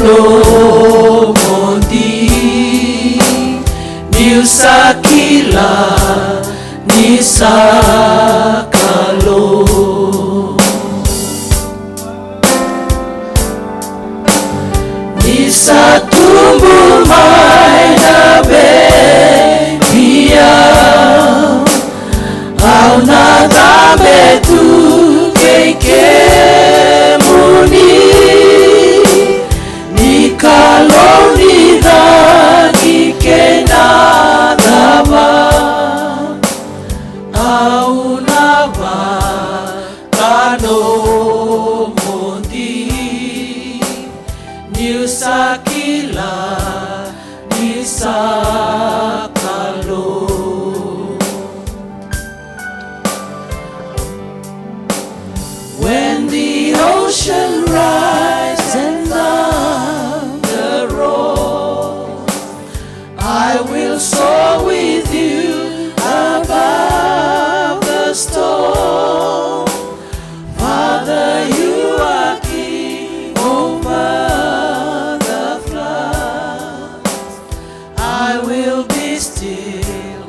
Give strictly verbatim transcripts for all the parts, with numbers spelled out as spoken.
Nomodi, niu sa kila ni sa Kalou. Ni sa tubu mai na beibi au, au na dabe tu kei kemuni. Ni Kalou ni cagi kei na cava, au na vakanomodi. Niu sa kila ni sa Kalou. When the ocean rise and thunder roll, I will soar with you above the storm. Father, you are king over the flood. I will be still,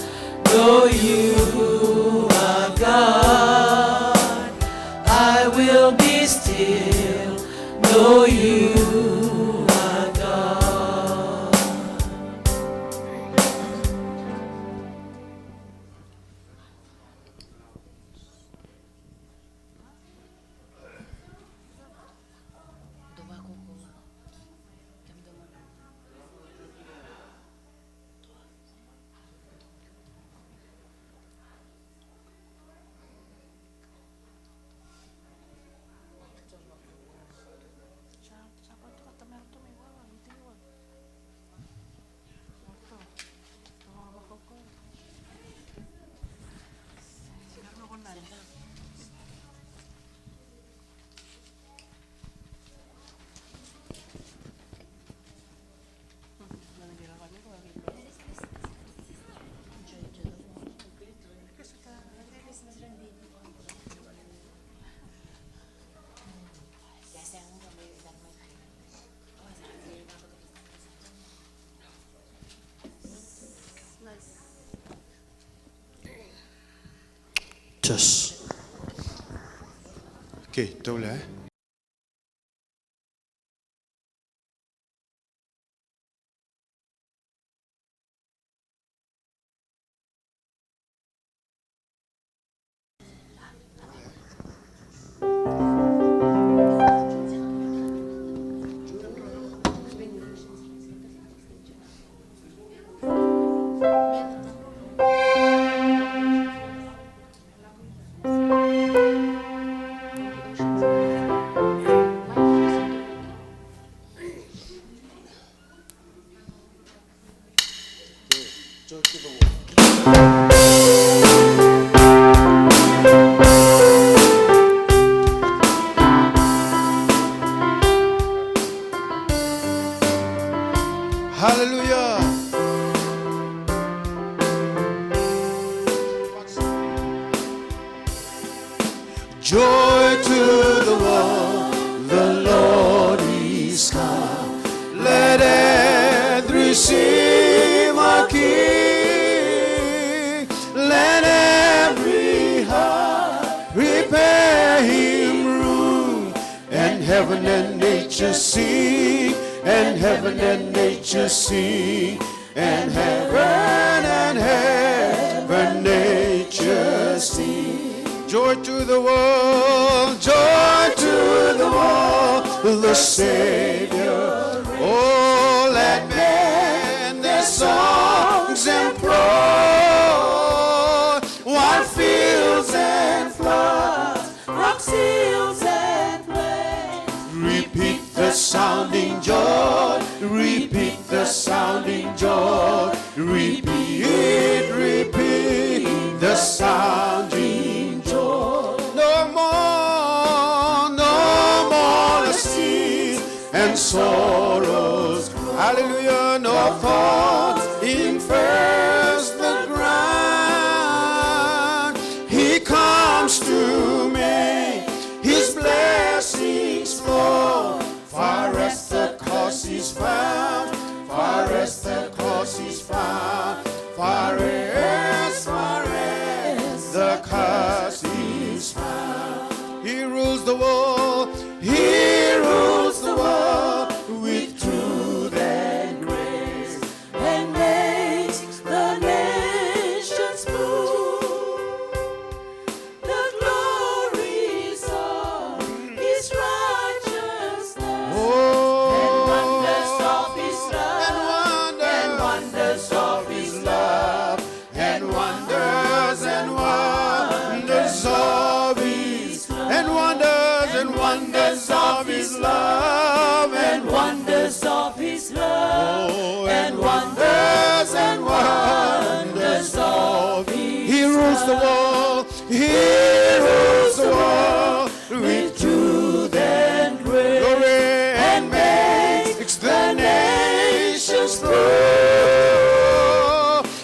know you are God. I will be still, know you are God. Just. Okay, tau le. Hallelujah. Joy to the world, the Lord is come. Let earth receive our King. Let every heart prepare him room. And heaven and nature sing, and heaven and nature sing. And heaven and heaven nature sing. Joy to the world, joy to the world, the Savior. Oh, let men their songs employ, while fields and floods, rocks, hills, and plains. Repeat the sounding joy. Repeat the sounding joy. Repeat, repeat the sounding joy. No more, no more the seas and sorrows. Hallelujah. No thorns infest the ground. He comes to make his blessings flow. Far as the world. He rules the world with truth and grace, and makes the nations prove the glories of his righteousness, oh, and wonders of his love, and wonders, and wonders of his love, and wonders, and wonders of his, and wonders, and wonders of his love, and wonders of his love, oh, and wonders, and wonders of his, he rules the world. He rules the world with truth and grace, glory, and makes the nations prove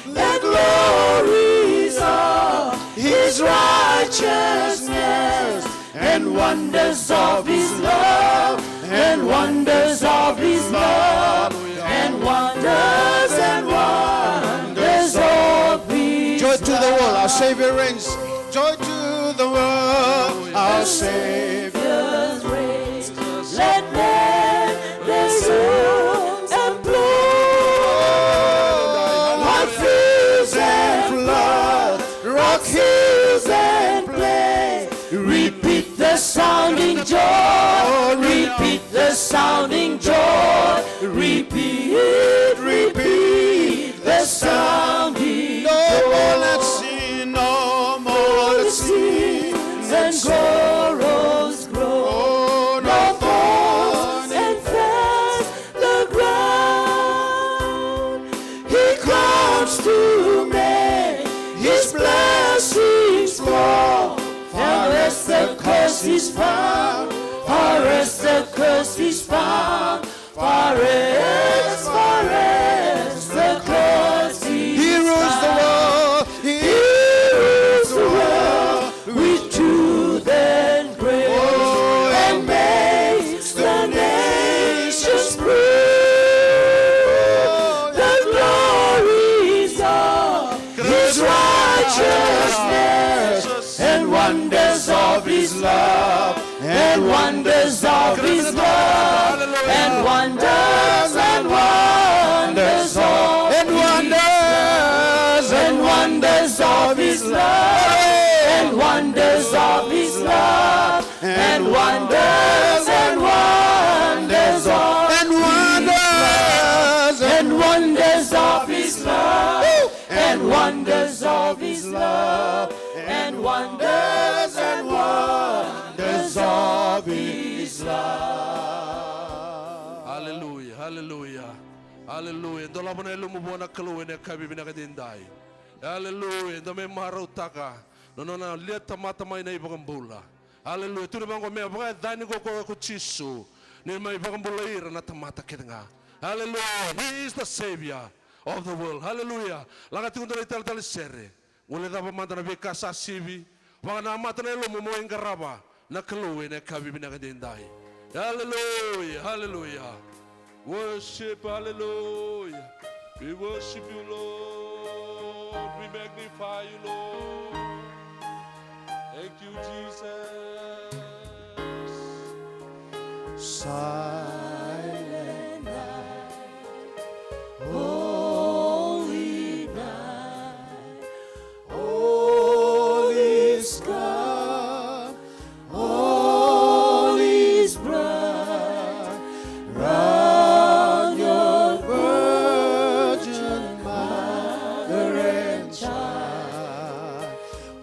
the glories of his righteousness, and wonders of his love, and wonders of his love, and wonders, and wonders of his, joy to the world, our Savior reigns. Joy to the world, our Savior reigns. Let men rejoice and blow on fields and flood, rock hills and plain. Repeat the sounding joy, repeat the sounding joy, repeat, repeat the sounding joy. No more let sin, no more let sin and sorrows grow. Oh, no thorns infest the ground. He comes to make his blessings flow. Far as the curse is found, far as the curse is found, far as, far as the curse is found. He rules the world, he rules the world with truth and grace, oh, and makes the nations prove the glories of his righteousness, and wonders of his love, and wonders of his love, and wonders, and wonders of, and wonders, and wonders of his love, and wonders of his love, and wonders, and wonders of, and wonders, and wonders of his love, and wonders of his love, and wonders, and wonders of his love. Hallelujah, hallelujah, hallelujah. Dolava na yalomu vua na Kalou ena yakavi vinaka edaidai. Hallelujah. Eda mai marautaka na nona lia tamata mai na iVakabula. Hallelujah. Tukuna vaqo, me vakayacani ko koya ko Jisu, ni mai vakabulai ira na tamata kece ga. Hallelujah. He is the Savior of the world. Hallelujah. Lako tiko dua na italatala sere. Guilecava mada na veika sa sivi. Vakanamata na yalomu mo qai qarava na Kalou ena yakavi vinaka edaidai. Hallelujah, hallelujah. Worship, hallelujah. We worship you, Lord. We magnify you, Lord. Thank you, Jesus. Silent night, holy night, all is calm, all is bright, round your Virgin Mother and Child.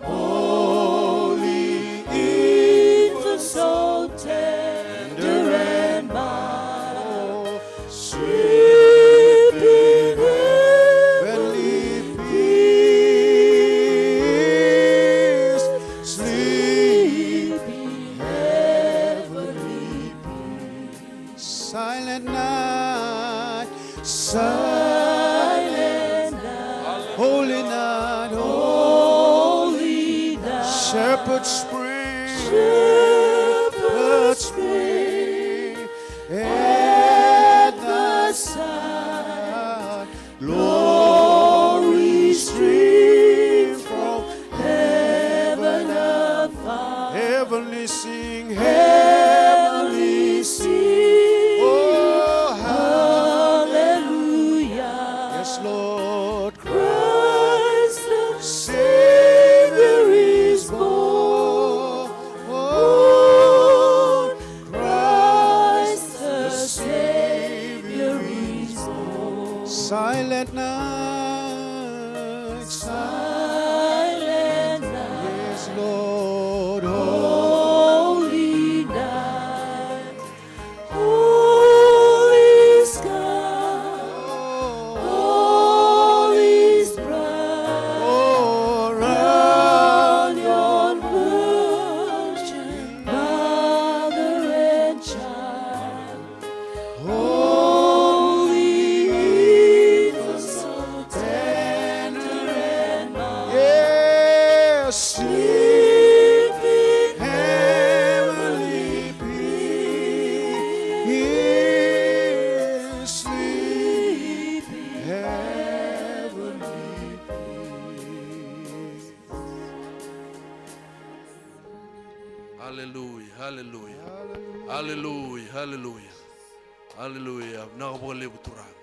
Holy infant, so tender and mild, sleep in heavenly peace, sleep in heavenly peace. Silent night, silent night, holy night, holy night. Shepherd spring, shepherd spring, at the side, glory streams from heaven afar. Heavenly sing, heavenly sing. Oh, hallelujah. Yes, Lord. Christ the Savior is born. Christ the Savior is born. Silent night. Silent night. Yes, Lord. Holy night. All is calm, all is bright. Around yon Virgin Mother and Child. Holy infant, so tender and mild. Yes. Sleep in heavenly peace. Sleep in heavenly peace. Hallelujah, hallelujah. Hallelujah, hallelujah. Hallelujah. Vinaka vakalevu Turaga.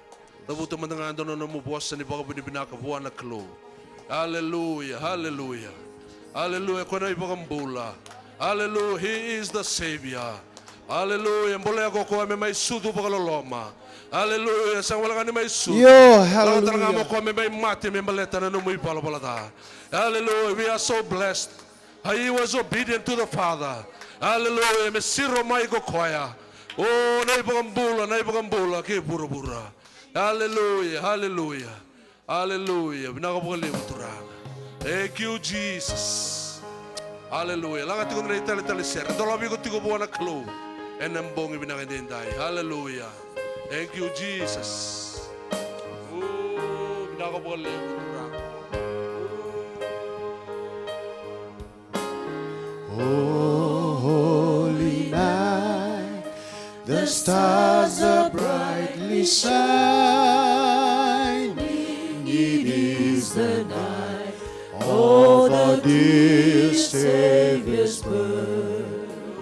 Cavuta mada ga dua na nomu vosa ni vakavinavinaka vua na Kalou. Hallelujah, hallelujah. Hallelujah, ko na iVakabula. Hallelujah, he is the Savior. Hallelujah, bolea ko koya me mai sucu vakaloloma. Hallelujah, sa wale ga ni mai sucu. Io, hallelujah. Lako tale ga mo koya me mai mate me baleta na nomu ivalavala ca. Hallelujah, we are so blessed. He was obedient to the Father. Hallelujah. Me siro mai ko koya. O na iVakabula, na iVakabula kei vuravura. Hallelujah, hallelujah. Hallelujah. Vinaka vakalevu Turaga. Thank you, Jesus. Hallelujah. Laga tiko na italetale sere. Dolavi iko tiko vua na Kalou ena bogi vinaka edaidai. Hallelujah. Thank you, Jesus. O, vinaka vakalevu Turaga. Oh, holy night, the stars are brightly shining. It is the night of our dear Savior's birth.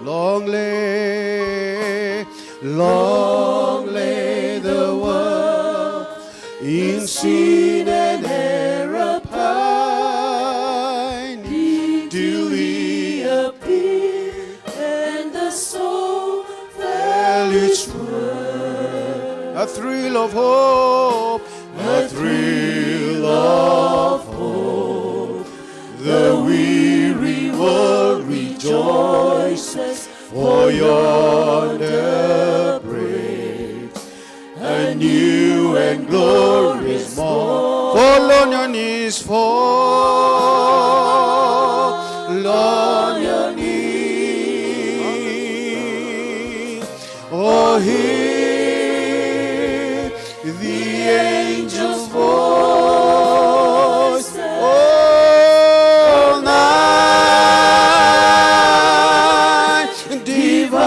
Long lay, long lay the world in sin and error pining, till he appeared and the soul felt its worth. A thrill of hope, a thrill of hope. The weary world rejoices, for yonder breaks a new and glorious morn. Fall on your knees, fall on your knees. Oh, hear the angels' voice. All night divine,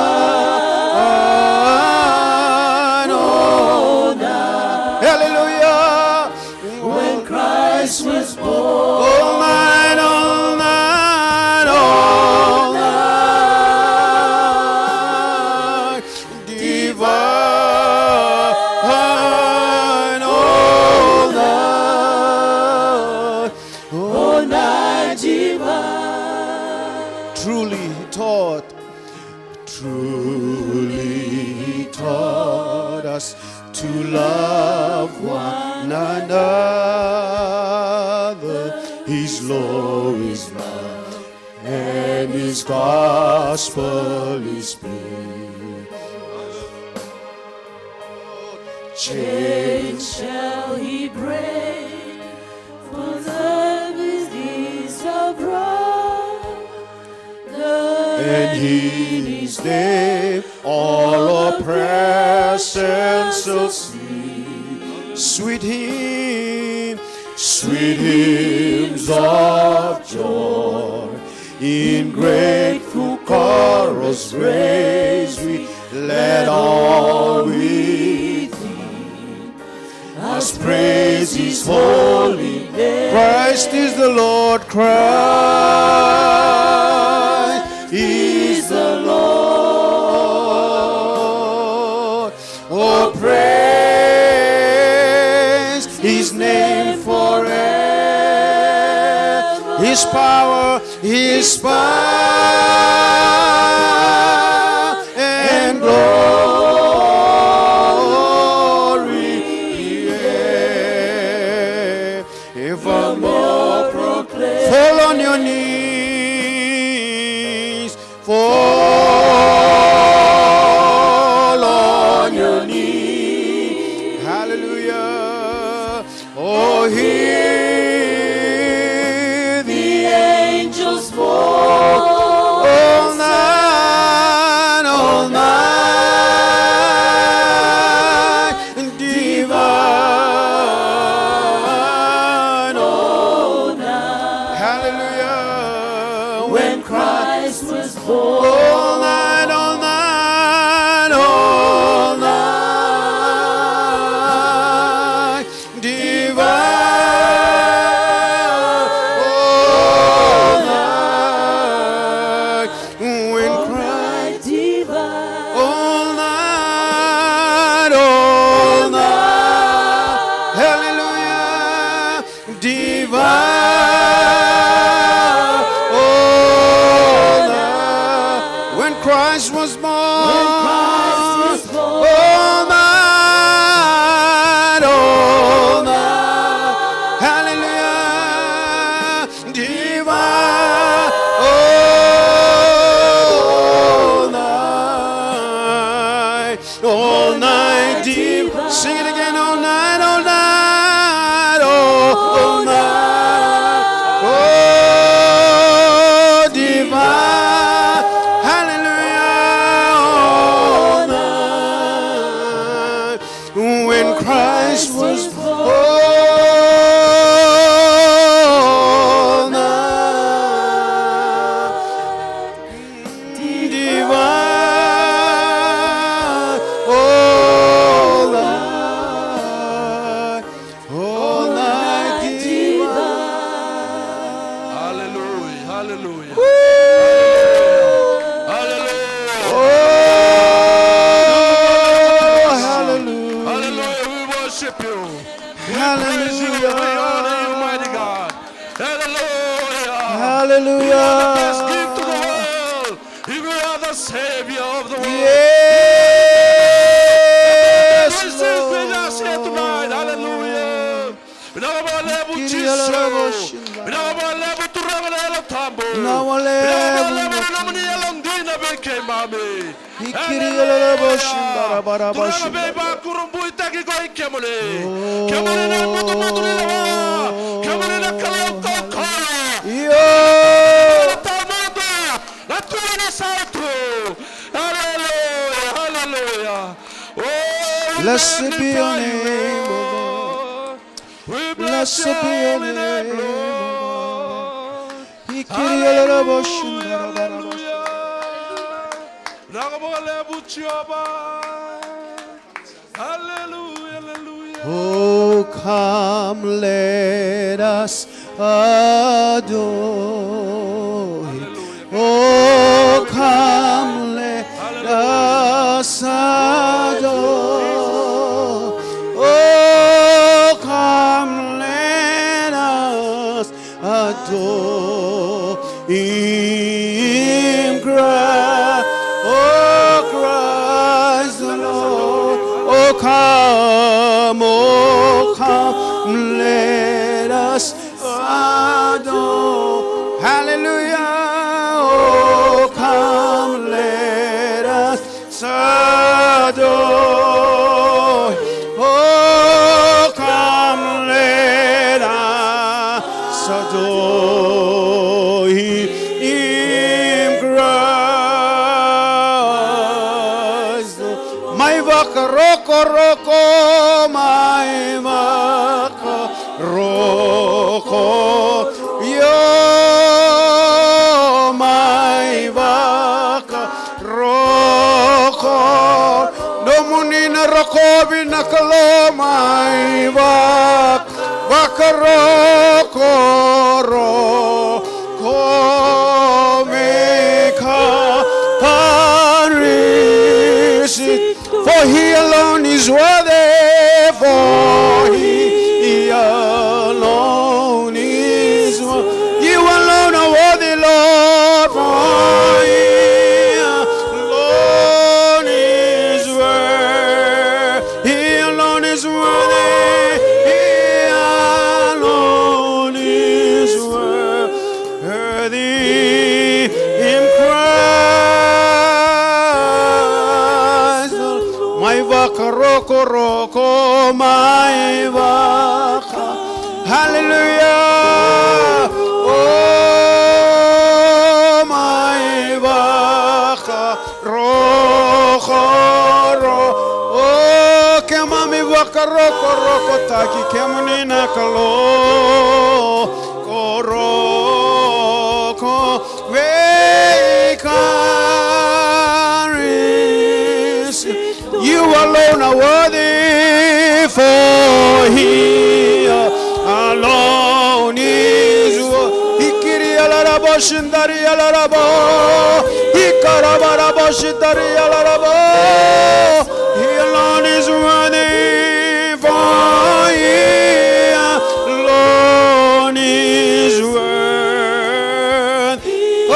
all night. Hallelujah. When Christ was born. All night, all night, all night divine, all night, all night divine. Truly he taught, truly he taught us to love one another. His law is love, and his gospel is peace. Chains shall he break, for the peace of brother. And in his name all oppression shall cease. Sweet hymn, sweet hymns of joy, in grateful chorus raise we, let all within us praise his holy name. Christ is the Lord, Christ is His power, His power and glory evermore proclaim. Fall on your knees. Fall on your knees. Hallelujah. Oh, hear the angels' voice. All night, all night, divine, oh, night. Hallelujah. When Christ was born. All night, all night, all night, divine, all night, when Christ divine. All night, all night. Hallelujah. Divine. All night. When Christ was born. When Christ was born. All night, all night. Hallelujah. Divine, all night, all night, divine. Sing it again, all night, all night, all, all night, oh, divine. Hallelujah, all night. When Christ was born, divine, all night, all night divine. Hallelujah, hallelujah. Woo! Hallelujah. Oh, hallelujah. Hallelujah. We worship you. We praise you. Hallelujah. We honor you, mighty God. Hallelujah. Hallelujah. You are the best gift to the world. You are the Savior of the world. Yes, Lord. This is with us here tonight. Hallelujah. Vinaka vakalevu Jisu. Vinaka vakalevu Turaga na Yalo Tabu. Vinaka vakalevu na nomuni yalodina vei keimami. Hallelujah. Turaga veivakurabuitaki ko i kemuni. Oh. Kemuni na butobuto ni lewa. Kemuni na Kalou kaukauwa. Io. Tawamudu. Na Tui ni sautu. Hallelujah. Hallelujah. Oh, we magnify you, Lord. Blessed be your name, O Lord. We bless your holy name, Lord. Blessed be your name, O Lord. Hallelujah, hallelujah. Vinaka vakalevu Jiova. Hallelujah, hallelujah. Oh, come, let us adore him. Hallelujah. Oh, come, let us adore. Oh, come, let us adore him, Christ, oh, Christ the Lord. Oh, come, oh, come, let us adore. Hallelujah. Oh, come, let us adore. Oh, come, let us adore him, Christ. Mai vakarokoroko, mai vaka roko, io, mai vakaroko. Nomuni na rokovi na Kalou, mai vaka, vakaroko, roko me ka parisi. For he alone is worthy, for he alone is worthy. You alone Rokoroko mai vaka. Hallelujah. O mai vaka. Rokoroko. O keimami vakarokorokotaki kemuni na Kalou. Koroko vei Karisito. You alone are worthy, for he alone is worthy. Ikiri alarabo shindari alarabo. Ikarabarabo shindari alarabo. He alone is worthy, for he alone is worthy. Oh,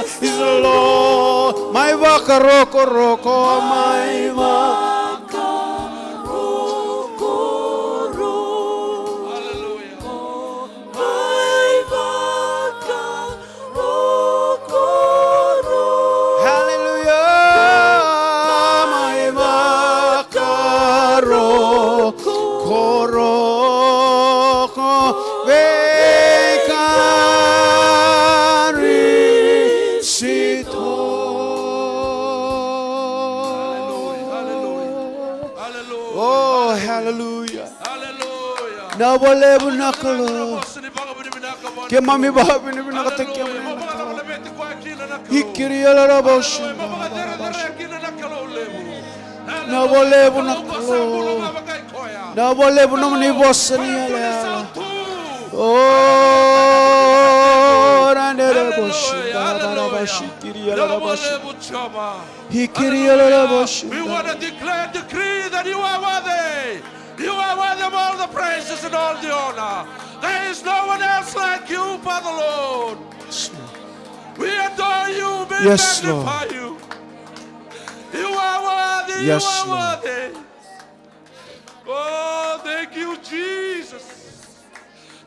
Christ is Lord. Mai vakarokoroko, mai vakarokoroko. Hallelujah. Mai vakarokoroko. Hallelujah. Mai vakarokoroko. Vei Karisito. Hallelujah. Hallelujah. Oh, hallelujah. Hallelujah. Vinaka vakalevu na Kalou. Keimami vakavinavinakataki kemuni na Kalou. Ikiri alarabo shindari alarabo. Vinaka vakalevu na Kalou. Vinaka vakalevu nomuni vosa ni yalewa. O ranere vosi, hallelujah, hallelujah. Ikiri alarabo shi. Ikiri alarabo shi. We want to declare, decree that you are worthy. You are worthy of all the praises and all the honor. There is no one else like you, Father Lord. Yes, Lord. We adore you, we magnify you. Yes, Lord. You are worthy, you are worthy. Oh, thank you, Jesus.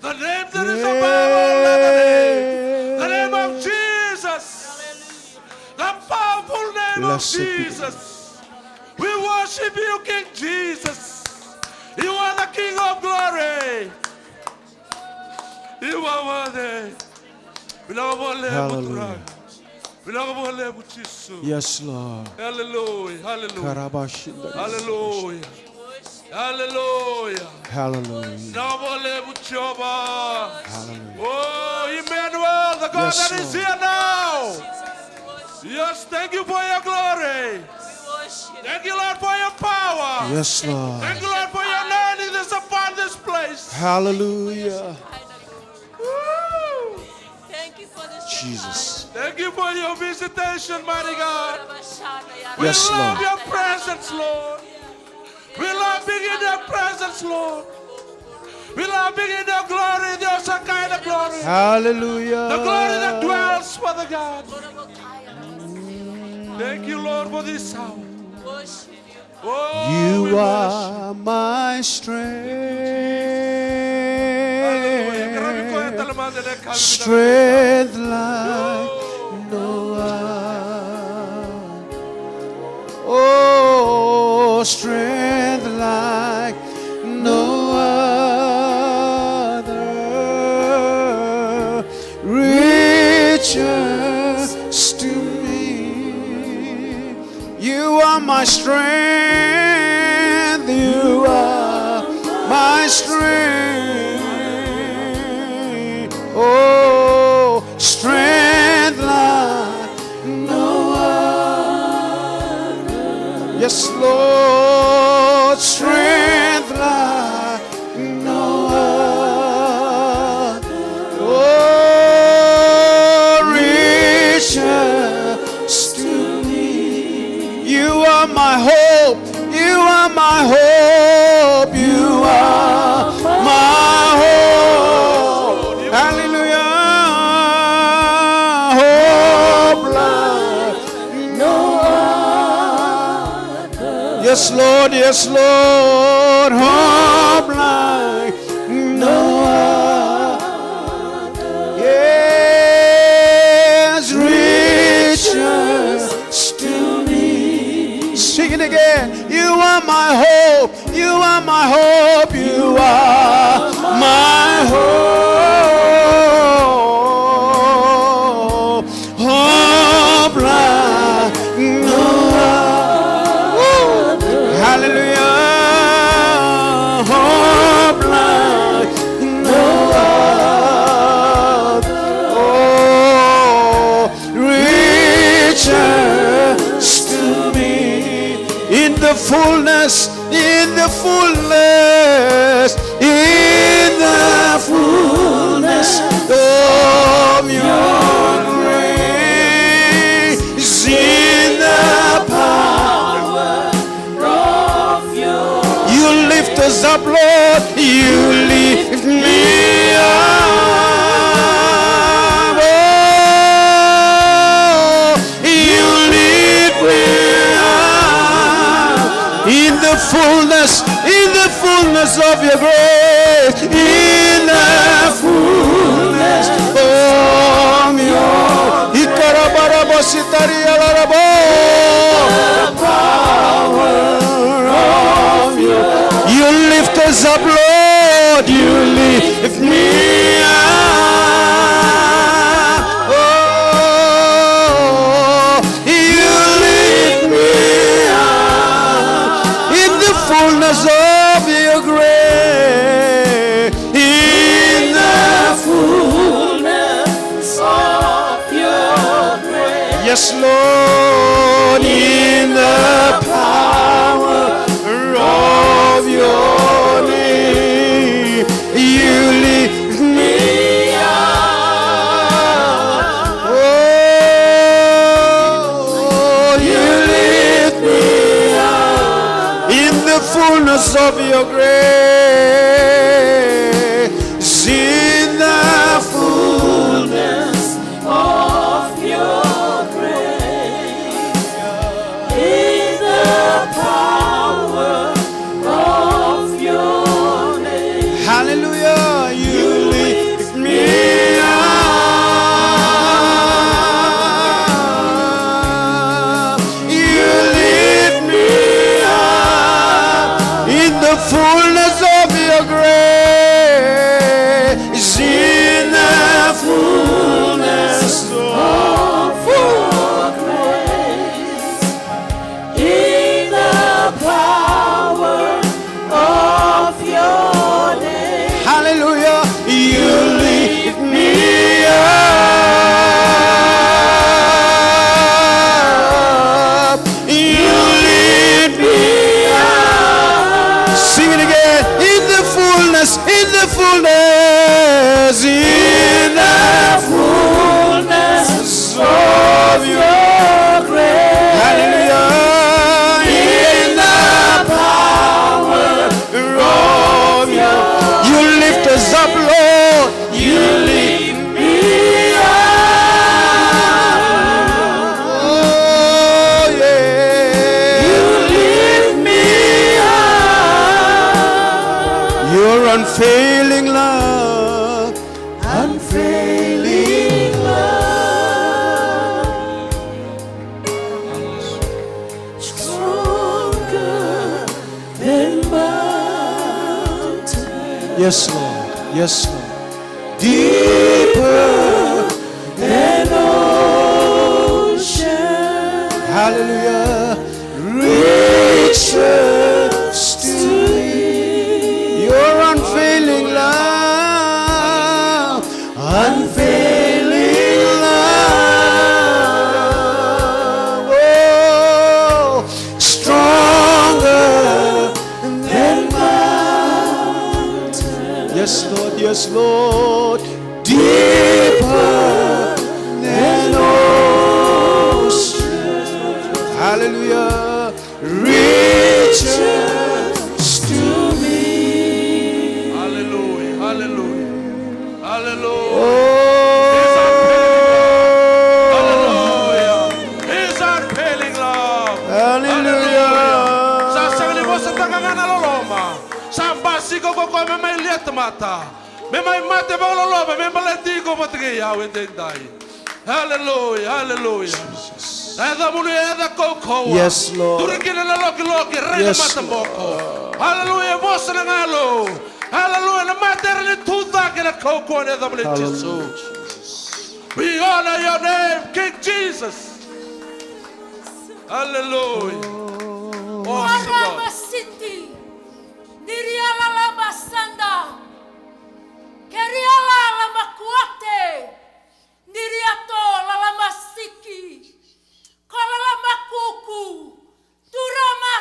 The name that is above all other names. The name of Jesus. The powerful name of Jesus. We worship you, King Jesus. You are the King of glory. You are worthy. Vinaka vakalevu, Turaga. Vinaka vakalevu, Jisu. Yes, Lord. Hallelujah, hallelujah. Hallelujah. Hallelujah. Hallelujah. Vinaka vakalevu, Jiova. Hallelujah. Oh, Emmanuel, the God that is here now. Yes, thank you for your glory. Thank you, Lord, for your power. Yes, Lord. Thank you, Lord, for your anointing that's upon this place. Hallelujah. Woo! Thank you for this time. Jesus. Thank you for your visitation, mighty God. Yes, Lord. We love your presence, Lord. We love being in your presence, Lord. We love being in your glory, the Shekinah glory. Hallelujah. The glory that dwells, Father God. Thank you, Lord, for this hour. Oh, we worship. You are my strength. Hallelujah. Strength like no other. Oh, strength like no other reaches to me. You are my strength, you are my strength. Oh, strength like no other. Yes, Lord, strength like no other. Oh, reaches to me. You are my hope. You are my hope. You are my hope. Hallelujah. Hope like no other. Yes, Lord, yes, Lord, hope like no other. Yes, reaches to The fullness, in the fullness, in the fullness of your grace, in the power of your, you lift us up, Lord. You lift me up. Oh, you lift me up in the fullness, in the fullness of your grace, in the fullness of your, Ikarabarabositarialarabo. The power of your, you lift us up, Lord. You lift me up. Oh, you lift me up in the fullness of your grace, in the fullness of your grace. Yes, Lord, in the power of your name, you lift me up. Oh, you lift me up in the fullness of your grace, in the fullness of your grace, in the power of your name. Hallelujah. You lift me up. You lift me up in the fullness of your grace, in the fullness of your grace, in the power of your name. Hallelujah. You lift me up. You lift me up. Sing it again. In the fullness, in the fullness, in the fullness of your grace. Hallelujah. In the power of your, you lift us up, Lord. You lift me up. Oh, yeah. You lift me up. Your unfailing love. Unfailing love, stronger than mountain. Yes, Lord. Yes, Lord. Deeper than ocean. Hallelujah. Reaches to me. Your unfailing love, unfailing love, oh, stronger than mountain. Yes, Lord, yes, Lord. Deeper than ocean. Hallelujah. Reaches to me. Hallelujah, hallelujah, hallelujah. Oh. His unfailing love. Hallelujah. His unfailing love. Hallelujah. Hallelujah. Sa sega ni vosataka ga na loloma. Sa basika ko koya me mai lia tamata. Me mai mate vakaloloma, me baleti iko vata kei au edaidai. Hallelujah, hallelujah. Jesus. Na yacamuni e yaca kaukauwa. Yes, Lord. Duri kina na lokiloki, rai na mataboko. Yes, Lord. Hallelujah, vosa na galu. Hallelujah, na mate era ni tucake na kaukauwa ni yacamuni, Jisu. Hallelujah, Jesus. We honor your name, King Jesus. Hallelujah. Oh, Lord. Warama City. Nirialalabasanda. Keriala lamakuate. Niriato lalamasiki. Kola lamakuku. Turama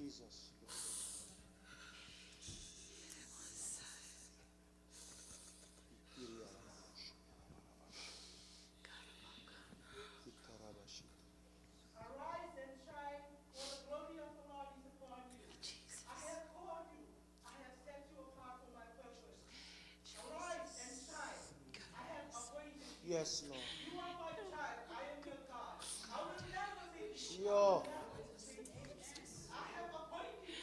Jesus. Arise and shine, for the glory of the Lord is upon you. I have called you, I have set you apart for my purpose. Arise and shine. I have appointed you. Yes, Lord. You are my child. I am your God. I will never leave you. Yo. I will never forsake you. I have appointed you.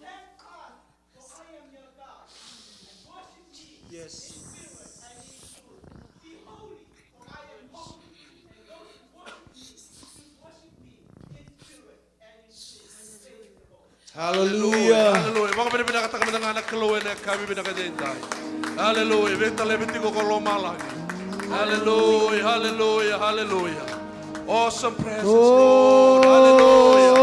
Stand fast, for I am your God. And worship me in spirit and in truth. Be holy, for I am holy. And those who worship me should worship me in spirit. Hallelujah. Hallelujah. Vakavinavinakataka mada ga na Kalou ena yakavi vinaka edaidai. Hallelujah. Veitalevi tiko ko lomalagi. Hallelujah. Hallelujah. Hallelujah. Awesome presence, Lord. Hallelujah.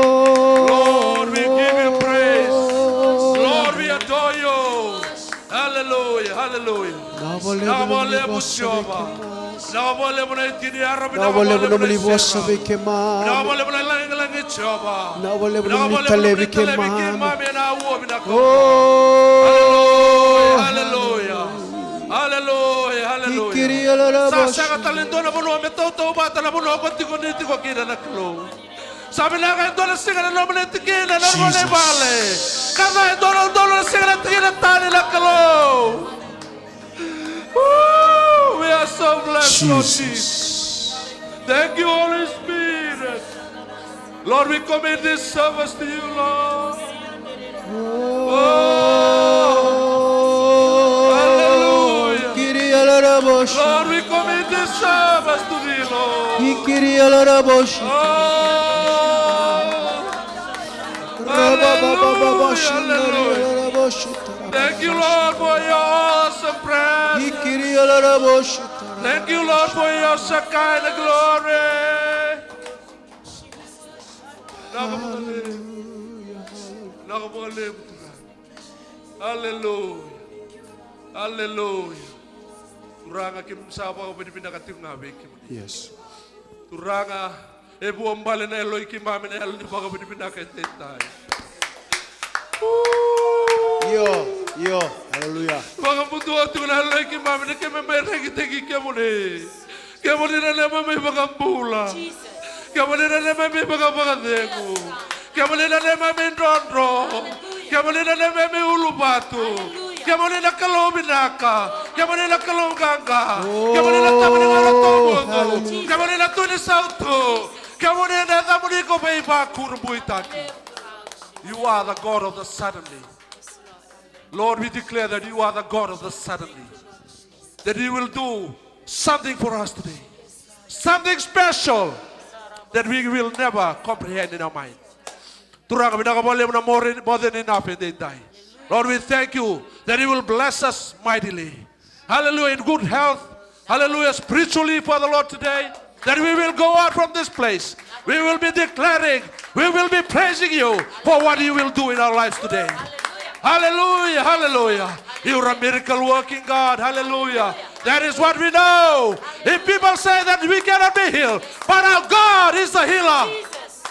Lord, we give you praise. Lord, we adore you. Hallelujah, hallelujah. Vinaka vakalevu Jiova. Vinaka vakalevu na itini ni yara, vinaka vakalevu na isevu. Vinaka vakalevu na lagilagi Jiova. Vinaka vakalevu na nomuni talevi keimami ena aua vinaka. Hallelujah, hallelujah. Hallelujah, hallelujah. Sa sega tale e dua na vanua me tautauvata na vanua ko tiko ni tiko kina na Kalou. Sa vinaka e dua na siga na nomuni tikina na nomuni vale. Ka ca e dua na udolu na siga na tikina tani na Kalou. Ooh, we are so blessed, Lord Jesus. Thank you, Holy Spirit. Lord, we commit this service to you, Lord. Oh, hallelujah. Lord, we commit this service to thee, Lord. Oh, hallelujah, hallelujah. Thank you, Lord, for your awesome presence. Thank you, Lord, for your Shekinah glory. Vinaka vakalevu. Vinaka vakalevu, Turaga. Hallelujah. Hallelujah. Turaga, keimami sa vakavinavinaka tiko ga vei kemuni. Yes. Turaga, e vuabale na yaloi keimami na yalo ni vakavinavinaka edaidai. Io, io. Hallelujah. Vakabudua tiko na yaloi keimami ni keimami mai rekitaki kemuni. Kemuni na neimami iVakabula. Jesus. Kemuni na neimami iVakavakacegu. Yes, God. Kemuni na neimami idrodro. Hallelujah. Kemuni na neimami uluvatu. Hallelujah. Kemuni na Kalou vinaka. Kemuni na Kalou qaqa. Oh, kemuni na Tamani Vakalotu. Hallelujah. Kemuni na Tui ni Sautu. Kemuni na yacamuni ko veivakurabuitaki. You are the God of the suddenly. Lord, we declare that you are the God of the suddenly. That you will do something for us today. Something special that we will never comprehend in our mind. Turaga, vinaka vakalevu na more, more than enough edaidai. Lord, we thank you that you will bless us mightily. Hallelujah, in good health. Hallelujah, spiritually, Father Lord, today. That we will go out from this place. We will be declaring, we will be praising you for what you will do in our lives today. Hallelujah, hallelujah. You are a miracle working God. Hallelujah. That is what we know. If people say that we cannot be healed, but our God is a healer. Jesus.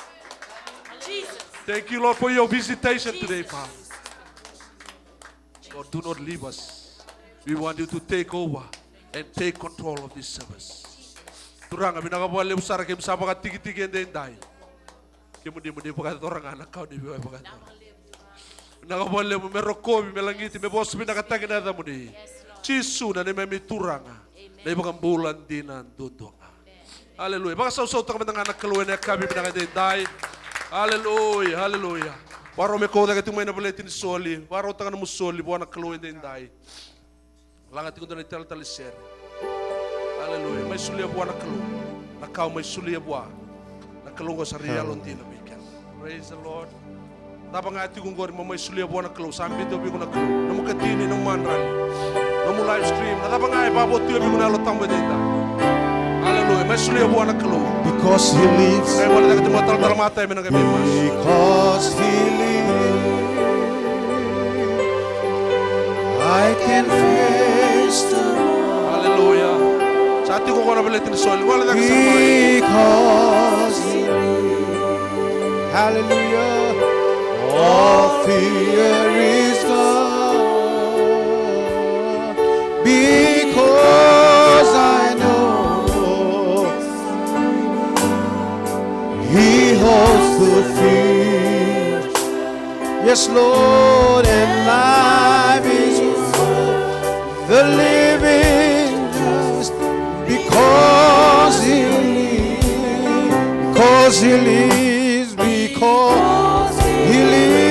Jesus. Thank you, Lord, for your visitation today, Father. Lord, do not leave us. We want you to take over and take control of this service. Turaga, vinaka vakalevu sara keimami sa vakatikitiki edaidai. Kemuni mo ni vakayacora ga na ka o ni via vakayacora. Vinaka vakalevu, me rokovi, me lagiti, me vosa vinakataki na yacamuni. Jisu na neimami Turaga, na iVakabula dina duadua ga. Aleluya. Vakasausautaka mada ga na Kalou ena yakavi vinaka edaidai. Aleluya, aleluya. Vakarau me kau cake tu mai na veleti ni soli. Vakarautaka nomu soli vua na Kalou edaidai. Laga tiko dua na italatala ni sere. Aleluya. Mai solia vua na Kalou na ka o mai solia vua. Na Kalou qo sa ri yalodina vei keda. Praise the Lord. Cava ga e tiko qori mo mai solia vua na Kalou, sa biuta vei iko na Kalou. Nomu katini, nomu madrali, nomu live stream, na cava ga e vakavotuya vei iko na Yalo Tabu edaidai. Aleluya. Mai solia vua na Kalou. Because he lives. Qai voleka tiko mai na talatala matai me na qai mai masu. Because he lives, I can face tomorrow. Aleluya. Sa tiko qo na veleti ni soli. Voleka tiko mai. Because he lives. Aleluya. All fear is gone, because I know He holds the future. Yes, Lord, and life is worth the living just because He lives, because He lives, because He lives.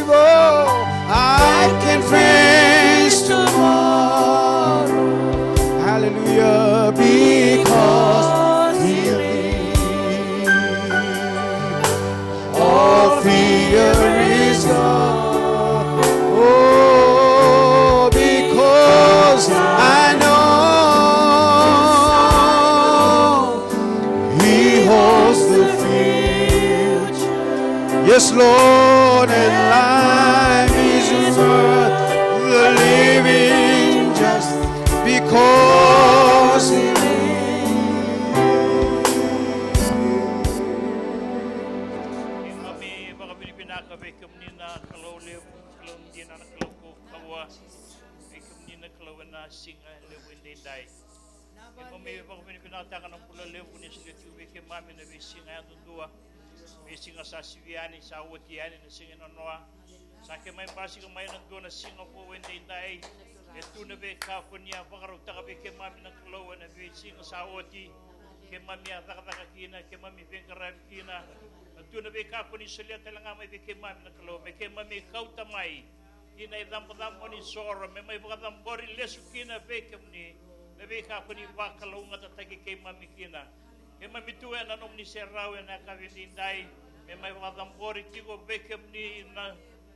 Oh, I can face tomorrow. Hallelujah, because He lives. All fear is gone. Oh, because I know He holds the future. Yes, Lord, and life is worth the living just because He lives. Keimami vakavinavinaka vei kemuni na Kalou levu, Kalou dina, na Kalou kaukauwa. Vei kemuni na Kalou ena siga levu edaidai. Keimami vakavinavinakataka na bula levu ni solia tiko vei keimami na veisiga yadudua. Veisiga sa sivi yani, sa oti yani na siga ni noa. Sa keimami basika mai na dua na siga vou edaidai. E tu na veika ko ni a vakarautaka vei keimami na Kalou ena veisiga sa oti. Keimami a cakacaka kina, keimami veiqaravi kina. Na tu na veika ko ni solia tale ga mai vei keimami na Kalou, me keimami kauta mai ki na icabocabo ni soro, me mai vakacabori lesu kina vei kemuni na veika ko ni vakalougatataki keimami kina. Keimami tu ena nomuni serau ena yakavi edaidai, me mai vakacabori tiko vei kemuni na,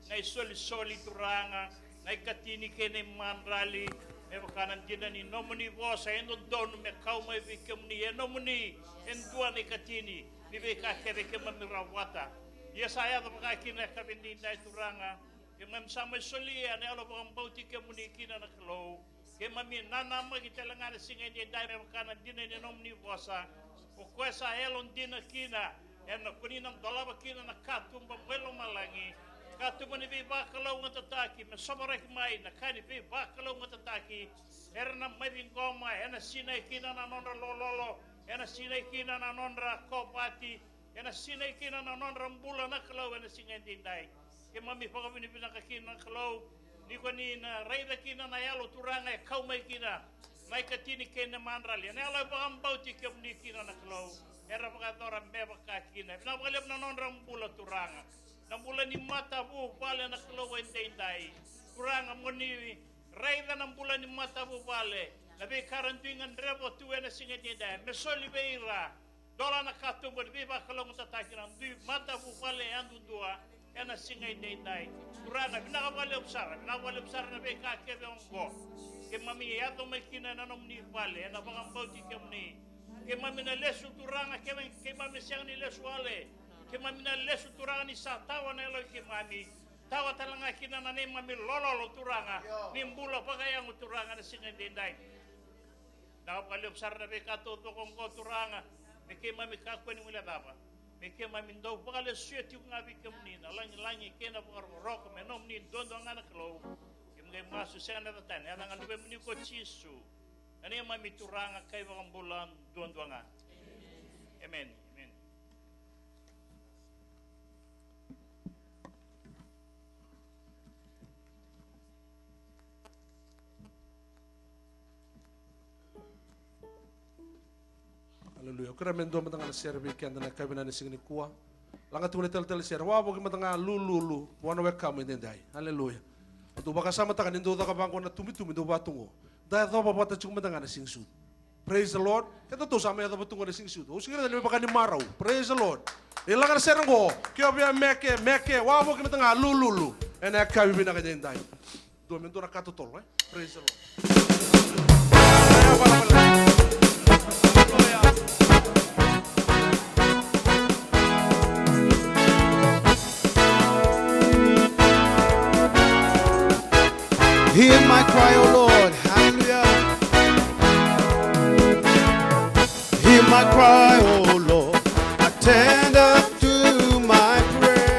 na isolisoli Turaga, na ikatini kei na imadrali, me vaka na dina ni nomuni vosa e dodonu me kau mai vei kemuni, e nomuni e dua na ikatini ni veika kece keimami rawata. Ia sa yaco vaka kina na yakavi edaidai Turaga, keimami sa mai solia na yalo vakabauti kemuni kina na Kalou. Keimami nanamaki tale ga na siga edaidai me vaka na dina ni nomuni vosa. O koya sa yalodina kina, ena ko ni na dolava kina na katuba mai lomalagi, katuba ni veivakalougatataki, me sovaraki mai na ka ni veivakalougatataki. Era na mai ciqoma, ena sinai kina na nodra lololo, ena sinai kina na nodra kovati, ena sinai kina na nodra bula na Kalou ena siga edaidai. Keimami vakavinavinaka kina na Kalou, ni ko ni na raica kina na yalo Turaga e kau mai kina na ikatini kei na imadrali, ena yalo e vakabauti kemuni kina na Kalou, era vakayacora me vaka kina. Vinaka vakalevu na nodra bula Turaga, na bula ni matavuvale na Kalou edaidai. Turaga mo ni raica na bula ni matavuvale, na veika ra dui gadreva tu ena siga edaidai, me soli vei ira. Dola na katuba ni veivakalougatataki na dui matavuvale yadudua ena siga edaidai. Turaga, vinaka vakalevu sara, vinaka vakalevu sara na veika kece oqo. Keimami yaco mai kina ena nomuni vale ena vakabauti kemuni. Keimami na lesu Turaga, keimami, keimami sega ni lesu wale. Keimami na lesu Turaga ni sa tawa na yalo i keimami. Tawa tale ga kina na neimami lololo Turaga, ni bula vakayago Turaga ena siga edaidai. Vinaka vakalevu sara na veika taucoko oqo Turaga, me keimami kakua ni guilecava. Me keimami dau vakalesuya tiko ga vei kemuni na lagilagi kei na vakarokoroko, me nomuni duadua ga na Kalou. Keimami qai masu sega ni yaca tani, yaca ga luvemuni ko Jisu, na neimami Turaga ka iVakabula duadua ga. Emeni. Emeni. Aleluya. Au kerea me dua mada ga na sere vei keda na yakavi vinaka ni siga nikua. Laga tiko na italatala ni sere, wavoki mada ga, lululu vua na wekamu edaidai. Aleluya. Au dau vakasamataka ni dau caka vaqo na tubitubi dau vaka tu qo. Da yacova vata tiko mada ga na siga ni sucu. Praise the Lord. Keda tou sa mai yacova tu qo na siga ni sucu. Au sega ni raica ni me vaka ni marau. Praise the Lord. Ni laga na sere qo, ke o via meke, meke, wavoki mada ga, lululu ena yakavi vinaka edaidai. Dua me dua na ka totolo, e? Praise the Lord. Hear my cry, O Lord. Hallelujah. Hear my cry, O Lord. Attend unto my prayer.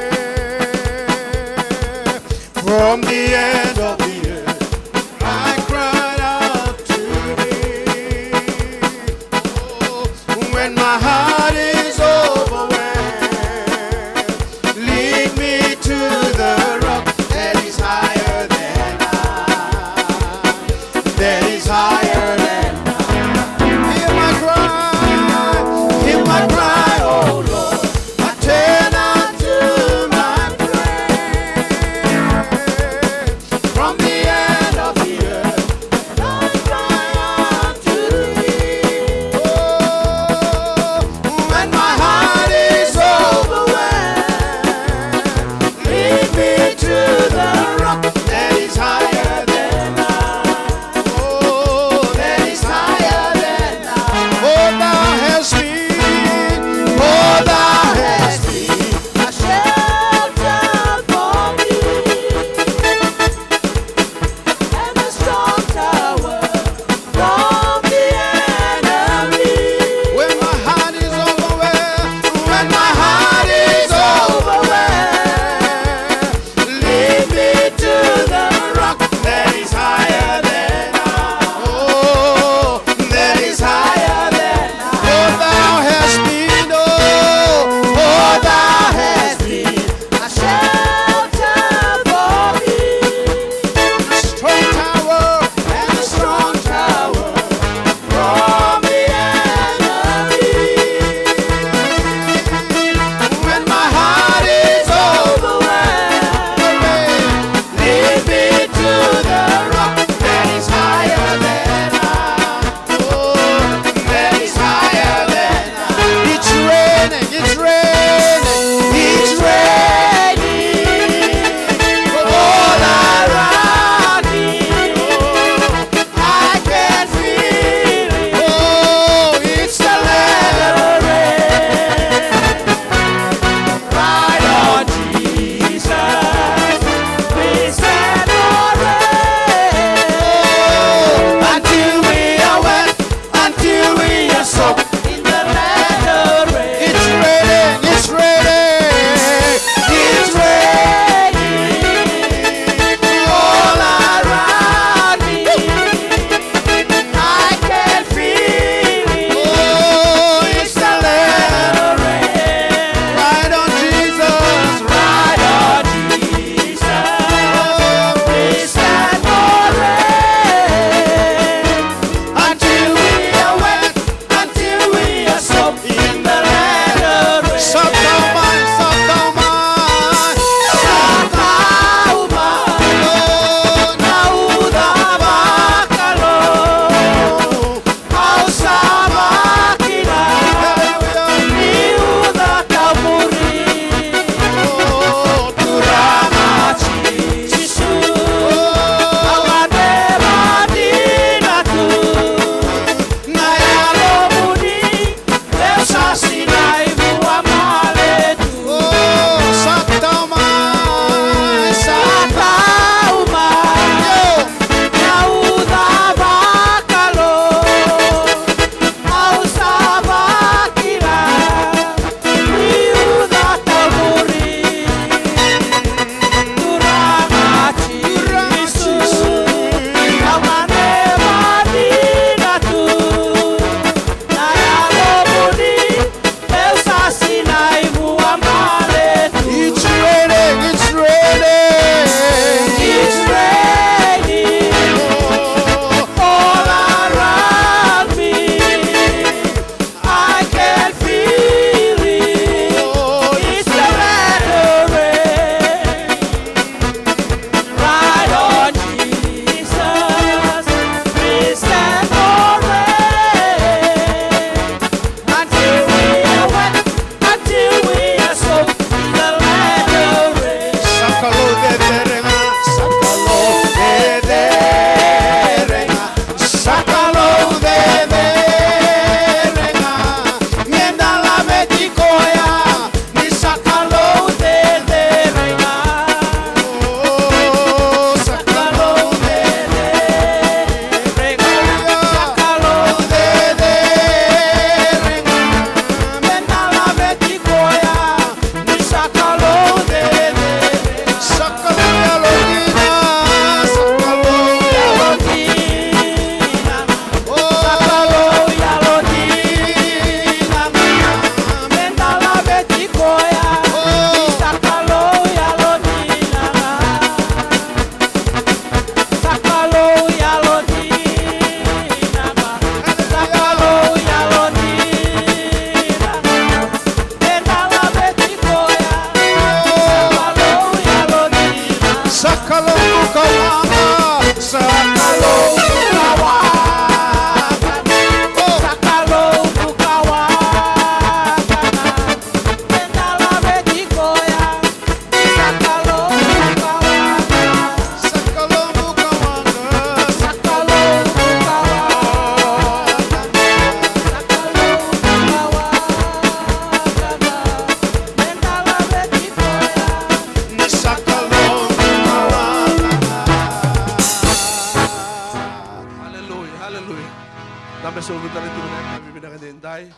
Tolu tale tu na yakavi vinaka edaidai.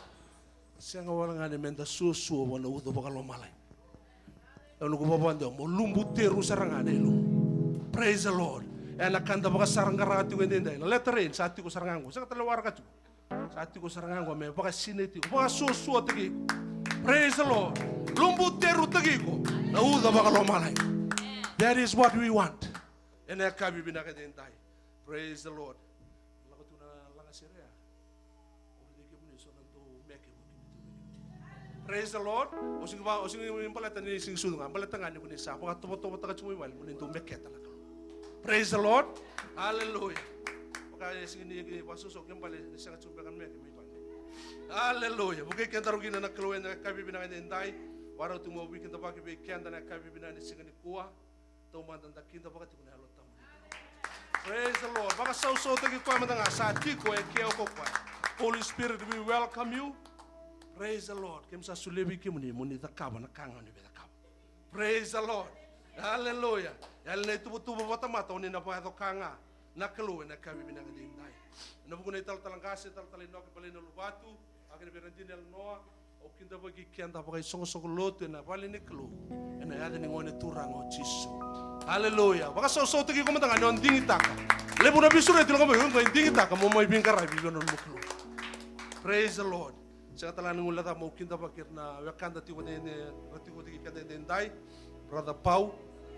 Sega wale ga ni meda suasua vua na uca vakalomalagi. Au nuku vavadeo mo lubu teru sara ga na ilumu. Praise the Lord. E na ka da vakasaraqara tiko edaidai. Na letter A sa tiko sara ga qo. Sega tale waraka tiko. Sa tiko sara ga qo me vakasinaiti iko, vakasuasuataki iko. Praise the Lord. Lubu terutaki iko na uca vakalomalagi. That is what we want. E na yakavi vinaka edaidai. Praise the Lord. Lako tu na lagasere ya. Au raici kemuni so na dau meke vua kemuni tu. Praise the Lord. O sigi va, o sigi baleta ni sigi sucu ga, baleta ga ni ko ni sa vakatovotovotaka tiko mai vale mo ni dau meketa na Kalou. Praise the Lord. Hallelujah. Vaka e sigi ni vasoso ke bale ni sega tiko beka na meke mai vale. Hallelujah. Vukei kedaru kina na Kalou e na yakavi vinaka edaidai. Varau tu mo veikidavaki vei keda na yakavi vinaka ni siga nikua. Taumada da kidavaka tiko na Yalo Tabu ni Kalou. Praise the Lord. Vakasausautaki koya mada ga sa tiko e ke o koya. Holy Spirit, we welcome you. Praise the Lord. Keimami sa solia vei kemuni mo ni cakava na ka ga o ni via cakava. Praise the Lord. Hallelujah. Yali na ituvatuva vakatamata o ni na vakayaco ka ga na Kalou e na yakavi vinaka edaidai. E na vuku na italatala qase, talatala Inoke Balainaluvatu, vaka kina vei Radini Elenoa, au kidavaki keda vakaisoqosoqo lotu e na vale ni Kalou e na yaca ni Gone Turaga o Jisu. Hallelujah. Vakasausautaki iko mada ga ni o digitaka. Levu na veisureti lako mai, o digitaka mo mai veiqaravi vei na nomu Kalou. Praise the Lord. Sega tale ga ni guileca mo kidavaki ira na wekada tiko vata, ra tiko vata kei keda edaidai. Brother Pau.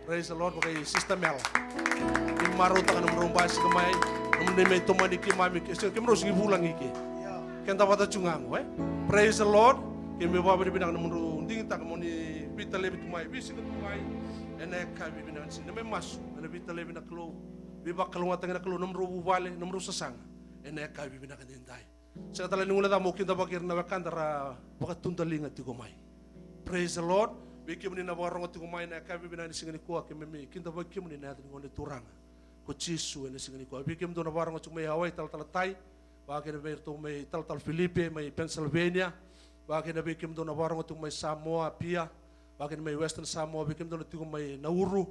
Praise the Lord, vaka i Sister Mela. Keimami marautaka nomudrau basika mai, nomuni mai tomani keimami, ke, se, kemudrau sigi vulagi ke. Keda vata tiko ga qo, e? Praise the Lord. Keimami vakavinavinaka nomudrau digitaka mo ni veitalevi tu mai, veisiko tu mai. E na yakavi vinaka ni siga, neimami masu, me na veitalevi na Kalou, veivakalougatataki na Kalou, nomudrau vuvale, nomudrau sasaga. E na yakavi vinaka edaidai. Sega tale ni guileca mo kidavaki ira na wekada ra vakatudaliga tiko mai. Praise the Lord. Vei kemuni na vakarogo tiko mai na yakavi vinaka ni siga nikua, keimami kidavaki kemuni na yaca ni Gone Turaga ko Jisu e na siga nikua. Vei kemudou na vakarogo tiko mai Hawaii, talatala Tai, vaka kina vei iratou mai talatala Filipe mai Pennsylvania, vaka kina vei kemudou na vakarogo tiko mai Samoa, Apia, vaka kina mai Western Samoa, vei kemudou na tiko mai Nauru,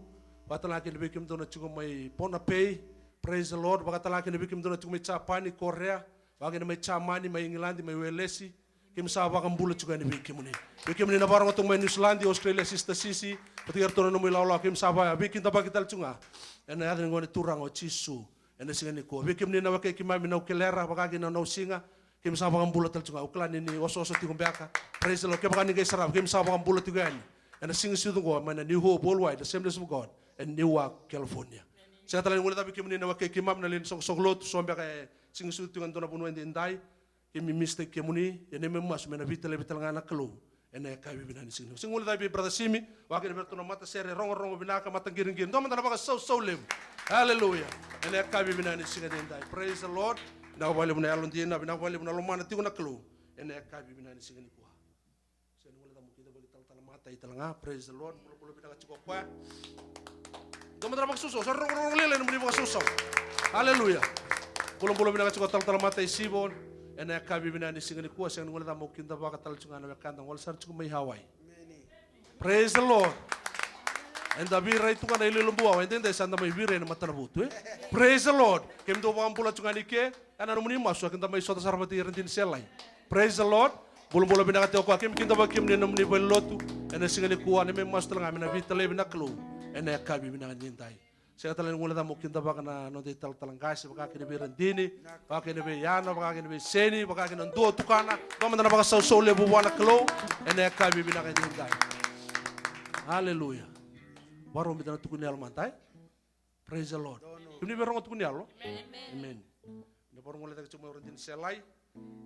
vaka tale ga kina vei kemudou na tiko mai Pohnpei. Praise the Lord. Vaka tale ga kina vei kemudou na tiko mai Japani, Korea, vaka kina mai Jamani, mai Igiladi, mai Welesi. Keimami sa vakabula tiko yani vei kemuni. Vei kemuni na vakarogo tiko mai Niusiladi, Australia, Sister Sisi, vata kei iratou na nomu ilawalawa, keimami sa vakaveikidavaki tale tiko ga e na yaca ni Gone Turaga o Jisu e na siga nikua. Vei kemuni na wekai keimami na Ukelera, vaka kina na Nausiga, keimami sa vakabula tale tiko ga. Au kila ni ni osooso tiko beka. Praise the Lord. Kevaka ni qai sarava, keimami sa vakabula tiko yani e na siga ni siga oqo mai na New Hope Worldwide Assemblies of God e Newark, California. Sega tale ni guileca vei kemuni na wekai keimami na lewe ni soqosoqo lotu, so beka e siga ni siga tiko e dua na vanua edaidai. Keimami misitaki kemuni, ia neimami masu me na veitalevi tale ga na Kalou e na yakavi vinaka ni siga nikua. Sega ni guilecavi vei Brother Simi, vaka kina vei iratou na matasere, rogorogo vinaka, mataqiriqiri. Dua mada na vakasausau levu. Hallelujah. E na yakavi vinaka ni siga edaidai. Praise the Lord. Vinaka vakalevu na yalodina, vinaka vakalevu na lomana tiko na Kalou e na yakavi vinaka ni siga nikua. Sega ni guileca mo kidavaki talatala Matai tale ga. Praise the Lord. Bulabula vinaka tiko o koya. Dua mada na vakasausau, sa rogorogo lailai nomuni vakasausau. Hallelujah. Bulabula vinaka tiko talatala Matai Sivo. E na yakavi vinaka ni siga nikua, sega ni guileca mo kidavaka tale tiko ga na wekada gole sara tiko mai Hawaii. Praise the Lord. Eda virai tu ga na iloilo buau, edaidai sa da mai virai na matana vutu, e? Praise the Lord. Kemudou vakabula tiko ga ni ke, e na nomuni masu, eda mai sota sara vata i Radini Selai. Praise the Lord. Bulabula vinaka tiko o koya, keimami kidavaki kemuni na nomuni valenilotu e na siga nikua, neimami masu tale ga me na veitalevi na Kalou e na yakavi vinaka edaidai. Sega tale ni guileca mo kidavaka na noda italatala qase, vaka kina vei Radini, vaka kina vei Yana, vaka kina vei Seni, vaka kina dua tukana. Dua mada na vakasausau levu vua na Kalou e na yakavi vinaka edaidai. Hallelujah. Vakarau meda na tukuni yalo mada, e? Praise the Lord. Kemuni via rogo tukuni yalo? Amen. Amen. Na vakarau guilecaki tiko mai o Radini Selai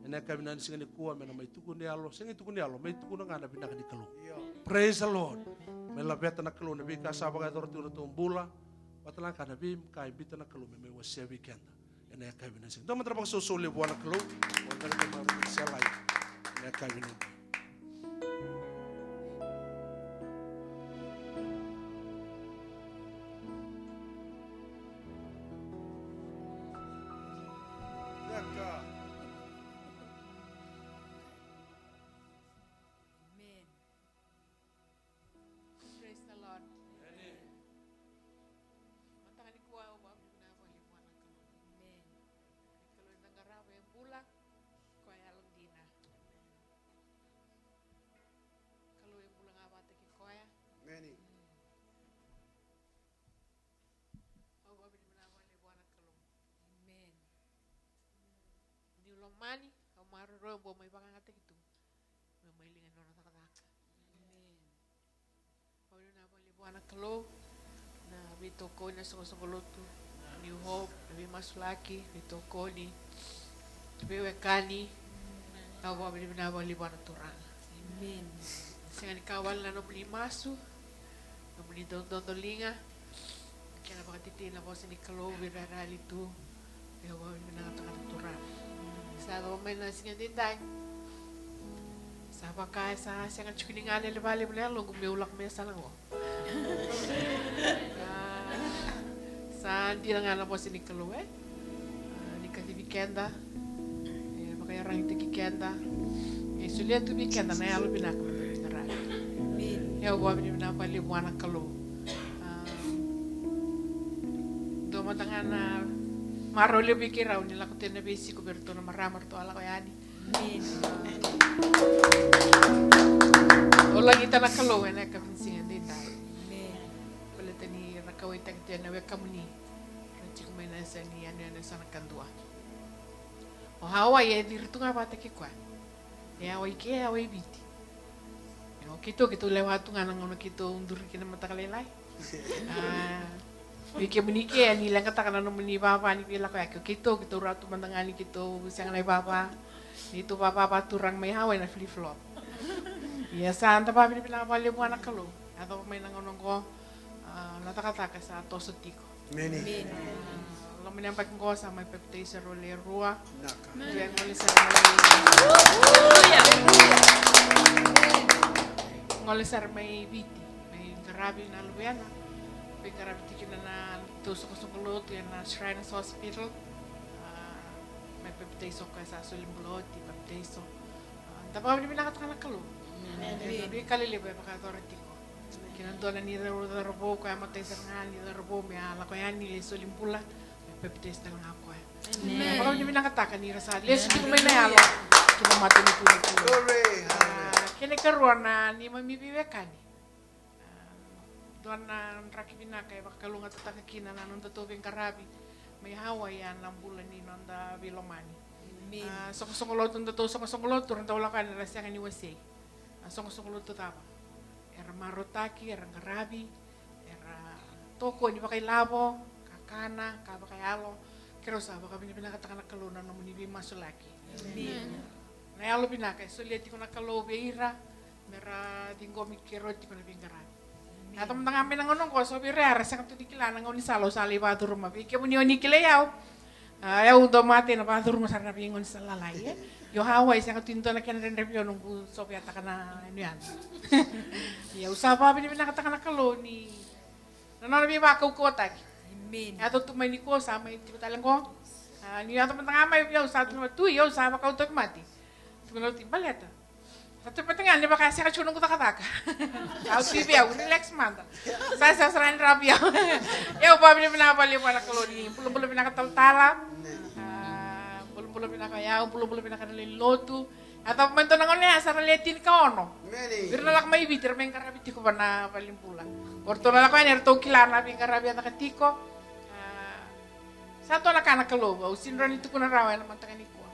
e na yakavi vinaka ni siga nikua, me na mai tukuni yalo, sega ni tukuni yalo, mai tukuna ga na vinaka ni Kalou. Praise the Lord. Mai laveta na Kalou na veika sa vakayacora tu na nodatou bula, vata tale ga na veika e biuta na Kalou me mai wasea vei keda e na yakavi vinaka ni siga. Dua mada na vakasausau levu vua na Kalou. Vua na Kalou mai Radini Selai e na yakavi vinaka. Amen. Praise the Lord. Mataka nikua au vakavinavinaka vakalevu vua na Kalou. Amen. Kalou eda qarava e bula. Mani, au maroroi au bau mai vakayagataki tu meu mai liga ni nona cakacaka. Amen. Au vinaka vakalevu vua na Kalou na veitokoni, na soqosoqo lotu, New Hope, na veimasulaki, veitokoni, veiwekani. Au vakavinavinaka vakalevu vua na Turaga. Amen. Sega ni ka wale na nomuni masu, nomuni dodoliga, kena vakatetei na vosa ni Kalou vei ira era yali tu. Au vakavinavinakataka na Turaga. Sa yaco mai na siga edaidai. Sa vaka e sa sega tiko ni galele vakalevu na yaloqu meu lako mai yasana qo. A, sa dina ga na vosa ni Kalou, e? A, ni kacivi keda, e vakaiyaragitaki keda, e solia tu vei keda na yalo vinaka me da veiqaravi. Amen. Au vakavinavinaka vakalevu vua na Kalou. A, dua mada ga na marau levu vei keirau ni lako tu ena veisiko vei iratou na marama ratou a lako yani. Amen. Au lagita na Kalou ena yakavi ni siga edaidai. Amen. Baleta ni ra kauwaitaki tu ena wekamuni, ra tiko mai na yasa ni yanuyanu, yasana kadua. O Hawaii e ciri tu ga vata kei koya. E Hawaii ke, e Hawaii Viti. O keitou, keitou lewa tu ga na gauna keitou duri kina mataka lailai. A, vei kemuni ke ni leqataka na nomuni vava ni veilakoyaki, o keitou, keitou rawa tu mada ga ni keitou sega na ivava. Neitou vava vakaturaga mai Hawaii na flip flop. Ia sa da vakavinavinaka vakalevu vua na Kalou. Yacova mai na gauna oqo, a, na cakacaka sa toso tiko. Amen. Amen. A, loma ni yabaki qo sa mai papitaiso rau le rua. Vinaka. Ia gole sara mai, gole sara mai Viti, mai qaravi na luvena. Veiqaravi tiko kina na tou soqosoqo lotu ena Shriners Hospital. A, mai papitaiso koya, sa soli bula oti, papitaiso. A, da vakavinavinakataka na Kalou. Amen. Ena veika lelevu e vakayacora tiko. Kei na dua na ni cauravou, koya matai sara ga ni cauravou me a lako yani, lai soli bula, me papitaiso tale ga o koya. Amen. Vakavinavinakataka ni ra sa lesu tiko mai na yalo ki na matanitu ni Kalou. Glory, hallelujah. A, kena ikarua na neimami veiwekani. A, dua na draki vinaka e vakalougatataka kina na nodatou veiqaravi mai Hawaii, a, na bula ni noda veilomani. Amen. A, soqosoqo lotu, nodatou soqosoqo lotu, ra dau lako yani ra sega ni wasei. A, soqosoqo lotu cava? Era marautaki, era qaravi, era tokoni vakailavo, kakana, ka vakayalo. Keirau sa vakavinavinakataka na Kalou na nomuni veimasulaki. Amen. Na yalo vinaka e solia tiko na Kalou vei ira me ra ciqomi keirau tiko na veiqaravi. Amen. Yaco mada ga mai na gauna oqo, so vei ira era sega tu ni kila na gaunisala au sa lai vakacuruma. Vei kemuni o ni kilai au, a, au dau matai na vakacuruma sara na veigaunisala lalai, e. Io, Hawaii sega tu ni dua na kena dredre vei au noqu soviataka na yanuyanu. Ia au sa vakavinavinakataka na Kalou ni na nona veivakaukauwataki. Amen. Yaco tu mai nikua sa mai tiko tale qo. A, ni yaco mada ga mai vei au sa tukuna, Tui, au sa vakau tauvimate. Tukuna oti, baleta sa tu vata ga ni vaka sega tiko noqu cakacaka. Au tu vei au, relax mada. Sa sega sara ni rawa vei au. Au vakavinavinaka vakalevu vua na Kalou ni bulabula vinaka talatala. A, bulabula vinaka yau, bulabula vinaka na lewe ni lotu. A, cava mai dua na gauna ya sa ra le tinikaono. Amen. Vei ira na lako mai Viti, ra mai qaravi tiko va na valenibula. O ratou na lako yani, eratou kila na veiqaravi e caka tiko. A, sa dua na ka na Kalou, au sega ni rawa ni tukuna rawa ena mataka nikua.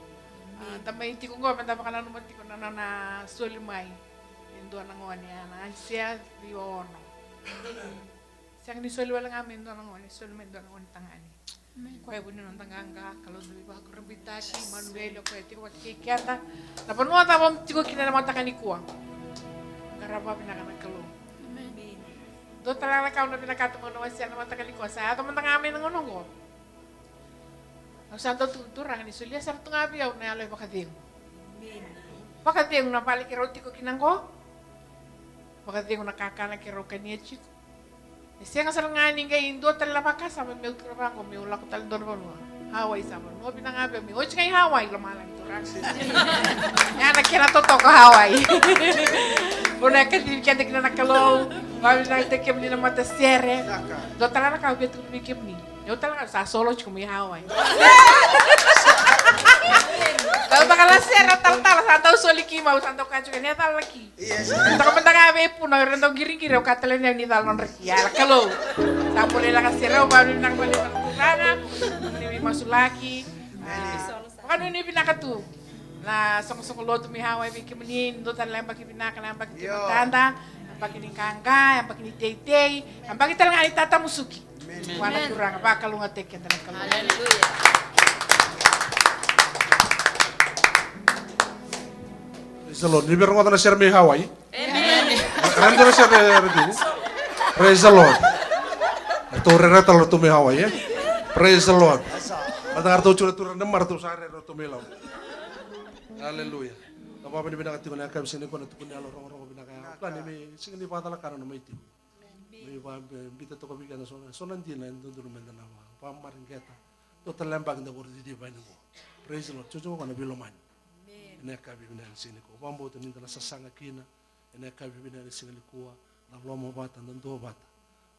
A, da mai tiko qo me da vakananuma tiko na nona soli mai e dua na gone, a, na Aisea ciwa ono. Sega ni soli wale ga mai e dua na gone, soli mai e dua na gone tagane. Amen. Koya vu ni noda qaqa, Kalou da veivakurabuitaki, Imanueli, o koya tiko vata kei keda. Na vanua cava o tiko kina ena mataka nikua, qarava vinaka na Kalou. Amen. Dua tale na ka au na vinakata meu na wasea ena mataka nikua, sa yaco mada ga mai na gauna oqo. Au sa dau tukuna, Turaga, ni solia sara tu ga vei au na yalo e vakacegu. Amen. Vakacegu na vale keirau tiko kina oqo. Vakacegu na kakana keirau kania tiko. E sega sara ga ni qai dua tale na vakasama meu tukuna vaqo meu lako tale dua na vanua. Hawaii sa vanua vinaka ga vei au meu oti ga i Hawaii, lomalagi Turaga. Ia na kena totoka Hawaii. Au na kacivi keda kina na Kalou. Vakavinavinakataki kemuni na matasere. Dua tale na ka au via tukuna vei kemuni. Au tale ga sa solo tiko mai Hawaii. Dau taka na sere talatala, sa dau soli ki mai, au sa dau kaya tiko ni a cala na ki. Yes. Toka mada ga vei Puna, era dau qiriqiri, au kaya tale ni au ni cala nodra ki. Ia na Kalou. Sa bole laka sere, au vakavinavinaka vakalevu na Turaga. Ni veimasulaki. Amen. Nuinui vinaka tu na soqosoqo lotu mai Hawaii vei kemuni, ni dua tale na yabaki vinaka, na yabaki ni matada, na yabaki ni qaqa, na yabaki ni teitei, na yabaki tale ga ni tatamusuki. Vua na Turaga, vakalougatataki keda na Kalou. Praise the Lord. Ni via rogoca na sere mai Hawaii. Amen. Ra dua na sere, ra dua. Praise the Lord. Ratou rere tale ratou mai Hawaii, e? Praise the Lord. Mata ga ratou tu na turaga na mara, ratou sa rere ratou mai Lau. Hallelujah. Ka vakavinavinaka tiko na yakavi siga nikua na tukuni yalo rogorogo vinaka ya. Plan ni me siga ni vakacalaka na mai tiko. Me vabita toka vei keda so na, so na dina e dodonu meda na vakamareqeta. Dua tale na yabaki da voro cici vani qo. Praise the Lord. Jojo ko na veilomani. Ena yakavi vinaka ni siga nikua. Vakabauta ni da na sasaga kina. Ena yakavi vinaka ni siga nikua. Na lomavata, na duavata.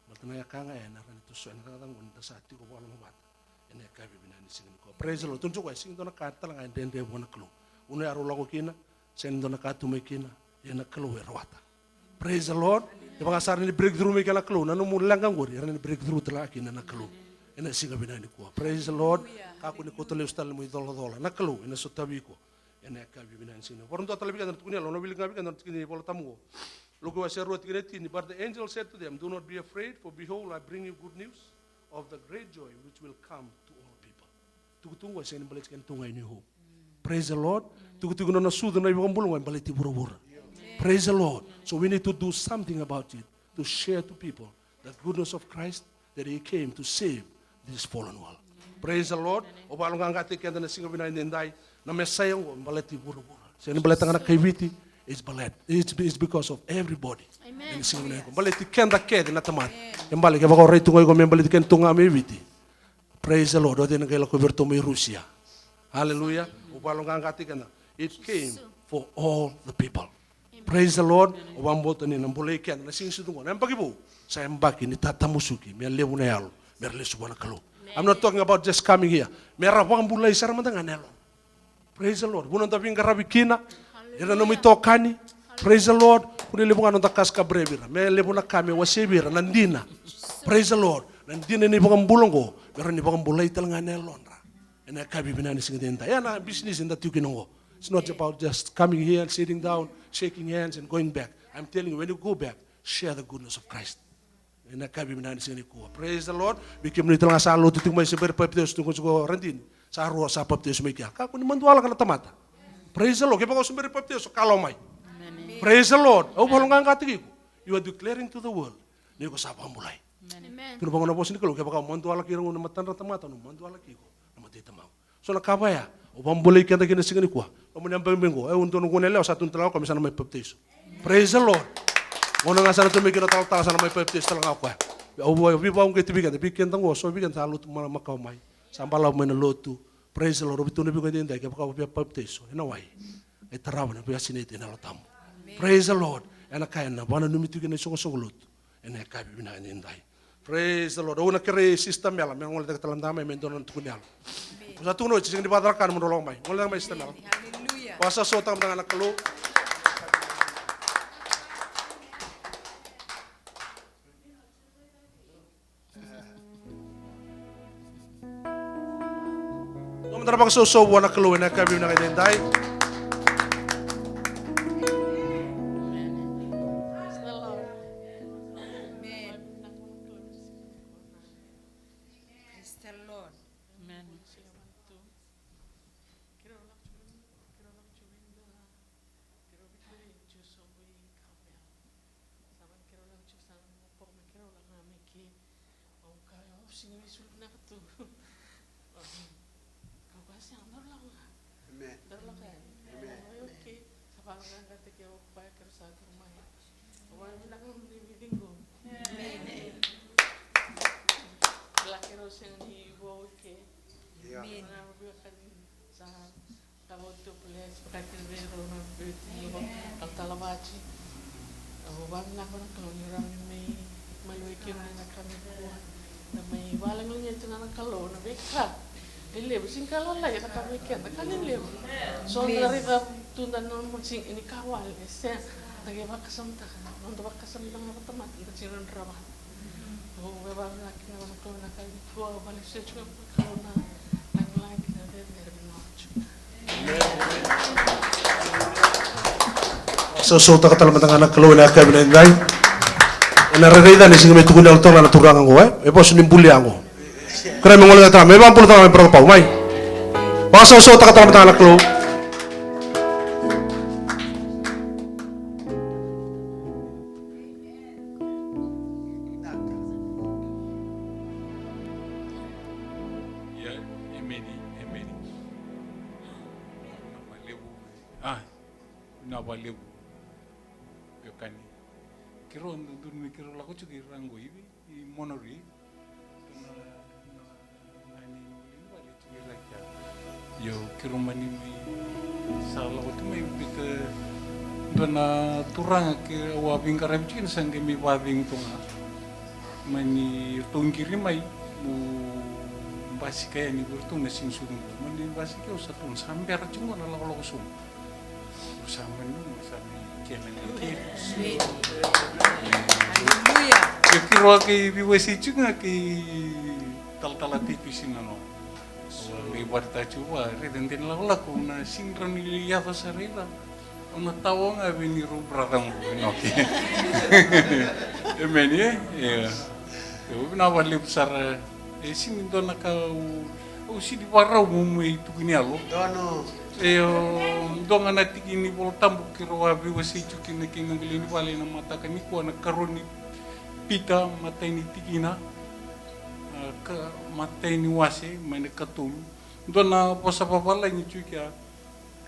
Baleta na yakavi ga ena rawa ni toso ena cakacaka qo ni da sa tiko vakalomavata. Ena yakavi vinaka ni siga nikua. Praise the Lord. Tukuna tiko e sega ni dua na ka tale ga e dredre vua na Kalou. Vanua ya rau lako kina, sega ni dua na ka tu mai kina, ia na Kalou e rawata. Praise the Lord. Kevaka sa rawa ni breakthrough mai kina na Kalou, na nomu leqa qori, e rawa ni breakthrough tale ga kina na Kalou. Ena siga vinaka nikua. Praise the Lord. Kakua ni kauta lesu tale na nomu icolacola. Na Kalou ena sotavi iko. Ena yakavi vinaka ni siga nikua. Vakadua tale vei keda na tukuni yalo, na wilika vei keda na tikina ni Vola Tabu qo. Luke wase rua tikina e tini, but the angel said to them, "Do not be afraid, for behold, I bring you good news of the great joy which will come to all people." Tukutuku qo e sega ni baleti kedatou ga i New Hope. Praise the Lord. Tukutuku nona sucu na iVakabula qo e baleti vuravura. Praise the Lord. So we need to do something about it, to share to people the goodness of Christ, that he came to save this fallen world. Praise the Lord. Au vakaloqaqataki keda na siga vinaka edaidai. Na Mesaia qo e baleti vuravura. Sega ni baleta ga na kai Viti, it's baleta, it's, it's because of everybody. Ena siga vinaka qo baleti keda kece na tamata. E baleta kevaka o rai tu ga iko me baleti kedatou ga mai Viti. Praise the Lord. O cei na qai lako vei iratou mai Rusia? Hallelujah. Au vakaloqaqataki keda. It came for all the people. Praise the Lord. Au vakabauta ni na bolei keda na siga ni sucu qo, na yabaki vou, sa yabaki ni tatamusuki, me levu na yalo me ra lesu vua na Kalou. I'm not talking about just coming here. Me ra vakabulai sara mada ga na yalo. Praise the Lord. Vanua da veiqaravi kina, ira na nomu itokani. Praise the Lord. Kua ni levu ga noda kasikabrevi ira, me levu na ka me wasei vei ira na dina. Praise the Lord. Na dina ni vakabula oqo me rawa ni vakabulai tale ga na yalodra. Ena yakavi vinaka ni siga edaidai, ya na bisinisi eda tiko kina oqo. It's not about just coming here and sitting down, shaking hands and going back. I'm telling you, when you go back, share the goodness of Christ. Ena yakavi vinaka ni siga nikua. Praise the Lord. Vei kemuni tale ga sa lotu tiko mai, se bera papitaiso tiko, tiko radini. Sa rua sa papitaiso mai kea. Kakua ni madualaka na tamata. Praise the Lord. Kevaka o se bera papitaiso, ka lako mai. Praise the Lord. Au vakaloqaqataki iko. You are declaring to the world ni iko sa vakabulai. Tukuna vaqo na vosa ni Kalou, kevaka o madualaki ira na matadra tamata, au na madualaki iko na mata i Tamaqu. So na ka vaya au vakabulai keda kina na siga nikua. Nomuni yabaki mai qo, e, au dua na gone yalewa sa tukuna tale ga o koya me sa na mai papitaiso. Praise the Lord. Gauna ga sa na tu mai kina na talatala, sa na mai papitaiso tale ga o koya. Au veivakauqeti vei keda, vei keda qo, so vei keda sa lotu makawa mai, sa balavu mai na lotu. Praise the Lord. Au via tukuna vei iko edaidai, kevaka o via papitaiso ena wai, e tarava na via sinai tu ena Yalo Tabu. Praise the Lord. Ena ka ena vakananumi tu kina na isoqosoqo lotu ena yakavi vinaka edaidai. Praise the Lord. Au na kerei Sister Mela me gole cake tale mada mai me dua na tukuni yalo. Au sa tukuna oti, sega ni vakacalaka na nomu lako mai. Gole cake mai, Sister Mela. Vakasausau tale mada ga na Kalou. Dua mada na vakasausau vua na Kalou ena yakavi vinaka edaidai. Praise the Lord. Amen. Keirau lako tiko, keirau lako tiko vei da, keirau vei keirau i Jiu sobu i Kaupela. Sa vaka keirau lako tiko, sa lako mai Kaupela, keirau lako ga mai ke. Au kaya, au sega ni via soli vinaka tu. Kau kaya, sega, daru lako ga. Amen. Daru lako yani. Amen. Au kaya, okay. Sa vakaloqaqataki au, kaya keirau sa tiko mai. Au vakavinaka na nomuni veiciqomi. Amen. Kila keirau sega ni vo i ke. Ia. Amen. Sa vakavinaka ni sa Ka vautu, bless, vakakina vei rau na veiwekani, au talavati. Au vakavinavinaka vua na Kalou ni rawa ni mai maliwai kemuni ena yakavi nikua. Da mai vakalagilagi tiko ga na Kalou na veika lelevu, sega ni ka lalai, ena ka vei keda na ka lelevu. So da raica tu da na noda siga ni ka wale, e sega, da qai vakasamataka, noda vakasamataka na tamata, da sega ni rawa. Au vakavinavinaka kina vua na Kalou ena yakavi nikua, au vakalesuya tiko vua na Kalou na lagilagi kei na cecere ni lotu. Sausau taka tale mada ga na Kalou ena yakavi na edai. Ena rairai ca ni siga me tukuni yalo toka na turaga oqo, e? E vosa ni buli yago. Kere me gole ga tara, me vabula tara me brother Pau, mai. Vakasausau taka tara mada ga na Kalou. Ia, emeni, emeni. Vinaka vakalevu. A, vinaka vakalevu. Veiwekani. Keirau dodonu me keirau lako tiko i ra qo i vei, i Monterey. Na, na, na ni, ni vale tiko i ra kea. Io, keirau mani mai sa lako tu mai Pita, dua na turaga ke au a veiqaravi tiko kina sa qai mai vakacegu tu ga. Mani ratou qiri mai, meu basika yani vei iratou na siga sobu. Mani basika au sa tu, sa bera tiko ga na lakolako sobu. Au sa mani, au sa mani kele na kele. Aleluya. Ke keirau a qai veiwasei tiko ga kei talatala Tevisi na nona. Au a qai vakaraitaka tiko vua, raica de na lakolako, au na sega ni rawa ni lai yaco sara i ra. Au na tawa ga vei neirau brother qo, Inoke. Emeni, e? Ia. Io, vinaka vakalevu sara. E sega ni dua na ka au, au sega ni vakarau meu mai tukuni yalo. Donu. Io, dua ga na tiki ni Vola Tabu keirau a veiwasei tiko kina kei na qele ni vale ena mataka nikua, na karua ni Pita, matai ni tikina, a, ka, matai ni wase, mai na ikatolu. Dua na vosa vavalagi tiko kea,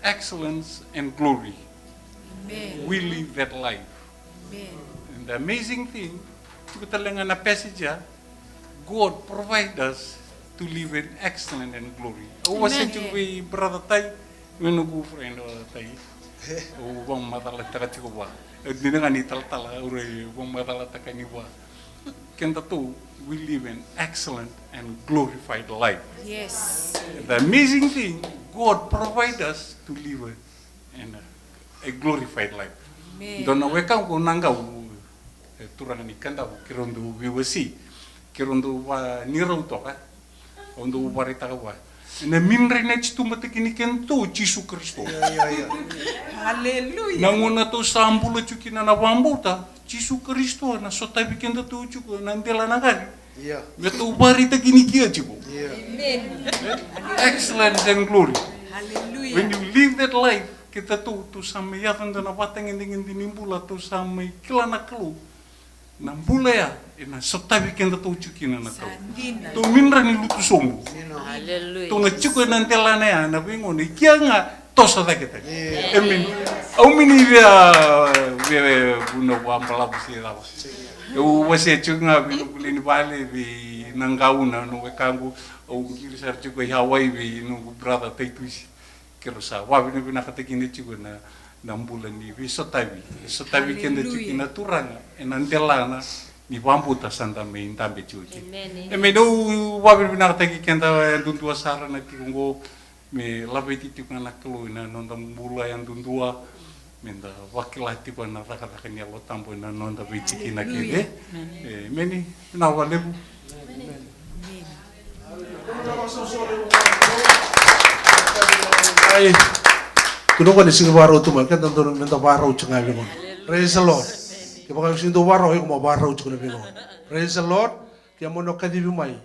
excellence and glory. Amen. We live that life. Amen. And the amazing thing, tiko tale ga na passage ya, God provide us to live in excellence and glory. Au wasea tiko vei brother Tai, me noqu friend o Tai. Au vakamacalataka tiko vua. E dina ga ni talatala, au rai vakamacalataka ni vua. Kedatou, we live an excellent and glorified life. Yes. The amazing thing, God provide us to live a, in a, a glorified life. Amen. Dua na wekaqu na qau, e, turaga ni Kadavu, keirau dau veiwasei, keirau dau va, ni rau toka, au dau vakaraitaka vua. Ena midrai na titubataki ni kedatou o Jisu Karisito. Ia, ia, ia. Aleluya. Na gauna tou sa bula tiko kina na vakabauta, Jisu Karisito ena sotavi kedatou tiko ena dela na gari. Ia. Me tou vakaraitaki ni kia tiko. Ia. Amen. Excellence and glory. Aleluya. When you live that life, kedatou, tou sa mai yaco dua na vatagedegede ni bula, tou sa mai kila na Kalou. Na bula ya ena sotavi kedatou tiko kina na Kalou. Sa dina. Tou midra ni lutu sobu. Aleluya. Tou na tiko ena delana ya, na veigauna i kea ga toso cake tale. Amen. Au mini via, via, via, vunau vakabalavu se cava. Au wasea tiko ga vei noqu lewe ni vale, vei na gauna, na wekaqu, au qiri sara tiko i Hawaii vei noqu brother Taitusi. Keirau sa vakavinavinakataki kina tiko na, na bula ni veisotavi. E sotavi keda tiko kina na Turaga ena delana ni vakabauta sa da mai dabe tiko kina. Amen. Au vakavinavinakataki keda yadudua sara na tiko oqo, me laveti tiko ga na Kalou ena noda bula yadudua, me da vakila tiko na cakacaka ni Yalo Tabu ena noda veitikina kece. Amen. Vinaka vakalevu. Ai, tukuna o koya ni sega ni vakarau tu mai, keda dodonu meda vakarau tiko ga veigauna. Praise the Lord. Kevaka o sega ni dau vakarau, iko mo vakarau tiko na veigauna. Praise the Lord. Ke mo na kacivi mai,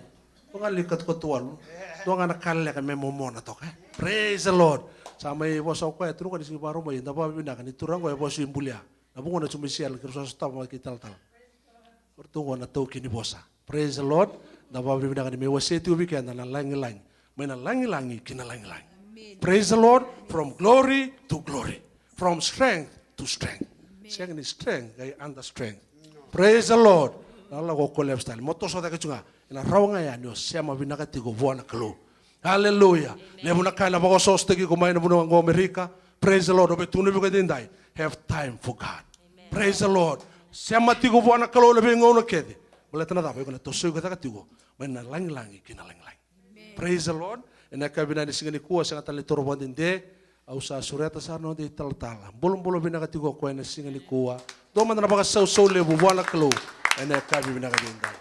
dua ga na ikatuikatu walu, dua ga na kaleka me momona toka, e. Praise the Lord. Sa mai vosa o koya, tukuna o koya ni sega ni vakarau mai, da vakavinavinaka ni Turaga oqo e vosa i bulia. Na vugona tu mai Seattle, keirau sa sotava mai kei talatala. O ratou oqo na taukei ni vosa. Praise the Lord. Da vakavinavinaka ni mai wasea tiko vei keda na lagilagi. Mai na lagilagi ki na lagilagi. Amen. Praise the Lord. From glory to glory. From strength to strength. Amen. Sega ni strength, qai under strength. Praise the Lord. Na lako collapse tale. Mo toso cake tu ga. Ena rawa ga ya ni o sema vinaka tiko vua na Kalou. Hallelujah. Amen. Levu na ka ena vakaosoosotaki iko mai na vanua oqo Amerika. Praise the Lord. O vei tukuna vei iko edaidai. Have time for God. Amen. Praise the Lord. Sema tiko vua na Kalou ena veigauna kece. Baleta na cava? Iko na toso iko cake tiko mai na lagilagi ki na lagilagi. Amen. Praise the Lord. Ena yakavi vinaka ni siga nikua, sega tale ni toro vakadede. Au sa sureta sara na noda italatala. Bolobolo vinaka tiko o koya ena siga nikua. Dua mada na vakasausau levu vua na Kalou ena yakavi vinaka edaidai.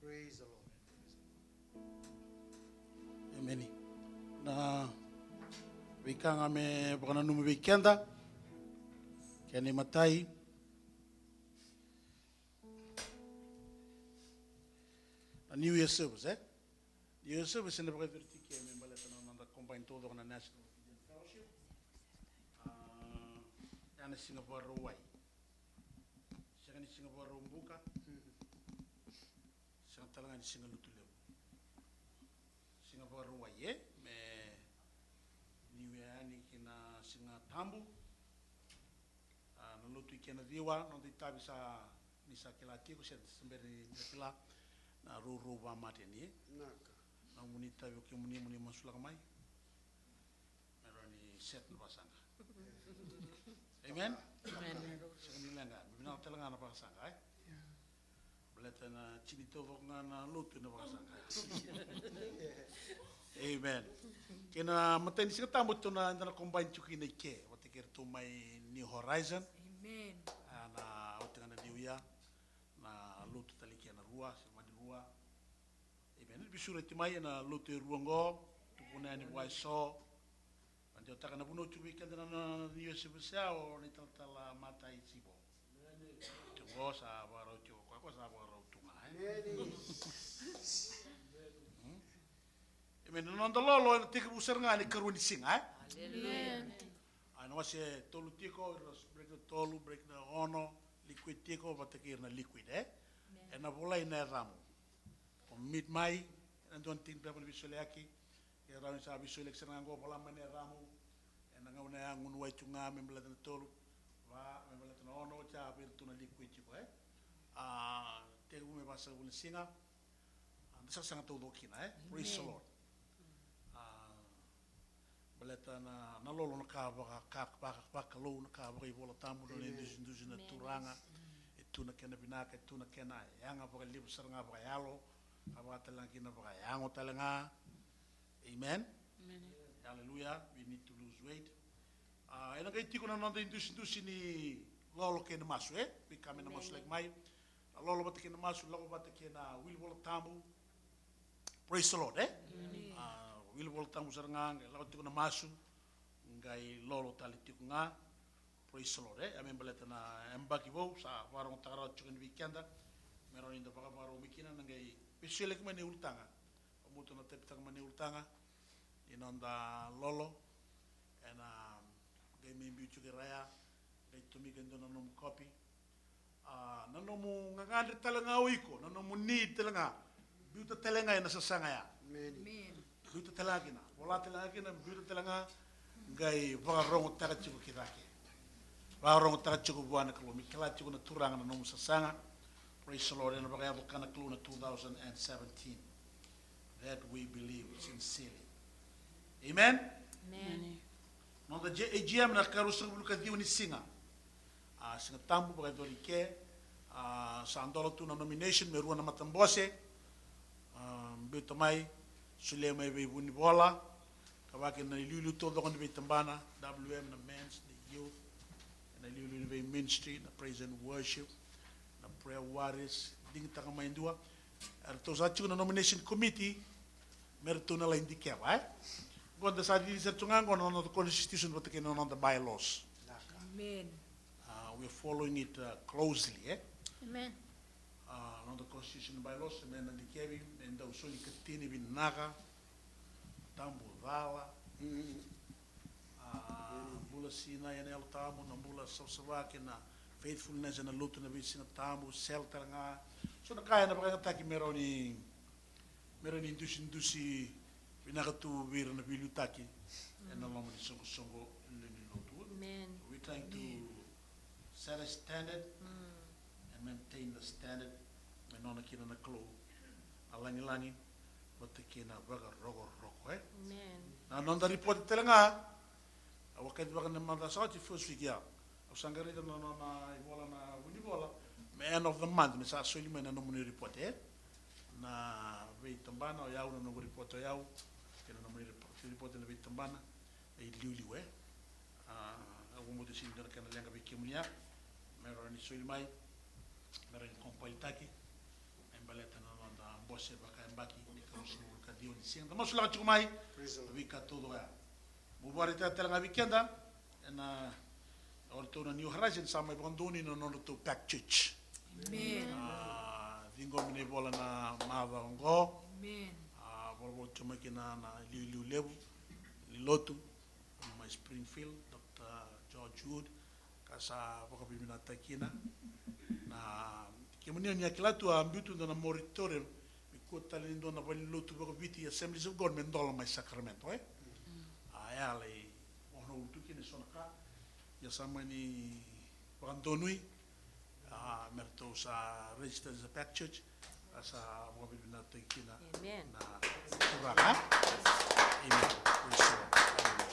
Praise the Lord. Emeni. Na Veika ga me vakananumi vei keda. Kena imatai, na New Year service, e? New Year service ena vakayacori tiko me baleta na noda combine taucoko na National Indian Fellowship. A, ya na siga Vakarauwai. Sega ni siga Vakaraubuka. Sega tale ga ni siga Lotulevu. Siga Vakarauwai, e? Me New Year yani ki na Siga Tabu. A, na lotu i kena ciwa, noda itavi sa, ni sa kila tiko, se sa bera ni da kila, na rourou vakamateni, e? Naka. Na nomuni itavi o kemuni, mo ni masulaka mai. Me rawa ni set na vakasaqa. Amen? Amen. Sega ni leqa, me vinaka tale ga na vakasaqa, e? Baleta na tini taucoko ga na lotu ena vakasaqa. Amen. Kei na matai ni Siga Tabu tou na, eda na combine tiko kina i ke vata kei iratou mai New Horizon. Amen. A, na oti ga na New Year, na lotu tale i ke na rua, se mani rua. Amen. Ni veisureti mai ena lotu e rua oqo, tukuna yani vua eso. Ka deutaka na vunau tiko vei keda na, na, na New Year service ya, o na italatala Matai Sivo. Tiko oqo sa vakarau tiko, koya, koya sa vakarau tu ga, e? Hmm? Amen. Na noda lolo ena tekivu sara ga ena ikarua ni siga, e? Amen. A, ena wase tolu tiko, ira na break na tolu, break na ono, liquid tiko, vata kei ira na liquid, e? Amen. Ena volai na yacamu. O meet mai, ena dua na tiki ni pepa ni veisoliyaki, e rawa ni sa veisoliyaki sara ga oqo, vola mai na yacamu, ena gauna ya gunu wai tu ga me baleta na tolu, va, me baleta na ono, oti ya vei iratou na liquid tiko, e? A, tekivu me vasagavulu na siga, a, da sagasaga taucoko kina, e? Praise the Lord. A, baleta na, na lolo na ka vaka, ka, vaka, vakalou, na ka vakaivolatabu, na nona idusidusi na Turaga. E tu na kena vinaka, e tu na kena yaga vakalevu sara ga vakayalo, ka vaka tale ga kina vakayago tale ga. Amen. Amen. Hallelujah. We need to lose weight. A, ena qai tiko na noda idusidusi ni lolo kei na masu, e? Veika me na masulaki mai. Na lolo vata kei na masu, lako vata kei na wili Vola Tabu. Praise the Lord, e? Amen. A, wili Vola Tabu sara ga, qai lako tiko na masu, qai lolo tale tiko ga. Praise the Lord, e? A, me baleta na yabaki vou, sa vakarogotaka rawa tiko yani vei keda. Me rawa ni da vakavakarau mai kina, na qai veisoliyaki mai na iulutaga. Vamuta na taipitaka mai na iulutaga ni noda lolo, ena qai mai biu tiko i ra ya, qai tomika e dua na nomu kopi. A, na nomu gagadre tale ga o iko, na nomu need tale ga, biuta tale ga ena sasaga ya. Amen. Amen. Biuta tale ga kina, vola tale ga kina, biuta tale ga, qai vakarogotaka tiko ki cake. Vakarogotaka tiko vua na Kalou, me kila tiko na Turaga na nomu sasaga. Praise the Lord, ena vakayaco ka na Kalou na two thousand and seventeen. That we believe sincerely. Amen? Amen. Noda J-, A G M na ka ruasagavulu ka ciwa ni siga. A, Siga Tabu vakayacori i ke. A, sa dola tu na nomination me rua na matabose. A, biuta mai, solia mai vei vunivola. Ka vaka kina na iliuliu taucoko ni veitabana, W M, na men's, na youth, na iliuliu ni vei ministry, na praise and worship, na prayer warriors, digitaka mai e dua. Eratou sa tiko na nomination committee, me ratou na lai dikeva, e? Qo da sa cici sara tu ga qo na noda constitution vata kei na noda bylaws. Amen. Uh, we are following it, uh, closely, e? Amen. A, noda constitution bylaws, me na dikevi, me dau soli katini vinaka, tabu cala, a, bula sinai ena Yalo Tabu, na bula savasava kei na faithfulness ena lotu ena veisiga tabu, sel tale ga. So na ka ena vakayagataki me rawa ni, me rawa ni dusidusi vinaka tu vei ira na veiliutaki ena loma ni soqosoqo lewe ni lotu. Amen. We trying to set a standard and maintain the standard me nona kina na Kalou, a lagilagi vata kei na vakarokoroko, e? Amen. Na noda report tale ga, au a kaitivaka na macawa sa oti, first week ya. Au sa qai raica na nona ivola na vunivola me end of the month me sa soli mai na nomuni report, e? Na veitabana o yau, na noqu report o yau kei na nomuni report, report na veitabana. E liuliu, e. A, au vakabauta sega ni dua na kena leqa vei kemuni ya. Me rawa ni soli mai, me rawa ni compile-taki, me baleta na noda bose vakayabaki ni ka ruasagavulu ka ciwa ni siga da masulaka tiko mai. Praise the Lord. Veika taucoko ya. Mo vakaraitaka tale ga vei keda ena, o ratou na New Horizon sa mai vakadonui na nodratou pack church. Amen. A, ciqomi na ivola na macawa oqo. Amen. A, volavola tiko mai kina na iliuliu levu ni lotu mai Springfield, Doctor George Wood, ka sa vakavinavinakataki kina. Na kemuni ni a kila tu a biu tu dua na moritorium, me kua tale ni dua na valenilotu vakaviti Assemblies of God me dola mai Sacramento, e? A, e a lai, o na ulutu kina e so na ka. Ia sa mani vakadonui, a, me ratou sa register as a pack church, a sa vakavinavinakataki kina. Amen. Na Turaga. Amen. Praise the Lord. Amen.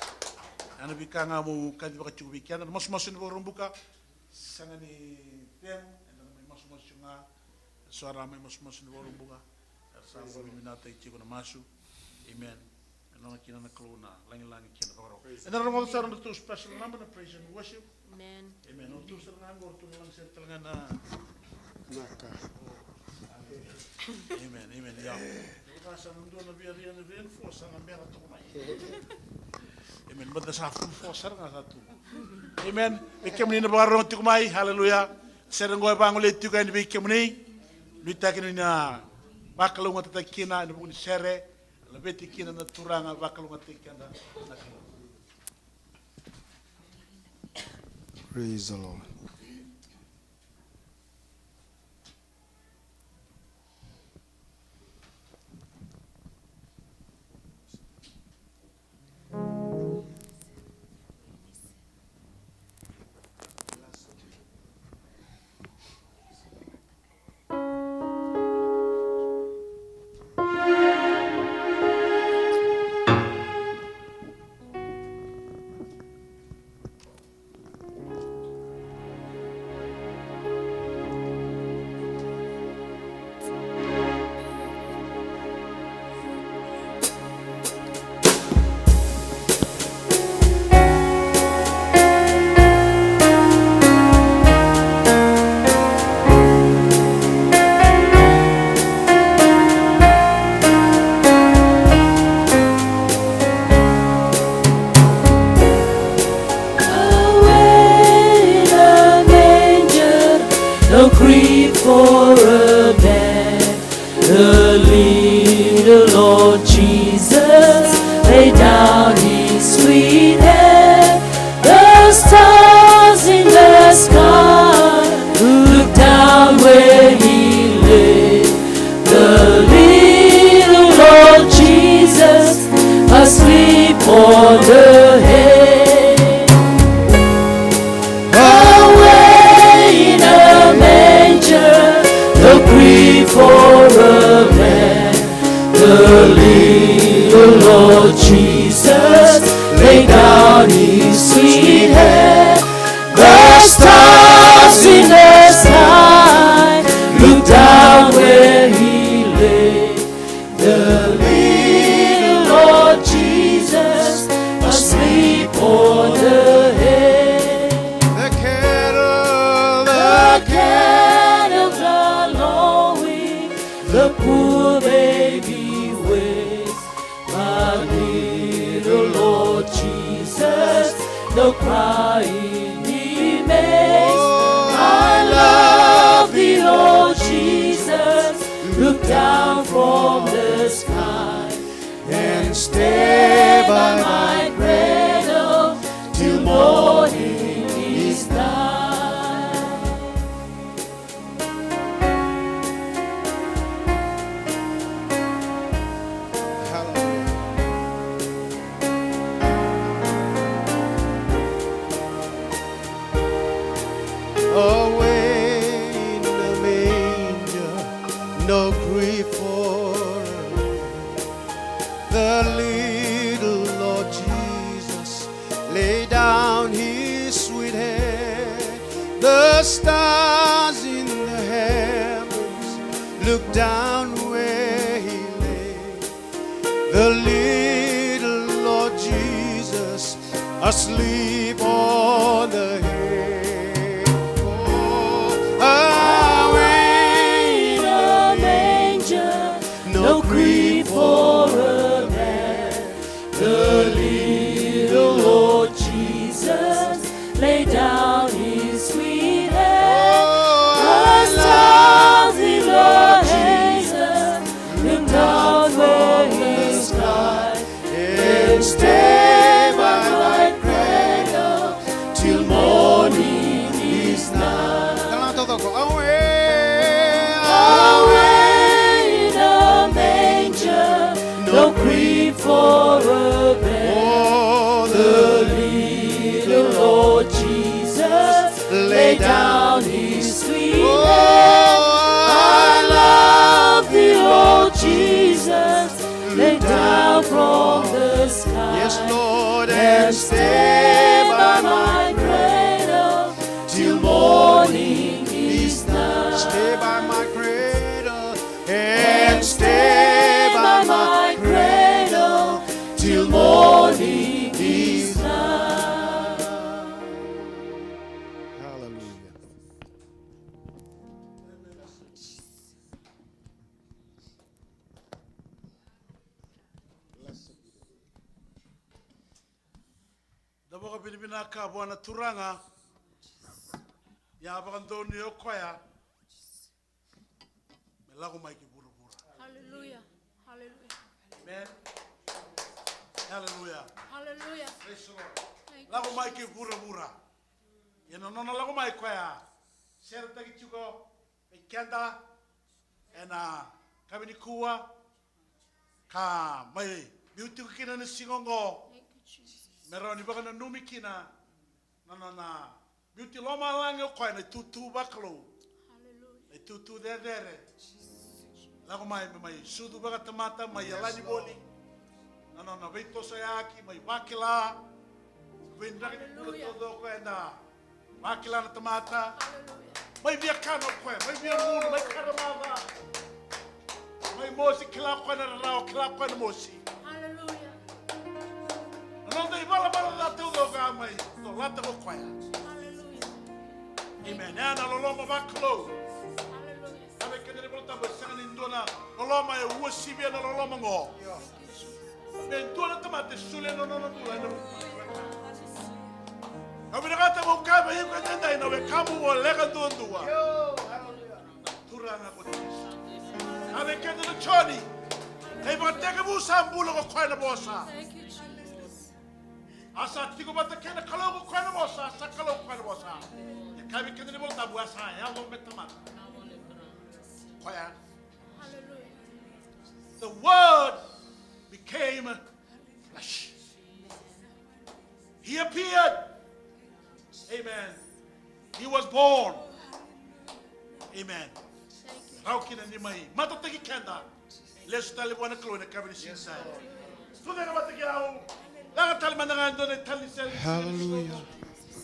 Ia na veika ga mo kacivaka tiko vei keda na masumasu ni Vakaraubuka. Sega ni cegu, eda na mai masumasu tiko ga. So era mai masumasu ni Vakaraubuka. Era sa vakavinavinakataki tiko na masu. Amen. E nona kina na Kalou na lagilagi kei na vakarau. Eda na rogoca sara na nodratou special number na praise and worship. Amen. Amen. O ratou sara ga qo, o ratou na laga sere tale ga na. Naka. Amen, amen, ia. Vaka sa na dua na via, via, via reinforce, sa na bera toka mai. Amen. But sa full force sara ga sa tu. Amen. Vei kemuni na vakarorogo tiko mai, hallelujah. Sere qo e vagolei tiko yani vei kemuni. Nuitaki ni na vakalougatataki kina ena vuku ni sere. Laveti kina na Turaga, vakalougatataki keda na Kalou. Praise the Lord. Away in a manger, no crib for a bed. The little Lord Jesus laid down his sweet head. The stars in the sky looked down where he lay. The little Lord Jesus asleep on the hay. Away in a manger, no crib for a bed. The little Lord Jesus laid down his sweet head. The stars in the sky looked down where he lay. The little Lord Jesus asleep on the hay. The cattle, the cattle are lowing, the poor baby wails. My little Lord Jesus, no crying he makes. I love thee, Lord Jesus. Look down from the sky and stay by my cradle till morning is done. Hallelujah. Away in the manger, no grief for the little Lord Jesus lay down his sweet head. The stars in the heavens look down where he lay. The little Lord Jesus asleep on the hay. Oh, away in a manger, no crib for a bed. The little Lay down his sweet head. Oh, I love thee, Lord Jesus. Look down from the sky and stay by my cradle till morning is nigh. Tala taucoko. Away, away in a manger, no crib for a bed. Oh, the little Lord Jesus lay down his sweet head. I love thee, Lord Jesus, lay down from the sky. Yes, Lord, and stay by my cradle till morning is nigh. Stay by my cradle and stay by my cradle till morning is nigh. Hallelujah. Da vakavinavinaka vua na Turaga. Ia vakadonui o koya me lako mai ki vuravura. Hallelujah. Hallelujah. Amen. Hallelujah. Hallelujah. Praise the Lord. Thank you, lako mai ki vuravura. Ia na nona lako mai koya, seretaki tiko vei keda ena yakavi nikua, ka mai biu tiko kina na siga oqo. Thank you, Jesus. Me rawa ni vakananumi kina na nona biuti lomalagi o koya na itutu vakalou. Hallelujah. Na itutu cecere. Lako mai me mai sucu vakatamata, mai yalani voli na nona veitosoyaki, mai vakila. Veidraki ni bula, hallelujah, taucoko eda vakila na tamata. Hallelujah. Mai via kana o koya, mai via gunu, mai karamaca. Mai mosi, kila o koya na rarawa, kila o koya na mosi. Hallelujah. Na noda ivalavala ca taucoko a mai colata ko koya. Hallelujah. Amen. E a na loloma vakalou. Hallelujah. Sa vei keda na iVolatabu e sega ni dua na loloma e uasivia na loloma oqo. Me dua na tamata e solia na nona bula ena vuku. Au vinakata meu kaya vei iko edaidai, na wekamu voleka duadua. Turaga ko Jisu. A vei keda na Joni, na ivakatekivu sa bula ko koya na Vosa. A sa tiko vata kei na Kalou ko koya na Vosa, a sa Kalou ko koya na Vosa. E kaya vei keda na iVolatabu, a sa yaco me tamata. Koya. The Word became flesh. He appeared. Amen. He was born. Amen. Rawa kina ni mai matataki keda. Lesu tale vua na Kalou ena yakavi ni siga. Tucake vata kei au. Laga tale mada ga e dua na italisali. Hallelujah.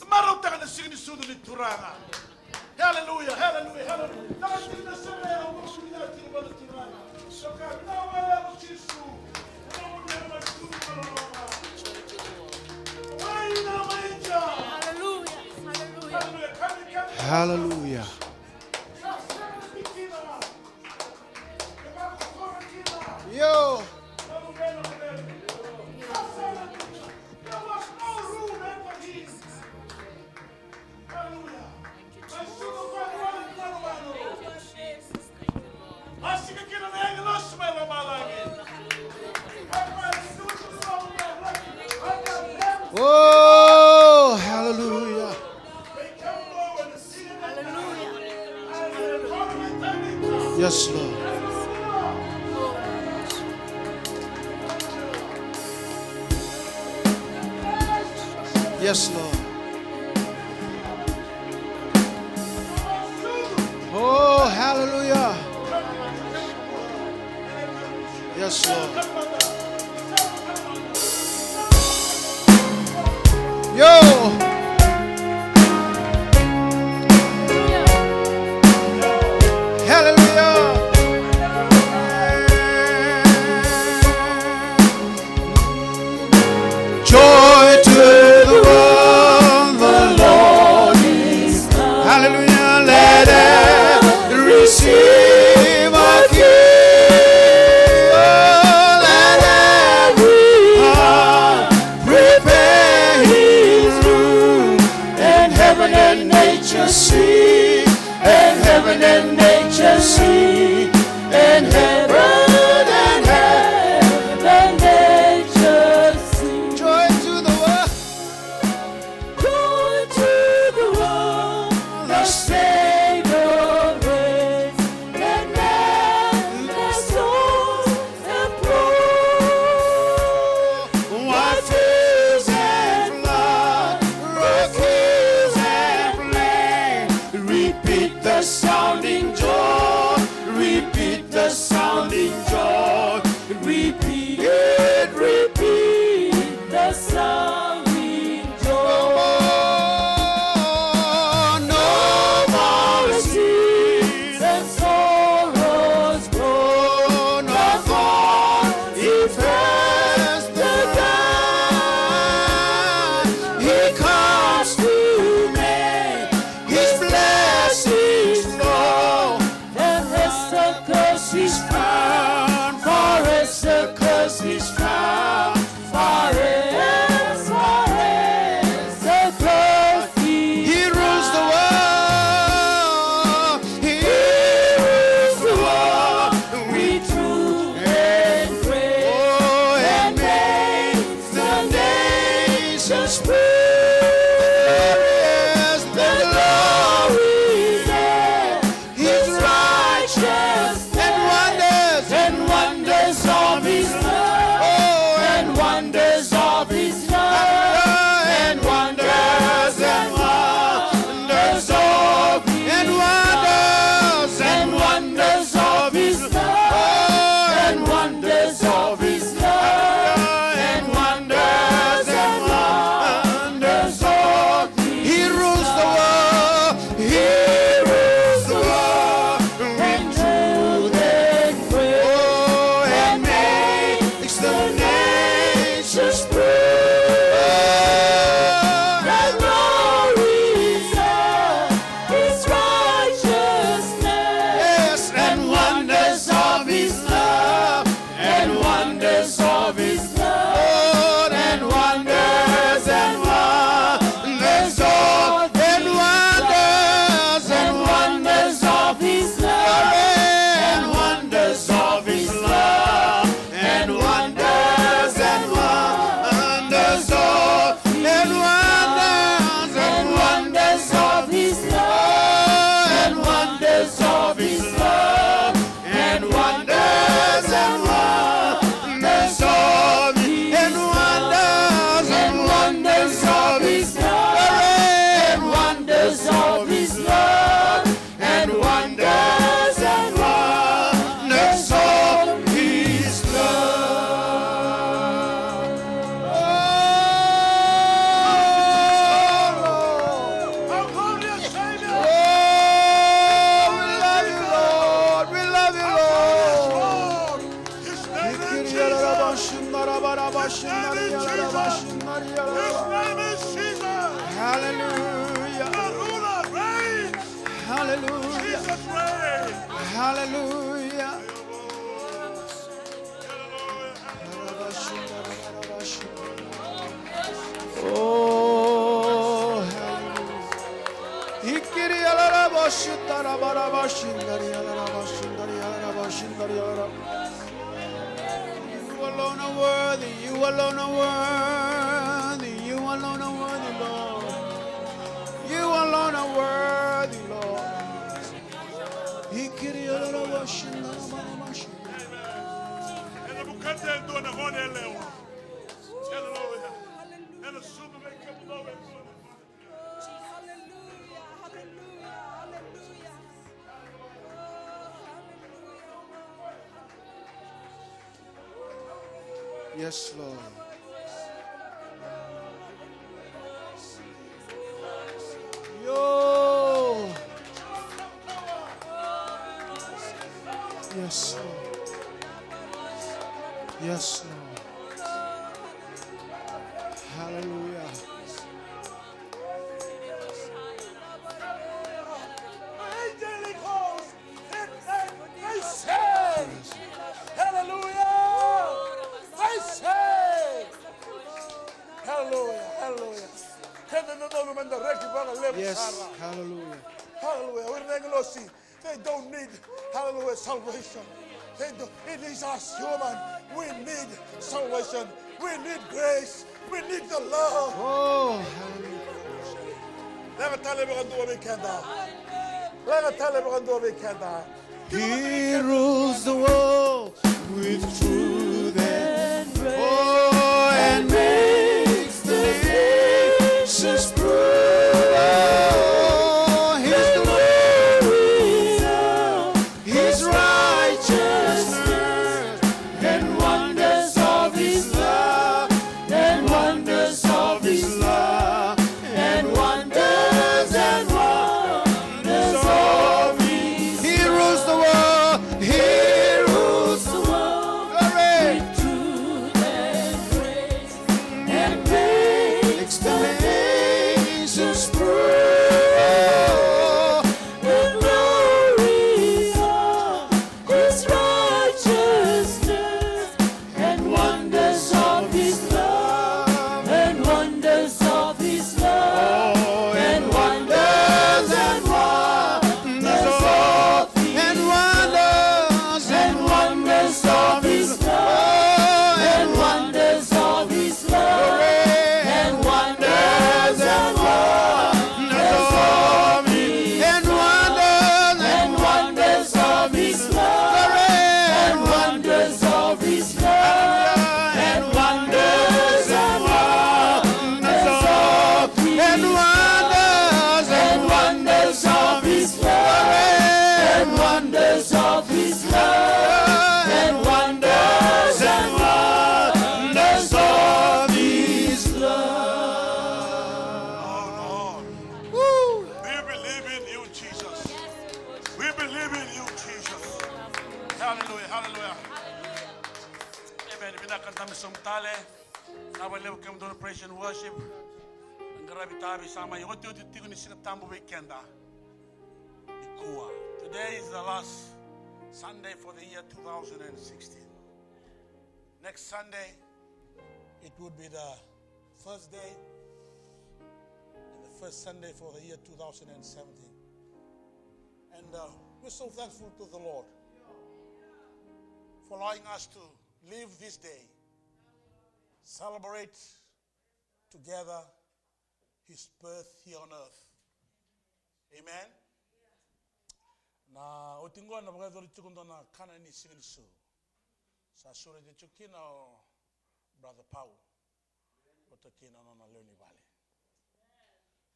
Marautaka na siga ni sucu ni Turaga. Hallelujah, hallelujah, hallelujah. Hallelujah, hallelujah. Hallelujah. Yo. Oh, hallelujah. Yes, Lord. Yes, Lord. Oh, hallelujah. Yes, Lord. Yo. Hallelujah. Joy to the world, the Lord is come. Hallelujah. Let earth receive our King. Sing, and heaven and nature sing, and heaven and heaven and nature sing. Joy to the world. Joy to the world, the Savior reigns. Let man, let souls and praise. What is and flood, rock hills and plain, repeat the sounding joy, repeat the sounding joy, repeat, repeat the sounding joy. No more tears and sorrows grow, no thorn depresses the God. He comes to make his blessings flow. For else the curse is found, for else the curse is found, for else, for else the curse is. He rules the world, he rules the world with truth and grace. Oh, and makes the nations praise the glories of his righteousness, and wonders, and wonders of his love, oh, and wonders of his love, and wonders, and wonders of, and wonders, and wonders of his love, and wonders of his love, and wonders, and wonders of. He rules the world. He rules the world with truth and grace. Oh, and makes the nations praise the glories of his righteousness. Yes, and wonders of his love, and wonders of his love, and wonders, and wonders of, and wonders, and wonders of his love, and wonders of his love, and wonders, and wonders of, and wonders, and wonders of his love, and wonders of his love, and wonders, and wonders of, and wonders, and wonders of his love, and wonders of his love, and wonders, and wonders of his love. Oh, Lord. Our glorious Savior. Oh, we love you, Lord. We love you, Lord. His name is Jesus. His name is Jesus. His name is Jesus. Hallelujah. The ruler reigns. Hallelujah. Jesus reigns. Hallelujah. Oh, hallelujah. Ikiri alarabashitarabarabashindari alarabashindari alarabashindari alarab- You alone are worthy, you alone are worthy, you alone are worthy, Lord. You alone are worthy, Lord. Ikiri alarabashindarabarabashindari. Ena bukata e dua na gone yalewa. Aleluya. Ena sucu vei kemudou e dua na gone. Aleluya, aleluya, aleluya. Yes, Lord. Yo. Yes, Lord. Yes, Lord. Hallelujah. Angelic host, they, they, they say, hallelujah. They say, hallelujah, hallelujah. Keda na donu meda reki vakalevu. Yes, hallelujah. Hallelujah. We're acknowledging they don't need, hallelujah, salvation. They don't, it is us human. We need salvation. We need grace. We need the love. Oh, hallelujah. Leqa tale vakadua vei keda. Leqa tale vakadua vei keda. He rules the world with truth and grace. Oh, and makes the nations prove. Oh, his glory, his righteousness, and wonders of his love, and wonders of his love, and wonders and wonders of his. He rules the world. He rules the world. Glory. With truth and grace, and makes the nations prove the glory of his righteousness, and wonders of his love, and wonders of his love, and wonders and wonders of his, and wonders and wonders of his love, and wonders of his love, and wonders and wonders of his, and wonders and wonders of his love, and wonders of his love, and wonders and wonders of his, and wonders and wonders of his love, and wonders of his love, and wonders and wonders of his love. Woo! We believe in you, Jesus. We believe in you, Jesus. Hallelujah, hallelujah. Amen. Vinaka, da mai sauma tale. Vinaka vakalevu kemudou na praise and worship. Na qaravi tavi sa mai otioti tiko ni Siga Tabu vei keda nikua. Today is the last Sunday for the year two thousand and sixteen. Next Sunday, it would be the first day and the first Sunday for the year two thousand and seventeen. And uh, we're so thankful to the Lord for allowing us to live this day, celebrate together his birth here on earth. Amen. Na oti qo na vakayacori tiko dua na kana ni siga ni su. Sa sureti tiko kina o Brother Paul vata kei na nona lewe ni vale.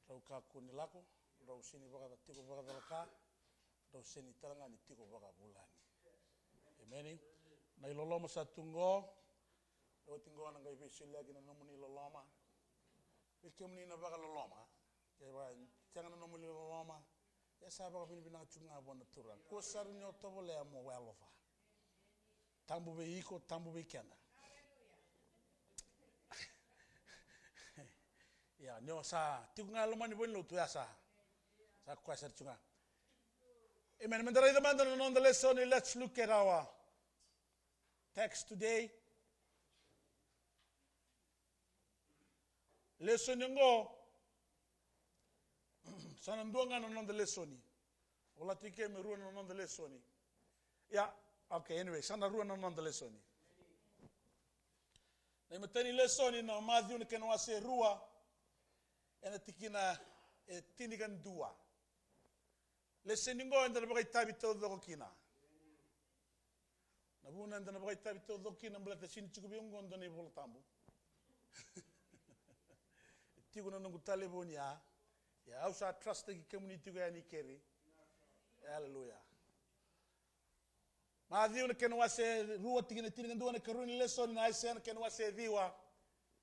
Drau kakua ni lako, drau sega ni vakatiko vakacalaka, drau sega ni tale ga ni tiko vakavulagi. Emeni. Na iloloma sa tu qo, oti qo na qai veisoliyaki na nomuni iloloma. Vei kemuni na vakaloloma, kevaka e sega na nomuni iloloma, ia sa vakavinavinaka tiko ga vua na Turaga. Kua sara ni o tovolea mo weloca. Tabu vei iko, tabu vei keda. Ia, ni o sa tiko ga e loma ni valenilotu, ia sa, sa koya sara tiko ga. Amen. Meda raica mada na noda lesoni. Let's look at our text today. Lesoni oqo, sa na dua ga na noda lesoni. Au lati ke me rua na noda lesoni. Ia, okay, anyway, sa na rua na noda lesoni. Na imatai ni lesoni na Maciu na kena wase e rua, ena tikina e tinikadua. Lesoni oqo eda na vakaitavi taucoko kina. Na vuna eda na vakaitavi taucoko kina, baleta sega ni tiko vei au oqo dua na iVola Tabu. E tiko na noqu talevoni ya. Ia au sa trust-taki kemuni tiko yani keri. Aleluya. Maciu na kena wase rua, tikina tinikadua, na ikarua ni lesoni na Aisea na kena wase ciwa,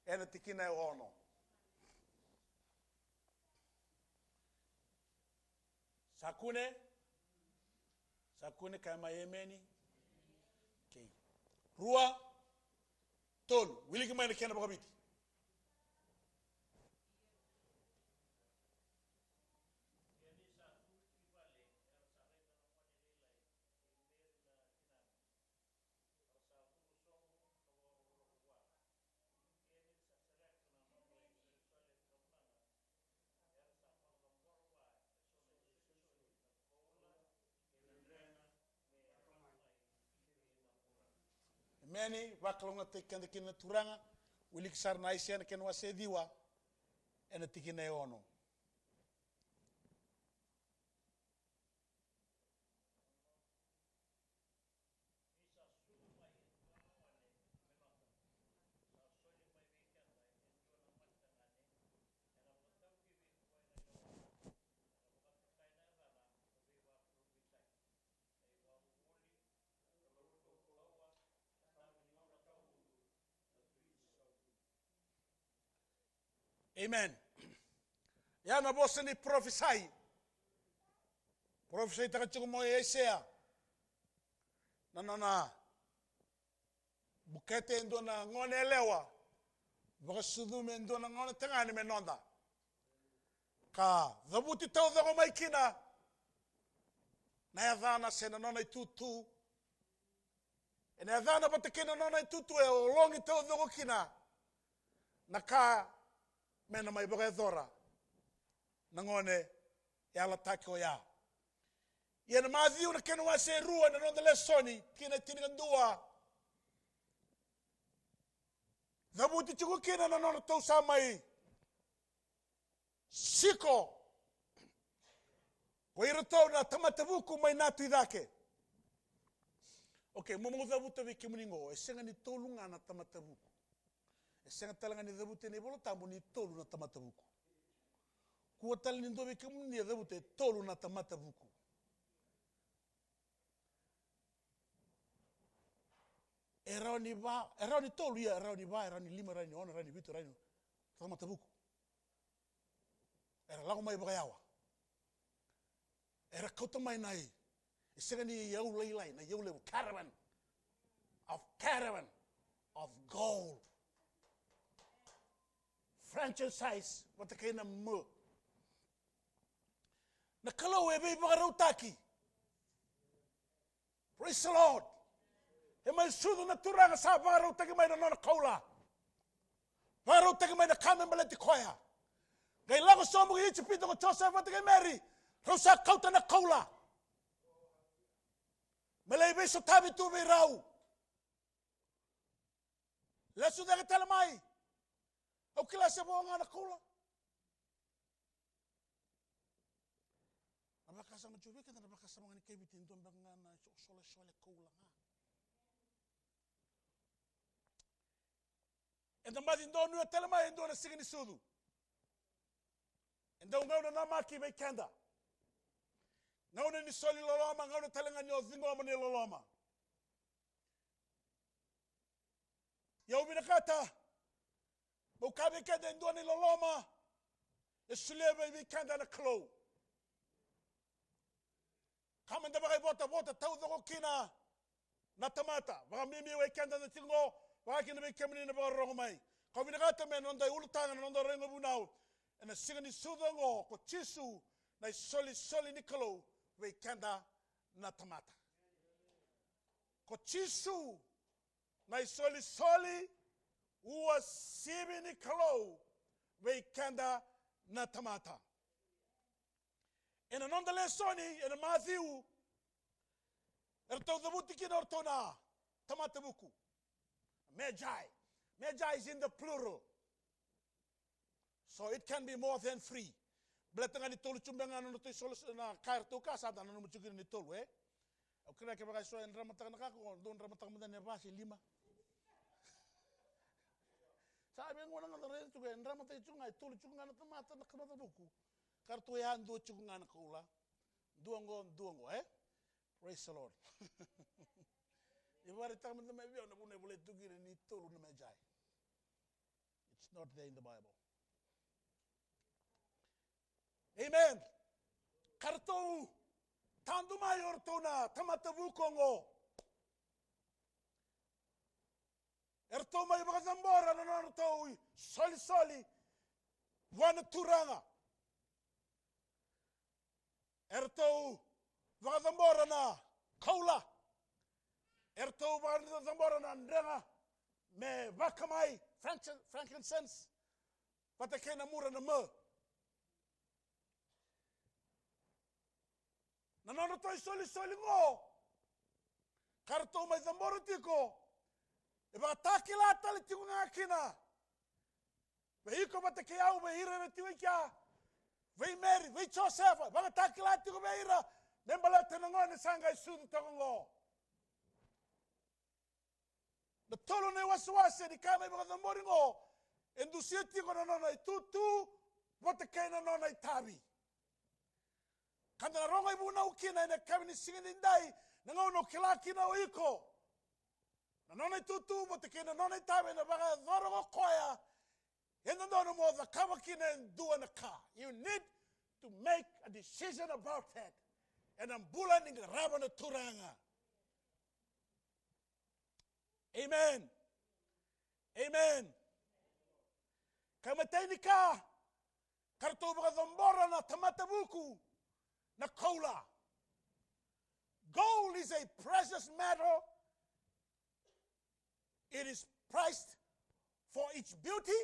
ena tikina e ono. Sa kune? Sa kune, kaya mai emeni. Okay. Rua, tolu. Wiliki mai na kena vakaviti. Emeni. Vakalougatataki keda kina na Turaga. Wiliki sara na Aisea na kena wase e ciwa, ena tikina e ono. Amen. Ia na vosa ni parofisai. Parofisaitaka tiko mai o Aisea na nona bukete e dua na gone yalewa, vakasucumi e dua na gone tagane me noda, ka cavuti taucoko mai kina na yacana se na nona itutu. Ena yacana vata kei na nona itutu e ologi taucoko kina na ka me na mai vakayacora na gone yalataki oya. Ia na Maciu na kena wase e rua, na noda lesoni, tikina e tinikadua, cavuti tiko kina na nodratou sa mai siko ko iratou na tamata vuku mai na tu i cake. Okay, mo mogu cavuta vei kemuni qo, e sega ni tolu ga na tamata vuku. E sega tale ga ni cavuta ena iVola Tabu ni tolu na tamata vuku. Kua tale ni dua vei kemuni e cavuta e tolu na tamata vuku. E rawa ni va, e rawa ni tolu, ia, e rawa ni va, e rawa ni lima, e rawa ni ono, e rawa ni vitu, e rawa ni tamata vuku. Era lako mai vakayawa. Era kauta mai na i, e sega ni iyau lailai, na iyau levu, caravan of, caravan of gold. Frankincense vata kei na myrrh. Na Kalou e veivakarautaki. Praise the Lord. E mai sucu na Turaga, sa vakarautaki mai na nona koula. Vakarautaki mai na ka me baleti koya. Qai lako sobu ki Ijipita ko Josefa vata kei Meri, rau sa kauta na koula me lai veisotavi tu vei rau. Lesu cake tale mai. Au kila se vo ga na koula. Na vakasama tiko vei keda, na vakasama ga ni kai Viti, e dua beka ga na so-, solesole koula ga. Eda baci donuya tale mai e dua na siga ni sucu. E dau gauna namaki vei keda. Gauna ni soli loloma, gauna tale ga ni o ciqoma ni loloma. Ia au vinakata meu kaya vei keda e dua na iloloma e solia vei, vei keda na Kalou. Ka meda vakaivotavota taucoko kina na tamata. Vakabibi vei keda na tiko qo, vaka kina vei kemuni na vakarorogo mai. Kau vinakata me noda iulutaga, na noda rogo vunau ena siga ni sucu oqo, ko Jisu na isolisoli ni Kalou vei keda na tamata. Ko Jisu na isolisoli uasivi ni Kalou vei keda na tamata. Ena noda lesoni ena Maciu, eratou cavuti kina o ratou na tamata vuku. Magi. Magi is in the plural. So it can be more than three. Baleta ga ni tolu tu beka ga na nodratou isolo, na ka eratou kaya, sa da nanuma tiko kina ni tolu, e? Au kila kevaka eso e dramataka na ka qo, dou dramataka mada na va se lima. Sa vei gauna ga da raica tiko e dramataki tiko ga, e tolu tiko ga na tamata, na tamata vuku. Ka ratou yadua tiko ga na koula. Dua qo, dua qo, e? Praise the Lord. Ni vakaraitaka mada mai vei au na vuna e volai tu kina ni tolu na Magi. It's not there in the Bible. Amen. Ka ratou tadu mai o ratou na tamata vuku oqo. Eratou mai vakacabora na nodratou isolisoli vua na Turaga. Eratou vakacabora na koula. Eratou vakacabora na drega me vaka mai, frankin-, frankincense, vata kei na mura na myrrh. Na nodratou isolisoli qo, ka ratou mai cabora tiko, E vakatakila tale tiko ga kina vei iko vata kei au, vei ira era tiko i kea, vei Meri, vei Josefa, e vakatakila tiko vei ira me baleta na gone sa qai sucu toka oqo. Na tolu na iwasewase ni ka mai vakacabori oqo, e dusia tiko na nona itutu vata kei na nona itavi. Ka da na rogo ivunau kina ena yakavi ni siga nidai, na gauna o kila kina o iko na nona itutu vata kei na nona itavi, ena vakayacora ko koya e dodonu mo cakava kina e dua na ka. You need to make a decision about that. Ena bula ni qarava na Turaga. Amen. Amen. Ka matai ni ka, ka ratou vakacabora na tamata vuku na koula. Gold is a precious metal. It is priced for its beauty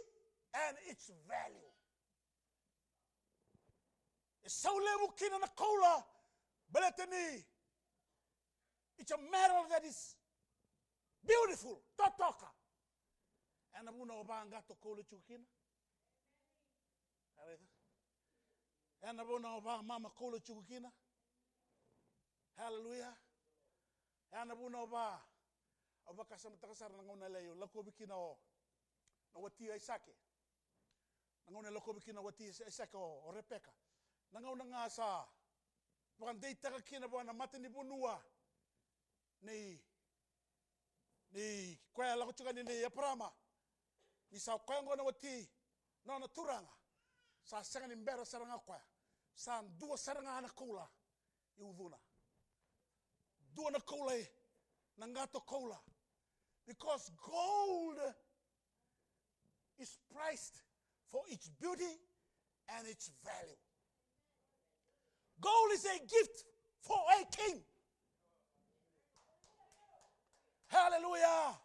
and its value. E sau levu kina na koula, baleta ni it's a metal that is beautiful, totoka. Ena vuna o vaqato koula tiko kina. Ena vuna o vamama koula tiko kina. Haleluya. Ena vuna o va, au vakasamataka sara na gauna lailai au lakovi kina o na wati Aisake. Na gauna e lakovi kina na wati Aisake o, o Repeka. Na gauna ga sa vakadeitaka kina vua na matanivanua nei, nei koya e lako tiko yani nei Eparama. Ni sa o koya oqo na wati nona turaga. Sa sega ni bera sara ga o koya. Sa dua sara ga na koula e ucuna. Dua na koula e na qato koula. Because gold is priced for its beauty and its value. Gold is a gift for a king. Hallelujah.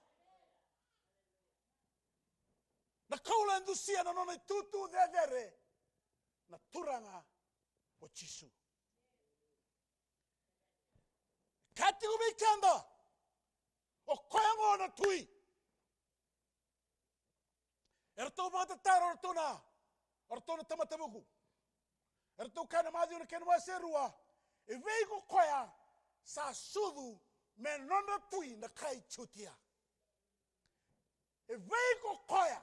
Na koula e dusia na nona itutu cecere na Turaga o Jisu. Ka tiko vei keda, o koya oqo na tui. Eratou vakatataro o ratou na, o ratou na tamata vuku. Eratou kaya na Maciu na kena wase rua, e vei ko koya sa sucu me nodra tui na kai Jutia? E vei ko koya?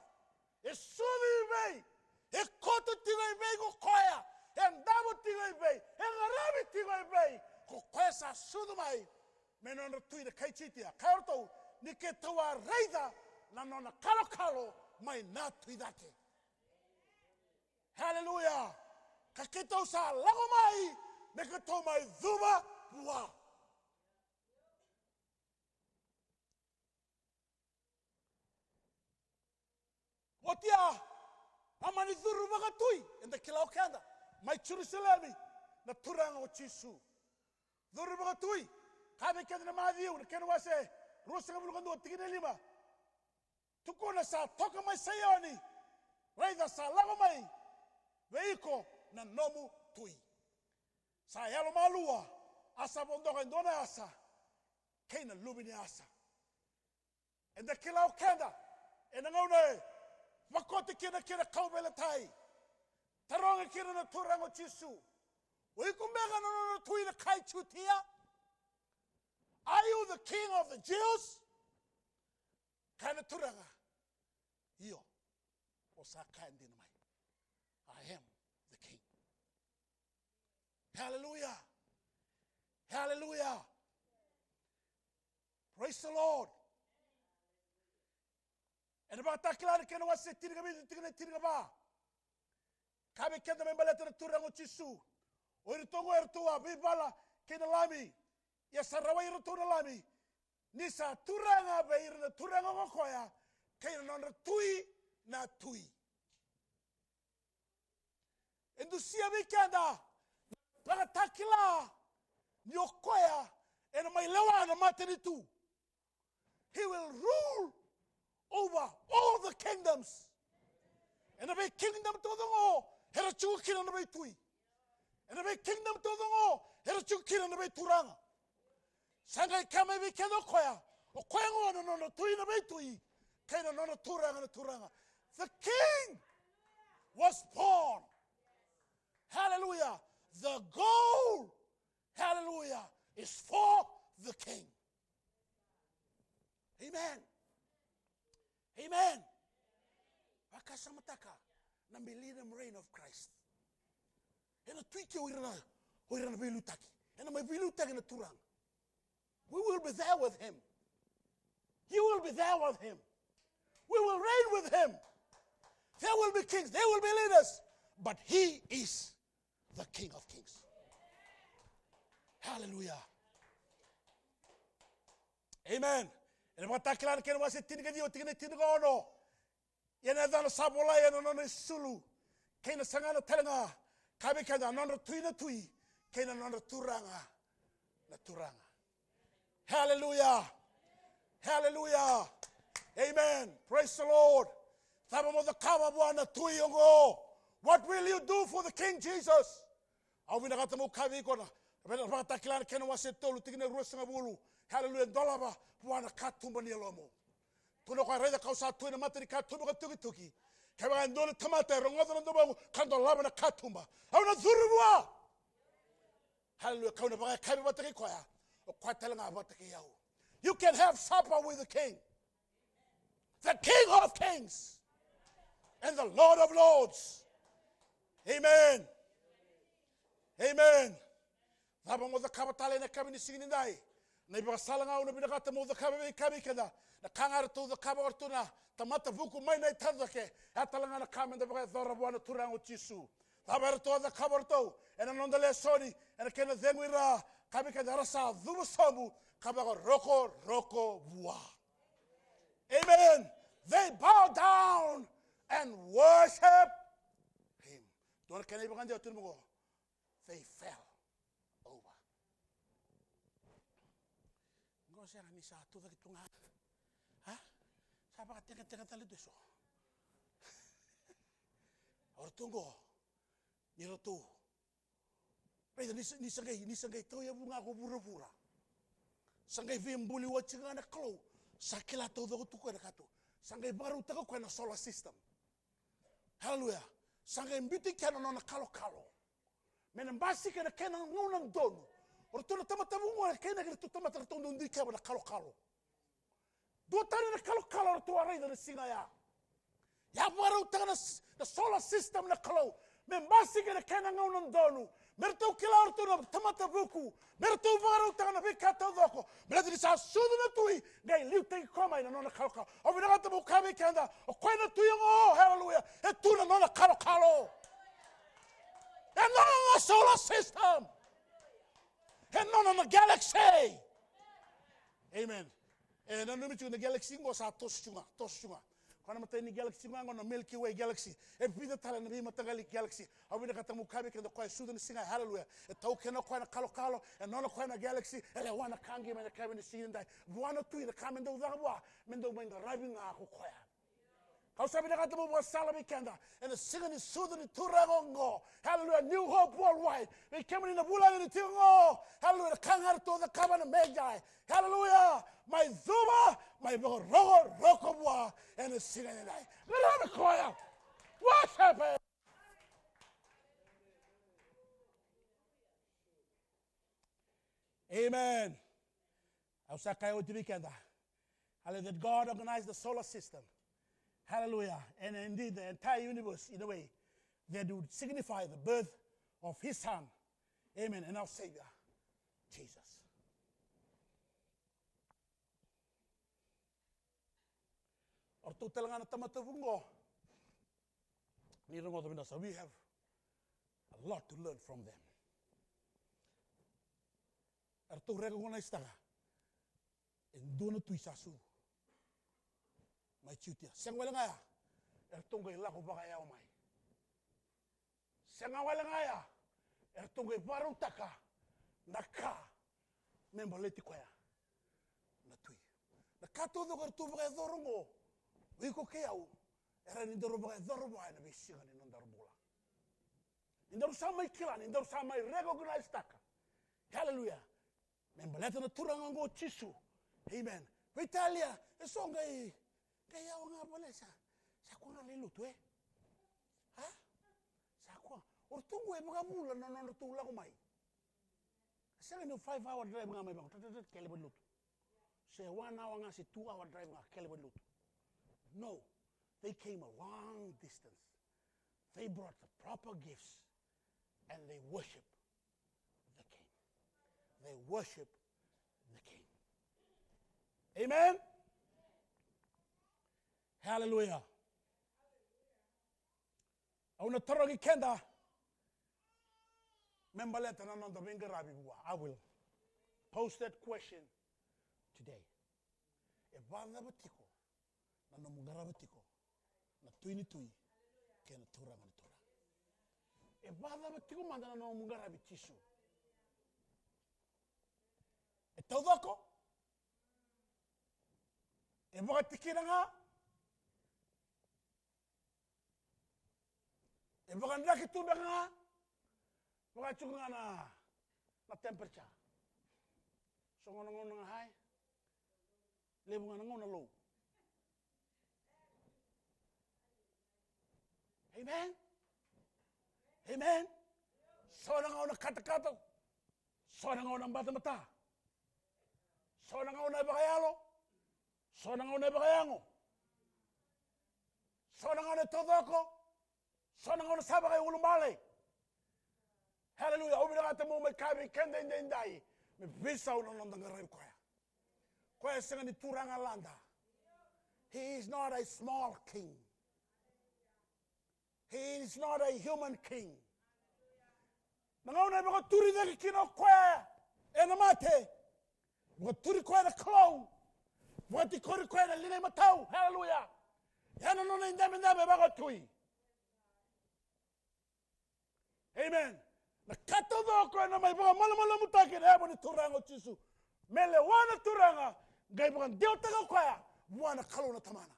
E sucu i vei? E koto tiko i vei ko koya? E davo tiko i vei? E qaravi tiko i vei ko koya sa sucu mai me nodra tui na kai Jutia? Kaya o ratou, ni keitou a raica na nona kalokalo mai na tui cake. Haleluya. Ka keitou sa lako mai me keitou mai cuva vua. Oti ya, a mani curu vakatui, eda kila o keda, mai Jerusalemi na Turaga o Jisu. Curu vakatui, kaya vei keda na Maciu na kena wase ruasagavulu ka dua, tikina e lima. Tukuna, sa toka mai Saioni, raica sa lako mai vei iko na nomu tui. Sa yalomalua, a sa vodoka e dua na yasa kei na luve ni yasa. Eda kila o keda ena gauna e vakoti kina kina kauveilatai, tarogi kina na Turaga o Jisu, o iko beka na nona tui na kai Jutia? Are you the king of the Jews? Kaya na Turaga, io, o sa kaya dina mai. I am the king. Hallelujah. Hallelujah. Praise the Lord. Ena Vakatakila na kena wase tinikavitu, tikina tinikava. Kaya vei keda me baleta na Turaga o Jisu. O iratou oqo eratou a veivala kei na Lami. Ia sa rawai iratou na Lami. Ni sa turaga vei ira na turaga ko koya, kei na nodra tui na tui. E dusia vei keda na Vakatakila ni o koya ena mai lewa na matanitu. He will rule over all the kingdoms. Ena vei kingdom taucoko qo era tiko kina na veitui. Ena vei kingdom taucoko qo era tiko kina na veituraga. Sa qai kaya mai vei keda o koya, O koya gona na nona Tui na veitui kei na nona Turaga na turaga. The king was born. Hallelujah. The goal, hallelujah, is for the king. Amen. Amen. Vakasamataka na millennium reign of Christ. Ena Tui kei o ira na, o ira na veiliutaki. Ena mai veiliutaki na Turaga. We will be there with him. You will be there with him. We will reign with him. There will be kings, there will be leaders, but he is the King of Kings. Hallelujah. Amen. Ena Vakatakila na kena wase tinikaciwa, tikina tinikaono. Ia na yacana sa volai ena nona isulu kei na sagana tale ga, ka vei keda na nodra Tui na tui kei na nodra Turaga na turaga. Hallelujah. Hallelujah. Amen. Praise the Lord. Cava mo cakava vua na Tui oqo? What will you do for the King Jesus? Au vinakata meu kaya vei iko na, na Vakatakila na kena wase tolu, tikina ruasagavulu. Hallelujah. Dolava vua na katuba ni yalomu. Tukuna o koya, raica kau sa tu ena mata ni katuba ka tukituki. Kevaka e dua na tamata e rogoca na domoqu ka dolava na katuba, au na curu vua. Hallelujah. Kau na vakayakavi vata kei koya, o koya tale ga vata kei au. You can have supper with the King. The King of Kings and the Lord of Lords. Amen. Amen. Cava mo cakava tale ena yakavi ni siga nidai? Na ivakasala ga au na vinakata mo cakava vei keda, na ka ga eratou cakava o ratou na tamata vuku mai na itacoke, e tale ga na ka meda vakayacora vua na Turaga o Jisu. Cava eratou a cakava o ratou ena noda lesoni, ena kena cegu i ra, ka vei keda era sa cuva sobu ka vakarokoroko vua. Amen. They bow down and worship him. Dua na kena ivakadewa tu na mako. They fell over. Qo sega ni sa tucake tu ga. A? Sa vakategatega tale tu eso. O ratou qo, ni ratou, raica ni sa, ni sa qai, ni sa qai tauyavu ga ko vuravura. Sa qai veibuli oti ga na Kalou. Sa kila taucoko tu koya na ka tu. Sa qai vakarautaka koya na solar system. Hallelujah. Sa qai biuti kina na nona kalokalo me na basika ena kena gauna donu. O ratou na tamata vuku qo, kei na kena tu tamata ratou dau dikeva na kalokalo. Dua tani na kalokalo ratou a raica na siga ya. Ia vakarautaka na s-, na solar system na Kalou me basika ena kena gauna donu. Me ratou kila o ratou na tamata vuku. Me ratou vakarautaka na veika taucoko. Baleta ni sa sucu na Tui, qai liutaki koya mai na nona kalokalo. Au vinakata meu kaya vei keda, o koya na Tui oqo, hallelujah, e tu na nona kalokalo. E nona na solar system. E nona na galaxy. Amen. E nanumi tiko na galaxy qo sa toso tiko ga, toso tiko ga. Koya na matai ni galaxy qo, qo na Milky Way galaxy. E vica tale na veimataqali galaxy. Au vinakata meu kaya vei keda, o koya e sucu ena siga, hallelujah. E taukena o koya na kalokalo, e nona o koya na galaxy, e lewa na ka qi mai na yakavi ni siga nidai. Vua na Tui na ka me dau caka vua, me dau mai qaravi ga ko koya. Kau sa vinakata meu vakasala vei keda ena siga ni sucu ni Turaga oqo. Hallelujah. New Hope Worldwide. Vei kemuni na vulagi ni tiko oqo. Hallelujah. Na ka ga eratou cakava na Magi. Hallelujah. Mai cuva, mai vakarokoroko vua ena siga nidai. Qaravi koya. Worship him. Amen. Au sa kaya oti vei keda. Hallelujah. That God organized the solar system. Hallelujah. And indeed the entire universe in a way that would signify the birth of his son. Amen. And our Savior, Jesus. O ratou tale ga na tamata vuku qo, ni rogoca vinaka sara, we have a lot to learn from them. Eratou recognize-taka e dua na Tui sa sucu mai Jutia. Sega wale ga ya, eratou qai lako vakayawa mai. Sega wale ga ya, eratou qai vakarautaka na ka me baleti koya na Tui. Na ka taucoko eratou vakayacora oqo, o iko kei au, e rawa ni daru vakayacora vua ena veisiga ni nodaru bula. Ni daru sa mai kila, ni daru sa mai recognize-taka. Hallelujah. Me baleta na Turaga oqo o Jisu. Amen. Veitalia, e so qai, qai yawa ga vale sa. Sa kua ga lai lotu, e? A? Sa kua. O ratou qo e vakavula na nodratou lako mai. Sega ni five hour drive ga mai vaka, ta, ta, ta, kele vale lotu. Se one hour ga, se two hour drive ga, kele vale lotu. No. They came a long distance. They brought the proper gifts and they worship the king. They worship the king. Amen. Hallelujah. Au na tarogi keda me baleta na noda veiqaravi vua. I will post that question today. E vakacava tiko na nomu qarava tiko na Tui ni tui kei na Turaga ni turaga? E vakacava tiko mada na nomu qaravi Jisu? E taucoko? E vakatikina ga? E vakadraki tu beka ga? Vaka tiko ga na, na temperature. So gauna, gauna ga high. Levu ga na gauna low. Amen. Amen. So na gauna katakata. So na gauna batabata. So na gauna e vakayalo. So na gauna e vakayago. So na gauna e taucoko. So na gauna sa vakaiulubale. Haleluya. Au vinakata meu mai kaya vei keda edaidai, me veisau na noda qaravi koya. Koya e sega ni turaga lada. He is not a small king. He is not a human king. Na gauna e vakaturi cake kina o koya ena mate, vakaturi koya na Kalou, vakatikori koya na liga imatau. Haleluya. Ia na nona idabedabe vakatui. Amen. Na ka taucoko ena mai vakamalumalumutaki ena yavu ni Turaga o Jisu. Me lewa na Turaga, qai vakadewataka o koya vua na Kalou na Tamana.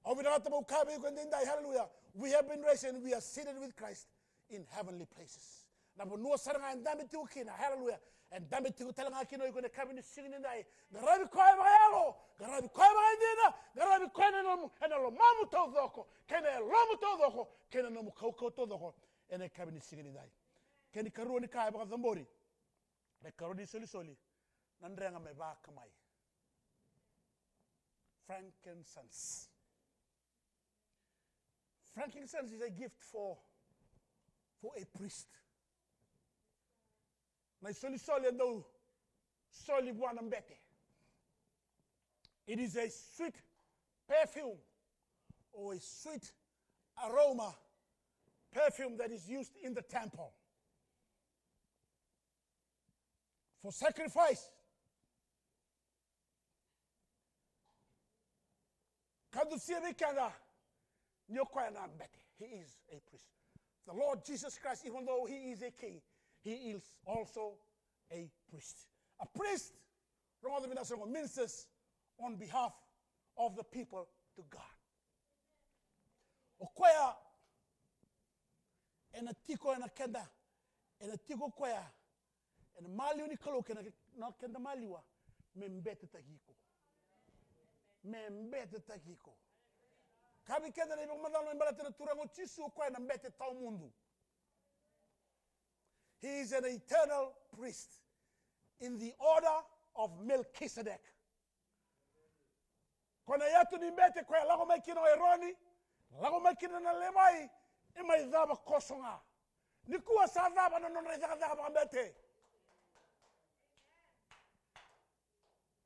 Au vinakata meu kaya vei iko edaidai, hallelujah. We have been raised and we are seated with Christ in heavenly places. Na vanua sara ga e dabe tiko kina, hallelujah. E dabe tiko tale ga kina o iko ena yakavi ni siga nidai. Qaravi koya vakayalo, qaravi koya vakaidina, qaravi koya ena nomu, ena lomamu taucoko, kei na yalomu taucoko, kei na nomu kaukauwa taucoko, ena yakavi ni siga nidai. Kena ikarua ni ka e vakacabori, na ikarua ni isolisoli, na drega me vakamai. Frankincense. Frankincense is a gift for, for a priest. Na isolisoli e dau soli vua na bete. It is a sweet perfume or a sweet aroma perfume that is used in the temple for sacrifice. Ka dusia vei keda ni o koya na bete. He is a priest. The Lord Jesus Christ, even though he is a king, he is also a priest. A priest, rogoca vinaka sara, ministers on behalf of the people to God. O koya ena tiko ena keda, ena tiko o koya ena maliwa ni Kalou kei na keda maliwa, me betetaki iko. Me betetaki iko. Kaya vei keda na ivakamacala me baleta na Turaga o Jisu, o koya na bete tawamudu. He is an eternal priest in the order of Melchizedek. Ko na yatu ni bete koya lako mai kina o Eroni, lako mai kina na Levai, e mai cava koso ga. Nikua sa cava na nodra icakacaka vakabete.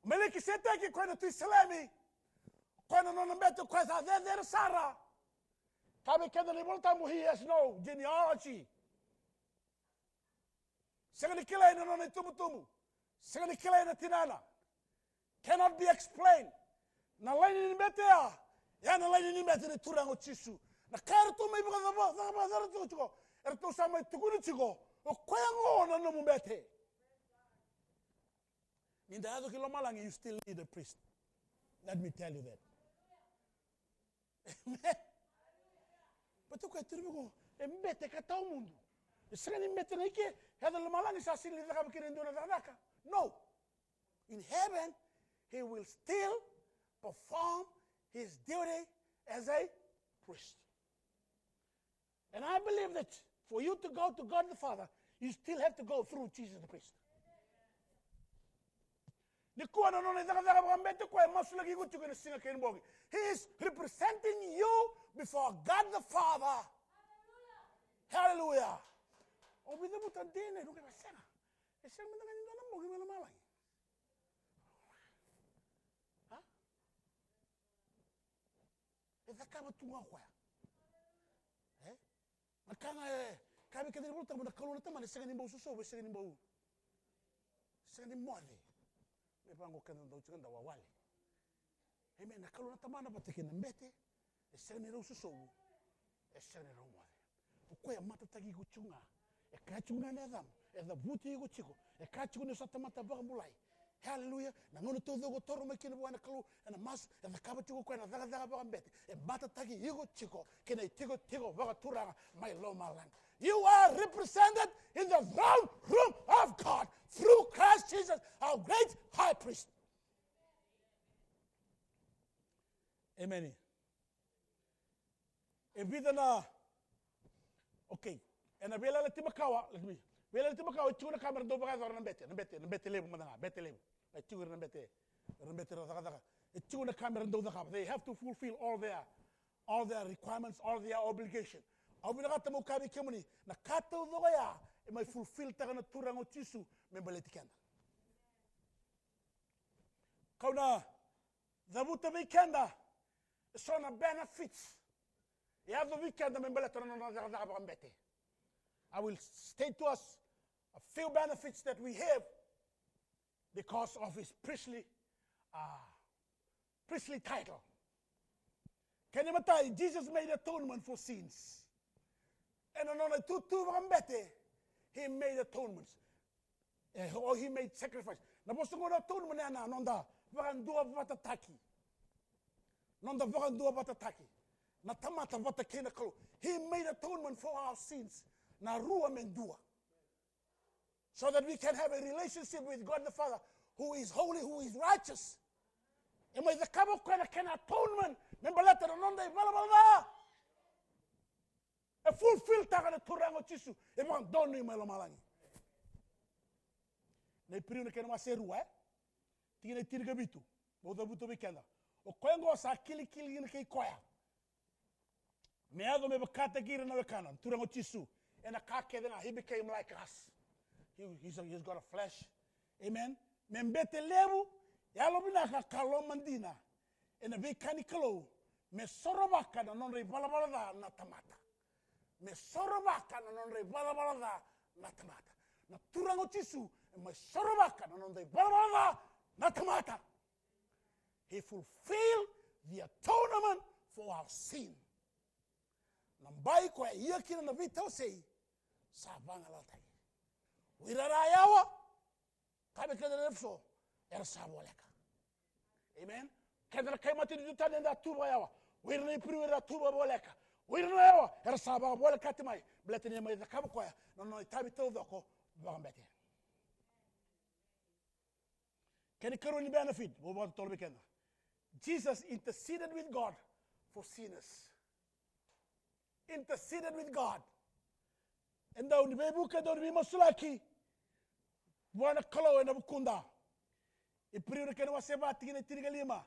Melikiseteki koya na tui Salemi, koya na nona bete koya sa cecere sara. Kaya vei keda na iVola Tabu, he has no genealogy. Sega ni kilai na nona itubutubu. Sega ni kilai na tinana. Cannot be explained. Na laini ni bete ya, ya na laini ni bete ni Turaga o Jisu. Na ka eratou mai vakacava, vakacava, vakacava tiko, tiko. Eratou sa mai tukuni tiko, o koya go na nomu bete. Ni da yaco ki lomalagi, you still need a priest. Let me tell you that. Amen. But okay, tiri vako, e bete ka tawamudu. E sega ni bete na ike, e yaco lomalagi sa sili cakava kina e dua na cakacaka. No. In heaven, He will still perform his duty as a priest. And I believe that for you to go to God the Father, you still have to go through Jesus the priest. Nikua na nona icakacaka vakabete, o koya e masulaki iko tiko ena siga kei na bogi. He is representing you before God the Father. Hallelujah. O vica vuta dina, e ruka e sega. E sega mada ga ni dua na bogi mai lomalagi. A? E cakava tu ga o koya. E? Na ka ga e, ka vei keda na iVolatabu, na Kalou na Tamana e sega ni bau sosovu, e sega ni bau, sega ni moce. Me vaqo keda dau tiko da wawale. Amen. Na Kalou na Tamana vata kei na bete, e sega ni rau sosovu, e sega ni rau moce. O koya e matataki iko tiko ga. E kaya tiko ga na yacamu, e cavuti iko tiko. E kaya tiko ni o sa tamata vakabulai. Hallelujah. Na gauna taucoko o toro mai kina vua na Kalou ena masu, e cakava tiko o koya na cakacaka vakabete. E matataki iko tiko kei na itikotiko vakaturaga mai lomalagi. You are represented in the throne room of God through Christ Jesus, our great high priest. Amen. E vica na, okay. Ena Veiyalayalati Makawa, let me, Veiyalayalati Makawa, e tiko na ka me ra dau vakayacora na bete, na bete, na bete levu mada ga, bete levu. E tiko ira na bete, na bete ra cakacaka. E tiko na ka me ra dau cakava. They have to fulfill all their, all their requirements, all their obligation. Au vinakata meu kaya vei kemuni, na ka taucoko ya e mai fulfill taka na Turaga o Jisu me baleti keda. Kau na cavuta vei keda eso na benefits e yaco vei keda me baleta na nona cakacaka vakabete. I will state to us a few benefits that we have because of his priestly, uh, priestly title. Kena imatai, Jesus made atonement for sins. Ena nona itutu vakabete, he made atonements. E, or he made sacrifice. Na vosa qo na atonement ya na noda vakaduavatataki. Noda vakaduavatataki. Na tamata vata kei na Kalou. He made atonement for our sins. Na rua me dua. So that we can have a relationship with God the Father, who is holy, who is righteous. E mai cakava o koya na kena atonement me baleta na noda ivalavala ca. E fulfill taka na Turaga o Jisu, e vakadonui mai lomalagi. Na Iperiu na kena wase rua, e? Tikina e tinikavitu, meu cavuta vei keda. O koya oqo sa kilikili kina kei koya. Me yaco me vakataki ira na wekana, na Turaga o Jisu. Ena ka kece ga, he became like us. He, he's, he's got a flesh. Amen. Me bete levu, yalovinaka ka lomadina. Ena veika ni Kalou, me sorovaka na nodra ivalavala ca na tamata. Me sorovaka na nodra ivalavala ca na tamata. Na Turaga o Jisu, e mai sorovaka na noda ivalavala ca na tamata. He fulfilled the atonement for our sin. Na bai koya e ia kina na veitawasei, sa vagalalataki. O ira era yawa, ka vei keda na Efeso, era sa voleka. Amen. Keda na kai matanitu tani eda tu vakayawa. O ira na Iperiu era tu vakavoleka. O ira na yawa, era sa vakavolekati mai. Baleta ni mai cakava koya na nona itavi taucoko vakabete. Kena ikarua ni benefit, vou vakatotolo vei keda. Jesus interceded with God for sinners. Interceded with God. E dau ni veivuke, e dau ni veimasulaki vua na Kalou ena vukuda. Iperiu na kena wase va, tikina e tinikalima.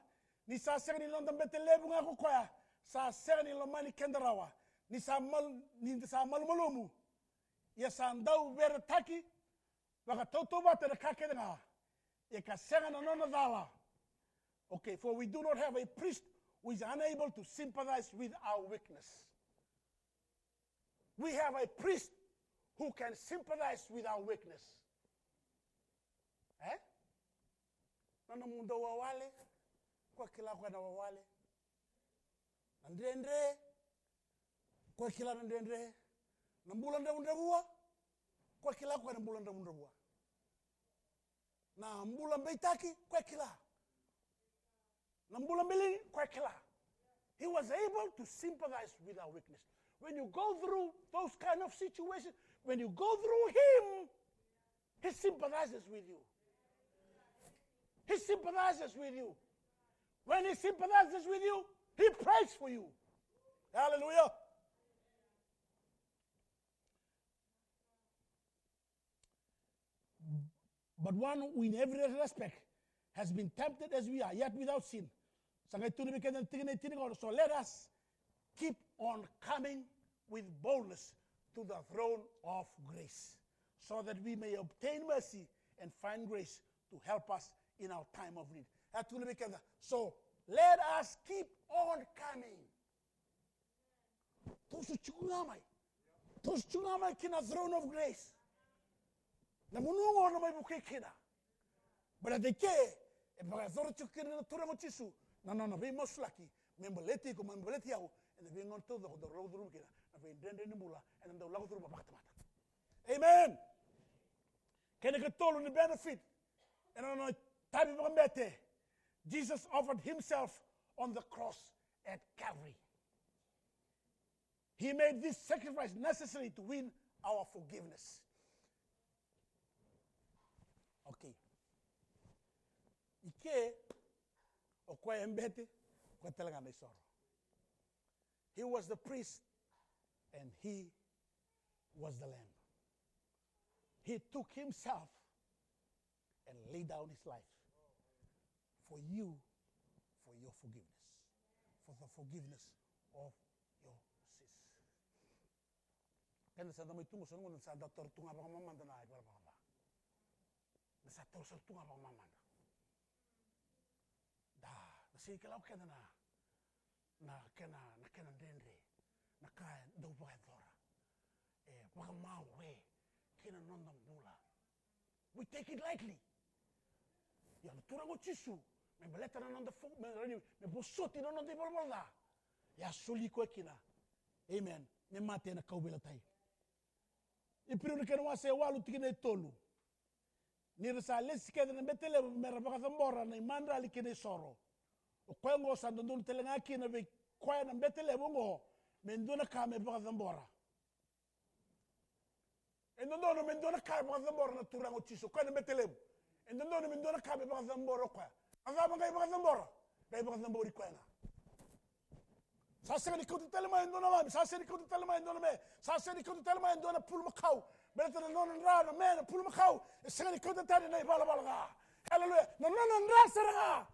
Ni sa sega ni noda bete levu ga ko koya, sa sega ni lomani keda rawa. Ni sa mal-, ni sa malumalumu, ia sa dau veretaki vakatautauvata ena ka kece ga, e ka sega na nona cala. Okay, for we do not have a priest who is unable to sympathize with our weakness. We have a priest who can sympathize with our weakness. E? Na nomudou wawale, koya kila koya na wawale. Na dredre, koya kila na dredre. Na bula dravudravua, koya kila koya na bula dravudravua. Na bula beitaki, koya kila. Na bula biligi, koya kila. He was able to sympathize with our weakness. When you go through those kind of situations, when you go through him, he sympathizes with you. He sympathizes with you. When he sympathizes with you, he prays for you. Hallelujah. But one who in every respect has been tempted as we are, yet without sin. Sa qai tukuna vei keda na tikina e tinikaono. So let us keep on coming with boldness to the throne of grace, so that we may obtain mercy and find grace to help us in our time of need. E tukuna vei keda. So let us keep on coming. Toso tiko ga mai. Toso tiko ga mai ki na throne of grace. Na vanua oqo na mai vukei kina. Baleta i ke e vakayacora tiko kina na Turaga o Jisu na nona veimasulaki me baleti iko, me baleti au ena veigauna taucoko daru lako curuma kina na veidredre ni bula ena dau lako curuma vakatamata. Amen. Kena ikatolu ni benefit ena nona itavi vakabete. Jesus offered himself on the cross at Calvary. He made this sacrifice necessary to win our forgiveness. Okay. I ke, o koya e bete, o koya tale ga na isoro. He was the priest and he was the lamb. He took himself and lay down his life for you, for your forgiveness, for the forgiveness of your sins. Keda sa da mai tu qo, so na gauna sa da taura tu ga vakamamada na ivalavala ca. Da sa taura sara tu ga vakamamada. Da, da sega ni kila o keda na, na kena, na kena dredre, na ka e dau vakayacora, e vakamau e kina na noda bula. We take it lightly. Ia na Turaga o Jisu, me baleta na noda fo-, me, me vosoti na noda ivalavala ca, ia soli koya kina. Amen. Me mate ena kauveilatai. Iperiu na kena wase e walu, tikina e tolu. Ni ra sa lesi kece na bete levu me ra vakacabora na imadrali kei na isoro, o koya oqo sa dodonu tale ga kina vei koya na bete levu oqo me dua na ka me vakacabora. E dodonu me dua na ka me vakacabora na Turaga o Jisu, o koya na bete levu. E dodonu me dua na ka me vakacabora o koya. A cava qai vakacabora? Qai vakacabori koya ga. Sa sega ni kauta tale mai e dua na lami, sa sega ni kauta tale mai e dua na me, sa sega ni kauta tale mai e dua na pulumakau. Baleta na nona dra na me, na pulumakau, e sega ni kauta tani na ivalavala ca. Haleluya. Na nona dra sara ga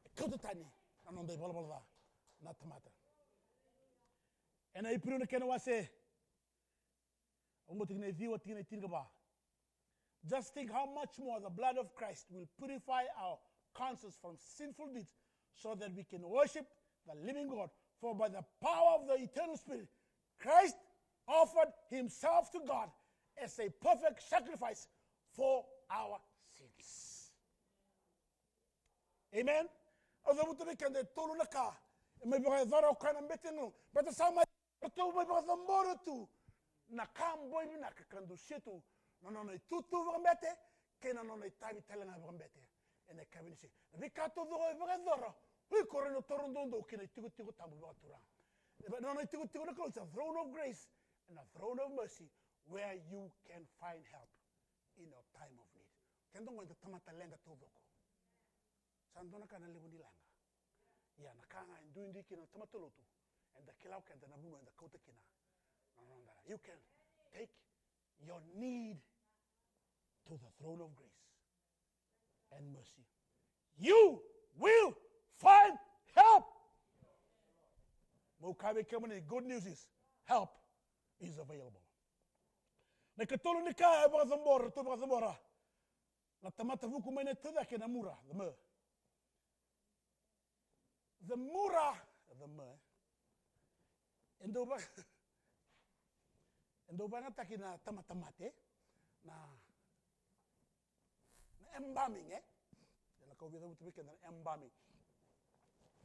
e kauta tani na noda ivalavala ca na tamata. Ena Iperiu na kena wase, oqo tikina e ciwa, tikina e tinikava. Just think how much more the blood of Christ will purify our conscience from sinful deeds, so that we can worship the living God. For by the power of the eternal Spirit, Christ offered himself to God as a perfect sacrifice for our sins. Amen. Au cavuta vei keda e tolu na ka e mai vakayacora o koya na bete levu. Baleta sa mai, ratou mai vakacabora tu na ka boi vinaka ka dusia tu na nona itutu vakabete kei na nona itavi tale ga vakabete. Ena yakavi ni siga, na veika taucoko e vakayacora, o iko rawa ni toro doudou ki na itikotiko tabu vakaturaga. Na nona itikotiko na Kalou, it's a throne of grace and a throne of mercy where you can find help in your time of need. Keda oqo eda tamata leqa taucoko. Sa dua na ka na levu ni leqa. Ia na ka ga e duidui kina na tamata lotu, eda kila o keda na vanua eda kauta kina na noda. You can take your need to the throne of grace and mercy. You will find help. Meu kaya vei kemuni, good news is help is available. Na ikatolu ni ka e vakacabora, ratou vakacabora na tamata vuku mai na taucake na mura, the myrrh. The mura, the myrrh. E dau va-, e dau vakayagataki na tamata mate na, na embalming, e? Ena kau vei cavuta vei keda na embalming.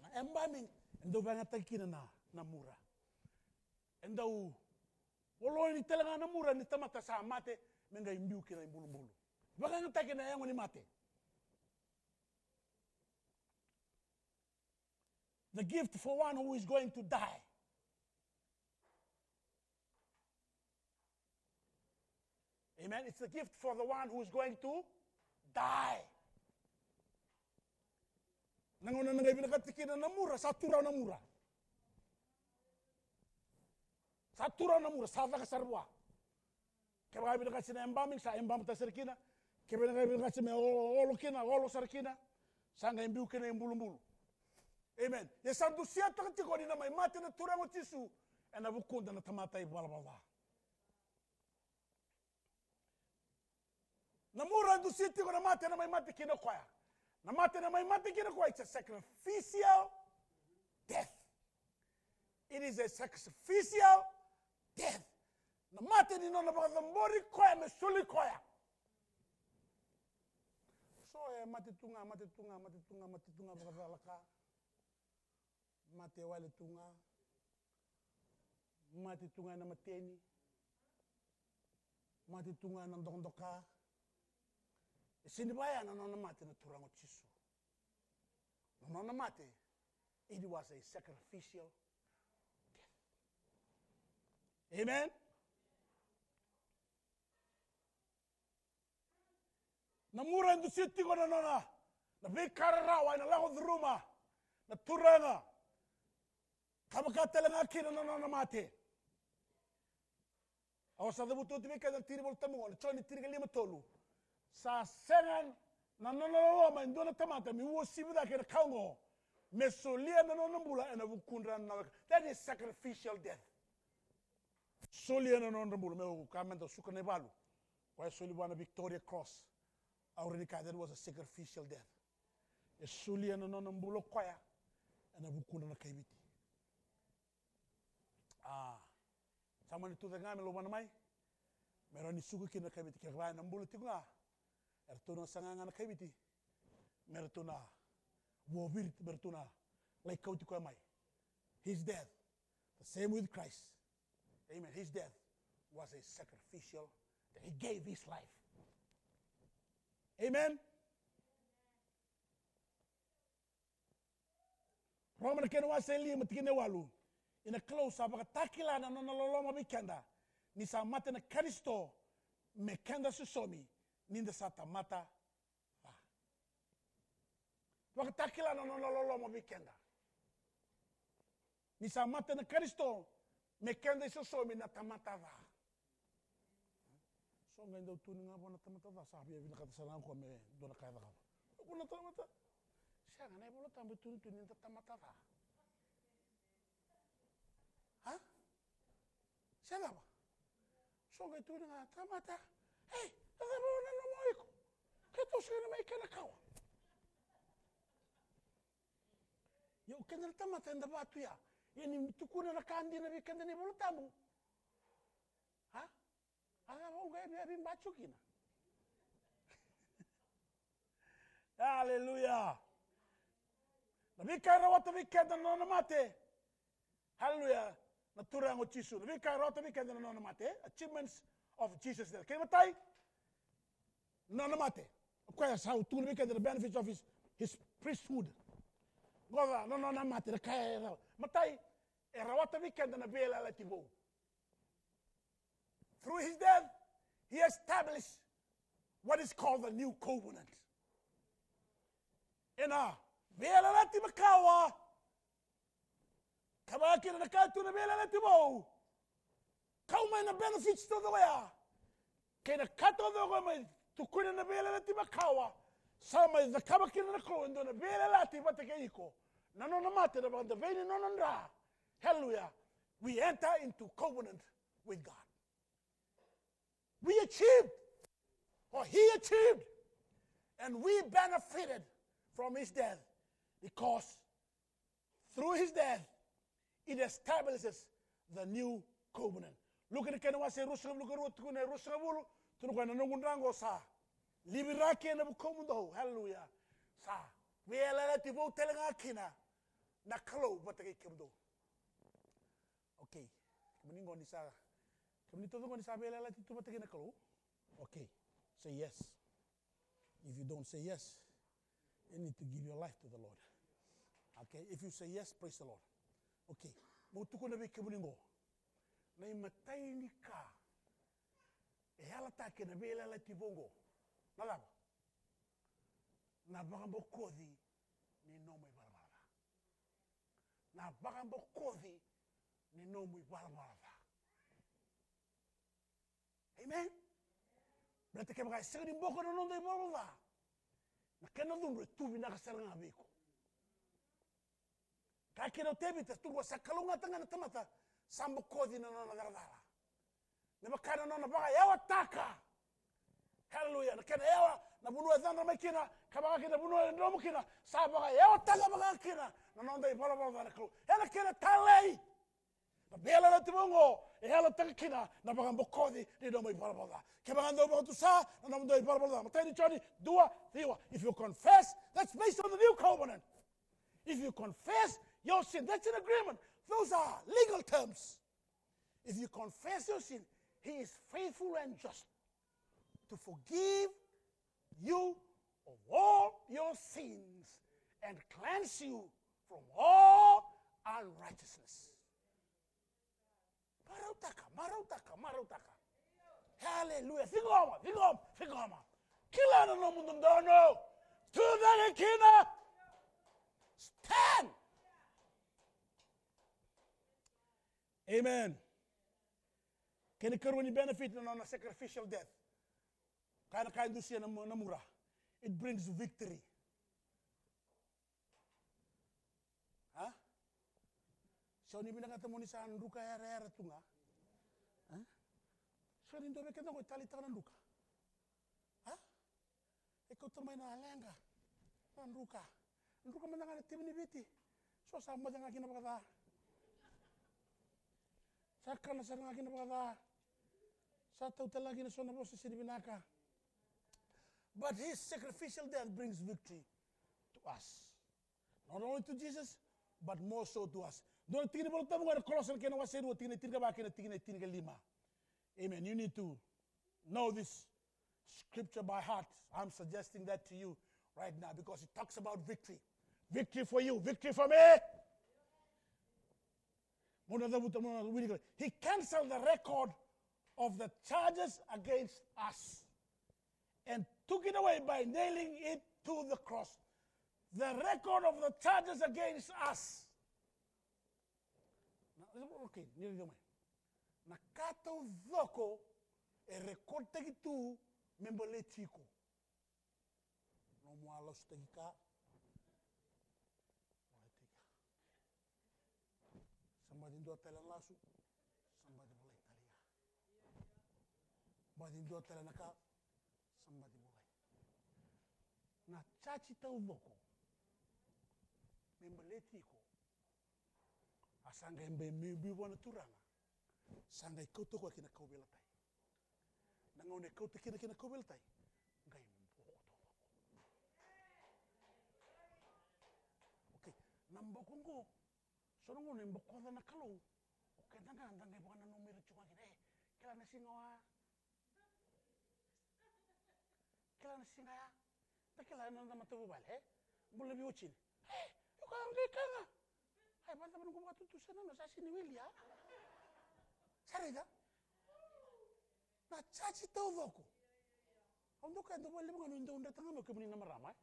Na embalming e dau vakayagataki kina na, na mura. E dau voloni tale ga na mura ni tamata sa mate me qai biu kina ibulubulu. Vakayagataki na yago ni mate. The gift for one who is going to die. Amen. It's the gift for the one who is going to die. Na gauna na qai vinakati kina na mura, sa tu rawa na mura. Sa tu rawa na mura, sa caka sara vua. Kevaka vinakati na embalming, sa embalm-taka sara kina. Kevaka vinakati me o-, olo kina, olo sara kina. Sa qai biu kina e bulubulu. Amen. Ia sa dusiataka tiko ni na mai mate na Turaga o Jisu ena vukuda na tamata ivalavala ca. Na mura e dusia tiko na mate na mai mate kina o koya. Na mate na mai mate kina o koya, it's a sacrificial death. It is a sacrificial death. Na mate ni nona vakacabori koya me soli koya. So e mate tu ga, mate tu ga, mate tu ga, mate tu ga vakacalaka. Mate wale tu ga. Mate tu ga ena mateni. Mate tu ga ena dokadoka. E sega ni vaya na nona mate na Turaga o Jisu. Na nona mate, it was a sacrificial death. Amen. Na mura e dusia tiko na nona, na veika rarawa ena lako curuma na Turaga. Ka vaka tale ga kina na nona mate. Au sa cavuta oti vei keda na tikina iVolatabu qo, na Joni tinikalima tolu. Sa sega na nona loloma e dua na tamata me uasivi cake ena ka oqo, me solia na nona bula ena vukudra na weka. That is sacrificial death. Solia na nodra bula, meu kaya meda suka na ivalu. Koya e soli vua na Victoria Cross. Au rawa ni kaya that was a sacrificial death. E solia na nona bula o koya ena vukudra na kaiviti. A, sa mani tucake ga me lauvana mai. Me rawa ni suka kina na kaiviti, kevaka ena bula tiko ga. Eratou na saga ga na kaiviti. Me ratou na vuaviri, me ratou na lai kauti koya mai. His death, the same with Christ. Amen. His death was a sacrificial, that he gave his life. Amen. Roma na kena wase e lima, tikina e walu. Ia na Kalou sa vakatakila na nona loloma vei keda, ni sa mate na Karisito me keda sosomi, ni da sa tamata ca. Vakatakila na nona loloma vei keda, ni sa mate na Karisito me keda isosomi na tamata ca. So qai dau tukuni ga vua na tamata ca, sa via vinakata sara ga o koya me dua na ka e cakava. Vua na tamata, sega, na iVolatabu e tukuni tu ni da tamata ca. A? Se cava? So qai tukuni ga, tamata. Ei, e cava o nanuma o iko? Keitou sega ni mai kena kawa. Ia o keda na tamata eda vaka tu ya. Ia ni tukuna na ka dina vei keda na iVolatabu. A? A cava o qai via veibaco kina? Aleluya. Na veika e rawata vei keda na nona mate. Hallelujah. Na Turaga o Jisu. Na veika e rawata vei keda na nona mate. Achievements of Jesus there. Kena imatai, na nona mate. O koya sa tukuna vei keda na benefits of his, his priesthood. Qo na nona mate, na ka e rawa. Matai, e rawata vei keda na veiyalayalati vou. Through his death, he established what is called the new covenant. Ena veiyalayalati makawa, ka vaka kina na ka e tu na veiyalayalati vou. Kau mai na benefits taucoko ya. Kei na ka taucoko mai tukuna na veiyalayalati makawa. Sa mai cakava kina na Kalou e dua na veiyalayalati vata kei iko. Na nona mate, na vakadavei ni nona dra. Hallelujah. We enter into covenant with God. We achieved, or he achieved, and we benefited from his death, because through his death, it establishes the new covenant. Luke na kena wase ruasagavulu ka rua, tikina e ruasagavulu, tukuna o koya na noqu dra qo sa liviraki ena vukumudou. Hallelujah. Sa veiyalayalati vou tale ga kina na Kalou vata kei kemudou. Okay. Kemuni qo ni sa, kemuni taucoko qo ni sa veiyalayalati tu vata kei na Kalou. Okay. Say yes. If you don't say yes, you need to give your life to the Lord. Okay? If you say yes, praise the Lord. Okay. Meu tukuna vei kemuni qo. Na imatai ni ka e yalataki ena veiyalayalati vou qo. Na cava? Na vakabokoci ni nomu ivalavala ca. Na vakabokoci ni nomu ivalavala ca. Amen. Baleta kevaka e sega ni boko na noda ivalavala ca, na kena cudru e tu vinaka sara ga vei iko. Kaya kina o Tevita, tukuna, sa kalougata ga na tamata sa bokoci na nona cakacala. Me vaka na nona vakayawataka. Haleluya. Na kena yawa, na vanua e cadra mai kina, ka vaka kina na vanua e dromu kina, sa vakayawataka vaka kina na noda ivalavala ca na Kalou. Ena kena talei. Na veiyalayalati vou oqo e yalataka kina na vakabokoci ni nomu ivalavala ca. Kevaka dou vakatusa na nomudou ivalavala ca. Matai ni Joni dua, ciwa. If you confess, that's based on the new covenant. If you confess your sin, that's an agreement. Those are legal terms. If you confess your sin, he is faithful and just to forgive you of all your sins and cleanse you from all unrighteousness. Marautaka, marautaka, marautaka. Haleluya. Ciqoma, ciqoma, ciqoma. Kila na nomu dodonu. Tucake kina. Stand. Amen. Kena ikarua ni benefit na nona sacrificial death. Kaya na ka e dusia na mu-, na mura. It brings victory. A? So ni vinakata mo ni sa druka yarayara tu ga. A? So ni dua vei keda qo e taleitaka na druka. A? E kauta mai na leqa. Na druka. Druka mada ga na timi ni Viti. So sa moce ga kina vakaca. Sa kana sara ga kina vakaca. Sa tautala kina so na vosa siri vinaka. But his sacrificial death brings victory to us. Not only to Jesus, but more so to us. Dua na tikina ni Vola Tabu ga na Kolosa na kena wase rua, tikina e tinikava kei na tikina e tinikalima. Amen. You need to know this scripture by heart. I'm suggesting that to you right now because it talks about victory. Victory for you, victory for me. Mo na cavuta, mo na wilika. He canceled the record of the charges against us and took it away by nailing it to the cross. The record of the charges against us. Na, okay, ni raica mai. Na ka taucoko e rekodtaki tu me baleti iko. Nomu a lasutaki ka. Baleti ka. Sa baci dua tale na lasu. Sa baci volai tale ga. Baci dua tale na ka. Sa baci volai. Na charge taucoko me baleti iko. A sa qai bai biu vua na Turaga. Sa qai kauta koya ki na kauveilatai. Na gauna e kauta kina ki na kauveilatai, qai boko taucoko. Okay, na boko oqo, so na gauna e bokoca na Kalou, o keda ga da qai vakananumi ira tiko ga kina, e, kila na siga oya. Kila na siga ya. Da kila na noda matavuvale, e? Bula na veiwatini. E, o koya qai ka ga. Ai, vada vei noqu vakatutusa na nona sa sini wili, a? Sa raica? Na charge taucoko. Au dau kaya, dau vakalevu ga ni dau dreta ga mai o kemuni na marama, e?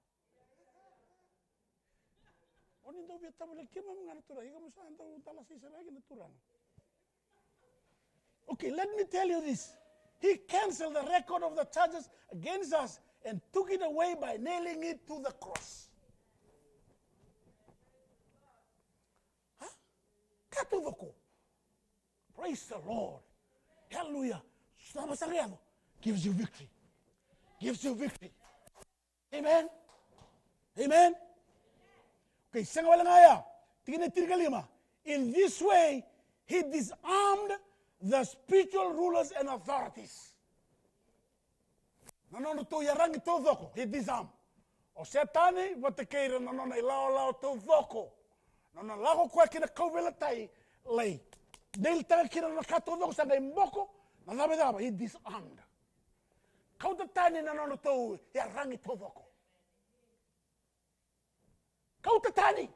O ni dau via tavale keimami ga na Turaga, ika mo sa dau dala saisarai na Turaga. Okay, let me tell you this. He canceled the record of the charges against us and took it away by nailing it to the cross. Huh? Ka taucoko. Praise the Lord. Hallelujah. Sa vakasaqa yaco. Gives you victory. Gives you victory. Amen. Amen. Okay, sega wale ga ya. Tikina e tinikalima. In this way, he disarmed the spiritual rulers and authorities. Na nodratou iyaragi taucoko, he disarm. O Setani vata kei ira na nona ilawalawa taucoko. Na nona lako koya ki na kauveilatai, lai nailtaka kina na nona ka taucoko, sa qai boko, na cava e cava, he disarmed. Kauta tani na nodratou iyaragi taucoko. Kauta tani.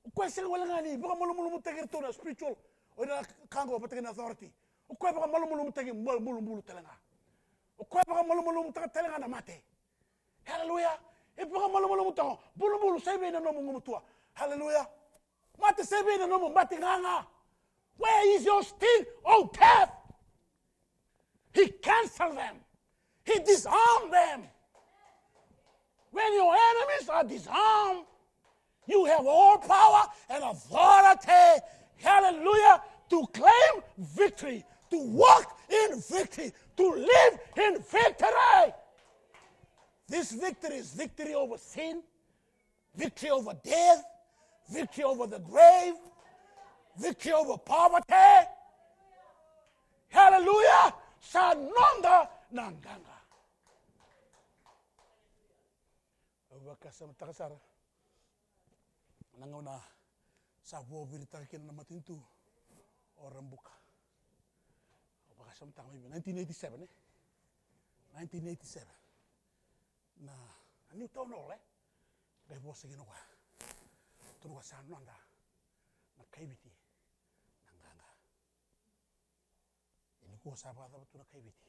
O koya sega wale ga ni vakamalumalumutaki iratou na spiritual, o ira na ka qo vata kei na authority. O koya vakamalumalumutaki bul-, bulubulu tale ga. O koya vakamalumalumutaka tale ga na mate. Hallelujah. E vakamalumalumutaka. Bulubulu, sa i vei na nomu gumatua? Hallelujah. Mate, sa i vei na nomu bategaga? Where is your sting, O death? He cancel them. He disarm them. When your enemies are disarmed, you have all power and authority, hallelujah, to claim victory, to walk in victory, to live in victory. This victory is victory over sin, victory over death, victory over the grave, victory over poverty. Hallelujah! Sa noda na qaqa. Au vakasamataka sara na gauna sa vuaviritaka kina na matanitu o Rabuka. Au vakasamataka mai nineteen eighty-seven, e? Nineteen eighty-seven. Na, na New Town Hall, e? Qai vosa kina o koya. Tukuna o koya sa noda na kaiviti na qaqa. Ia nikua sa vakacava tu na kaiviti?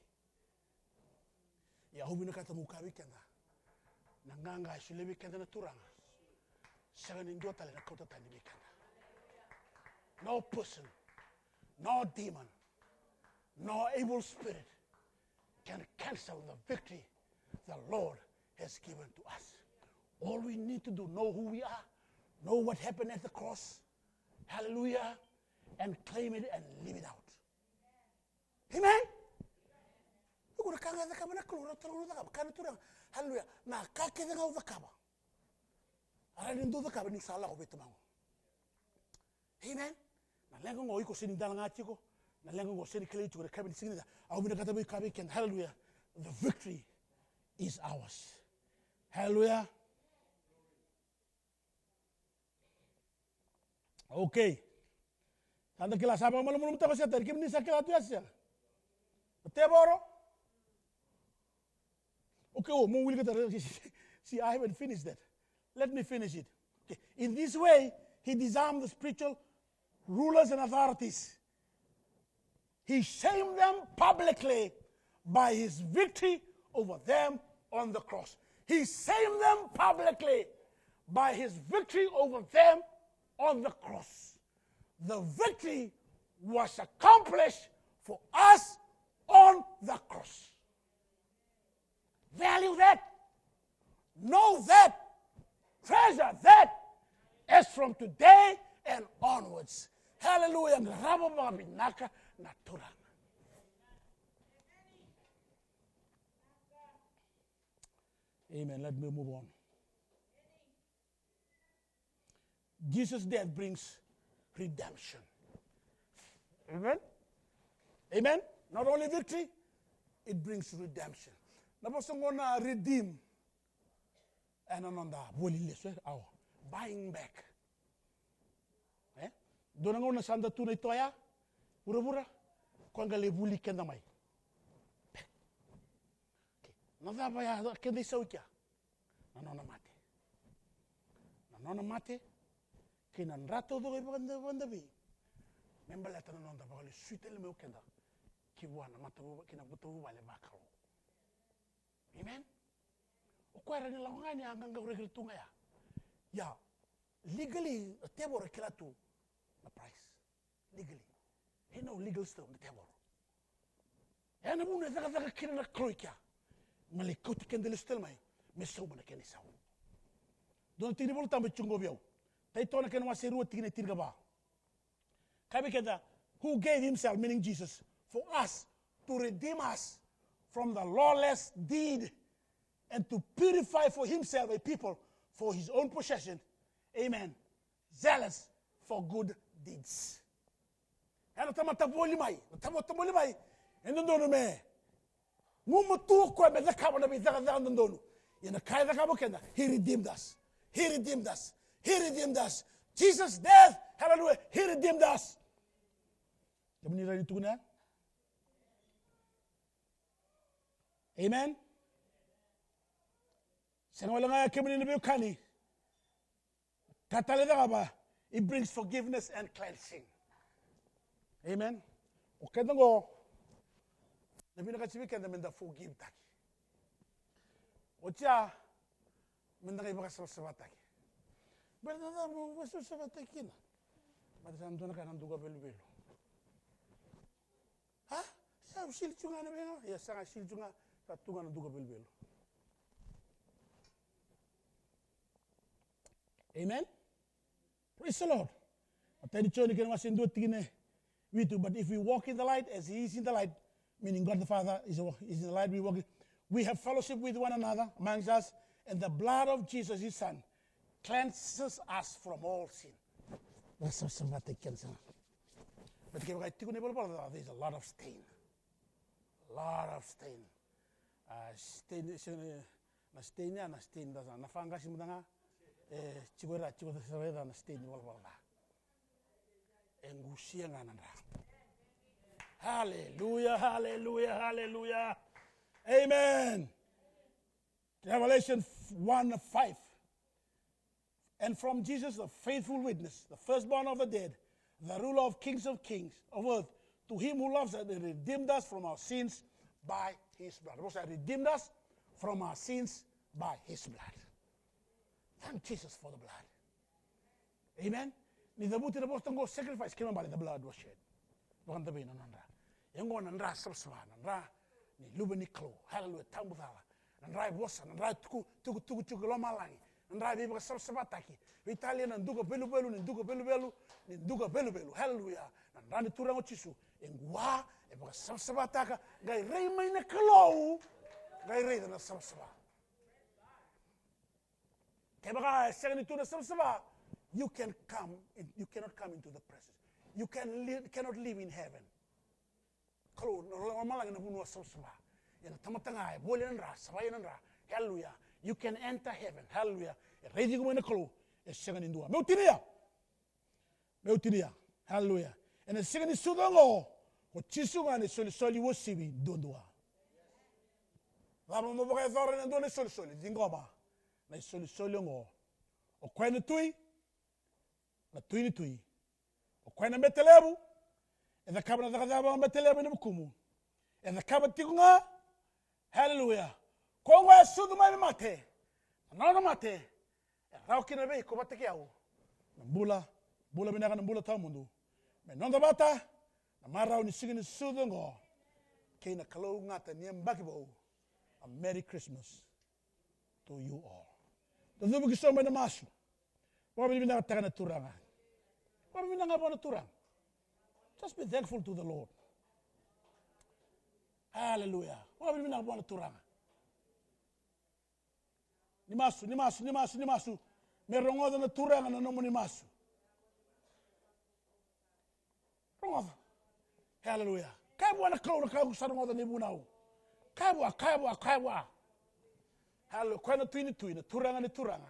Ia au vinakata meu kaya vei keda, na qaqa e solia vei keda na Turaga, sega ni dua tale na kauta tani vei keda. No person, no demon, no evil spirit can cancel the victory the Lord has given to us. All we need to do, know who we are, know what happened at the cross. Hallelujah. And claim it and live it out. Amen. Iko na ka ga e cakava na Kalou, na Turaga na cakava, ka na Turaga. Hallelujah. Na ka kece ga au cakava, a rawa ni dou cakava, niu sa lako vei Tamaqu. Amen. Na leqa oqo iko sega ni dalaga tiko. Na leqa oqo sega ni kilai tiko. Na ka vei ni siga ni ca, au vinakata meu kaya vei keda, hallelujah, the victory is ours. Hallelujah. Okay. Sa da kila, sa vakamalumalumutaka o Setani, kemuni sa kila tu ya se sega? O tevoro. Okay, o, mo wilika tale. See, I haven't finished that. Let me finish it. Okay. In this way, he disarmed the spiritual rulers and authorities. He shamed them publicly by his victory over them on the cross. He shamed them publicly by his victory over them on the cross. The victory was accomplished for us on the cross. Value that. Know that. Treasure that. As from today and onwards. Hallelujah. Qarava vakavinaka na Turaga. Amen. Let me move on. Jesus' death brings redemption. Amen? Amen? Not only victory, it brings redemption. Na vosa qo na redeem. E na noda voli lesu, e? Our buying back. E? Dua na gauna sa da tu na itoya, vuravura, koya qai lai vuli keda mai. Back. Okay. Na cava ya keda isau i kea? Na nona mate. Na nona mate kei na dra taucoko e vakada-, vakadavei me baleta na noda vakalesui tale mai o keda ki vua na matavuva-, ki na matavuvale vakalou. Amen? O koya e rawa ni lako ga yani, a qaqauraki ira tu ga ya. Ia, legally, na tevoro e kila tu na price. Legally. E na legal system na tevoro. E na vuna e cakacaka kina na Kalou i kea. Me lai kauti keda lesu tale mai me sauma na kena isau. Dua na tikina ni Volatabu e tiko qo vei au. Taitona kei na wase rua, tikina e tinikava. Kaya vei keda, who gave himself, meaning Jesus, for us, to redeem us from the lawless deed and to purify for himself a people for his own possession. Amen. Zealous for good deeds. E na tamata voli mai, na tamata voli mai, e dodonu me gumatua o koya me cakava na veicakacaka dodonu. Ia na ka e cakava o keda, he redeemed us. He redeemed us. He redeemed us. Jesus' death, hallelujah, he redeemed us. Kemuni rawa ni tukuna? Amen. Sega wale ga ya kemuni na veiwekani. Ka tale e cakava, it brings forgiveness and cleansing. Amen. O keda qo, na vinakati vei keda me da forgive taki. Oti ya, Meda qai vakasavasavataki. Baleta na cava mo vakasavasavataki kina? Baleta sa dua na ka na duka veluvelu. A? Sa sili tu ga na veiga, ia sa ga sili tu ga, sa tu ga na duka veluvelu. Amen? Praise the Lord. Matai ni Joni kena wase dua tikina e vitu, but if we walk in the light as he is in the light, meaning God the Father is, is in the light, we walk in, we have fellowship with one another amongst us, and the blood of Jesus, his son, cleanses us from all sin. Vakasavasavataki keda sara. But kevaka e tiko na ivalavala ca, there's a lot of stain. A lot of stain. A, stain, stain, na stain ya, na stain da sa, na fangasi mada ga. E, tiko era, tiko sara era na stain ni valavala ca. E qusia ga na dra. Hallelujah, hallelujah, hallelujah. Amen. Revelation one five. And from Jesus, the faithful witness, the firstborn of the dead, the ruler of kings of kings of earth, to him who loves us and redeemed us from our sins by his blood. Vosa, redeemed us from our sins by his blood. Thank Jesus for the blood. Amen. Ni cavuti na vosa oqo sacrifice, kena ibalebale the blood was shed. Vakadavei na nodra. Ia oqo na dra savasava, na dra ni luve ni Kalou. Hallelujah, tabu cala. Na dra e vosa, na dra e tuku, tuku, tuku, tuku i lomalagi. Na dra e veivakasavasavataki. Veitalia na duka veluvelu, ni duka veluvelu, ni duka veluvelu. Hallelujah. Na dra ni Turaga o Jisu. E qua, e vakasavasavataka, qai rai mai na Kalou, qai raica na savasava. Kevaka e sega ni tu na savasava, you can come in, you cannot come into the presence. You can live, cannot live in heaven. Kalou, na lomalagi na vanua savasava. Ia na tamata ga e volia na dra, savai na dra. Hallelujah. You can enter heaven. Hallelujah. E raici iko mai na Kalou. E sega ni dua. Meu tinia. Meu tinia. Hallelujah. Ena siga ni sucu oqo, ko Jisu ga na isolisoli uasivi duadua. Cava mo vakayacora ena dua na isolisoli? Ciqoma na isolisoli oqo. O koya na Tui, na Tui ni tui. O koya na bete levu. E cakava na cakacaka vakabete levu ena vukumu. E cakava tiko ga. Hallelujah. Ko koya e sucu mai me mate. Na nona mate e rawa kina vei iko vata kei au na bula, bula vinaka, na bula tawamudu. Me noda vata na marau ni siga ni sucu oqo. Kei na kalougata ni yabaki vou. A Merry Christmas to you all. Da cuva ki so mai na masu. Vakavinavinakataka na Turaga. Vakavinavinaka vua na Turaga. Just be thankful to the Lord. Hallelujah. Vakavinavinaka vua na Turaga. Ni masu, ni masu, ni masu, ni masu. Me rogoca na Turaga na nomuni masu. Rogoca. Hallelujah. Kaya vua na Kalou na ka au sa rogoca na ivunau. Kaya vua, kaya vua, kaya vua. Hallelujah. Koya na Tui ni tui, na Turaga ni turaga.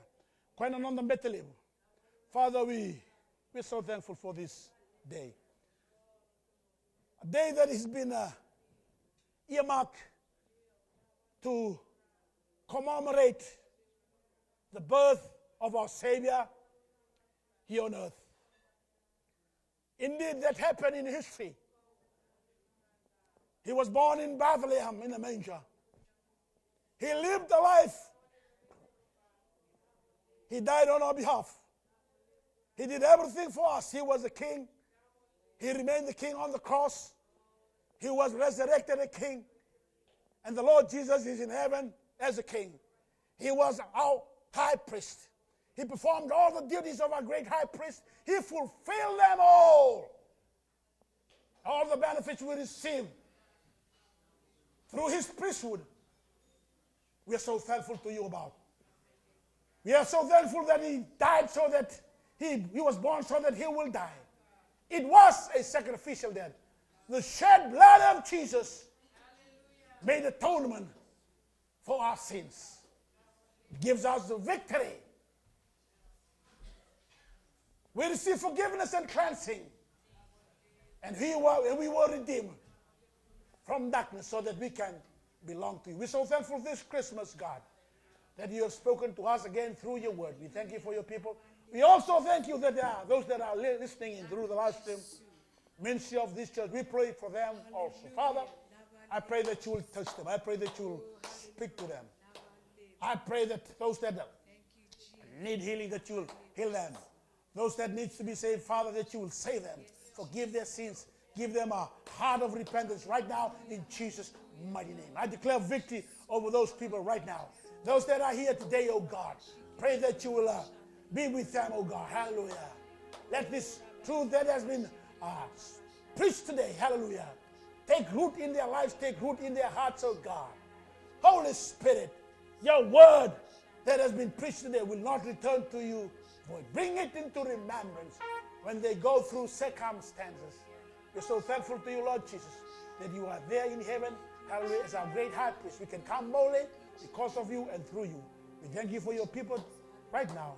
Koya na noda bete levu. Father, we, we're so thankful for this day. A day that has been, uh, earmarked to commemorate the birth of our Savior here on earth. Indeed, that happened in history. He was born in Bethlehem in a manger. He lived a life. He died on our behalf. He did everything for us. He was a king. He remained the king on the cross. He was resurrected a king. And the Lord Jesus is in heaven as a king. He was our high priest. He performed all the duties of our great high priest. He fulfilled them all. All the benefits we receive through his priesthood, we are so thankful to you about. We are so thankful that he died so that he, he was born so that he will die. It was a sacrificial death. The shed blood of Jesus made atonement for our sins. It gives us the victory. We receive forgiveness and cleansing. And we were, we were redeemed from darkness so that we can belong to you. We're so thankful this Christmas, God, that you have spoken to us again through your word. We thank you for your people. We also thank you that there are those that are li-, listening in through the live stream ministry of this church. We pray for them also. Father, I pray that you will touch them. I pray that you will speak to them. I pray that those that are need healing, that you will heal them. Those that needs to be saved, Father, that you will save them. Forgive their sins. Give them a heart of repentance right now in Jesus' mighty name. I declare victory over those people right now. Those that are here today, oh God, pray that you will, uh, be with them, oh God. Hallelujah. Let this truth that has been, uh, preached today, hallelujah, take root in their lives, take root in their hearts, oh God. Holy Spirit, your word that has been preached today will not return to you void. Bring it into remembrance when they go through circumstances. We're so thankful to you, Lord Jesus, that you are there in heaven. Hallelujah. As our great high priest, we can come boldly because of you and through you. We thank you for your people right now.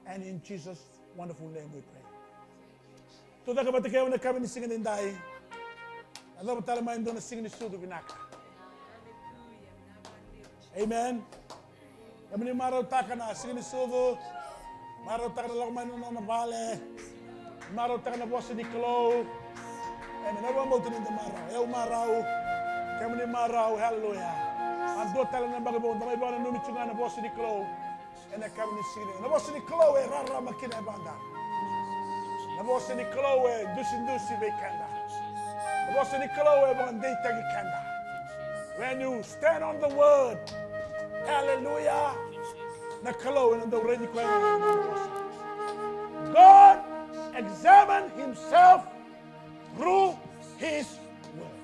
And in Jesus' wonderful name we pray. Tucake vata kei au ena yakavi ni siga nidai. Yacova tale mai e dua na siga ni sucu vinaka. Amen. Kemuni marautaka na siga ni sucu. Marautaka na lako mai na nona vale. Marautaka na vosa ni Kalou. Amen. Au vakabauta ni da marau. Au marau. Kemuni marau. Hallelujah. A dua tale na yabaki vou da mai vakananumi tu ga na vosa ni Kalou. Ena yakavi ni siga nikua. Na vosa ni Kalou e rarama kina yavada. Na vosa ni Kalou e dusidusi vei keda. Na vosa ni Kalou e vakadeitaki keda. When you stand on the word, hallelujah, na Kalou ena dau raici koya ena nona vosa. God examine himself through his word.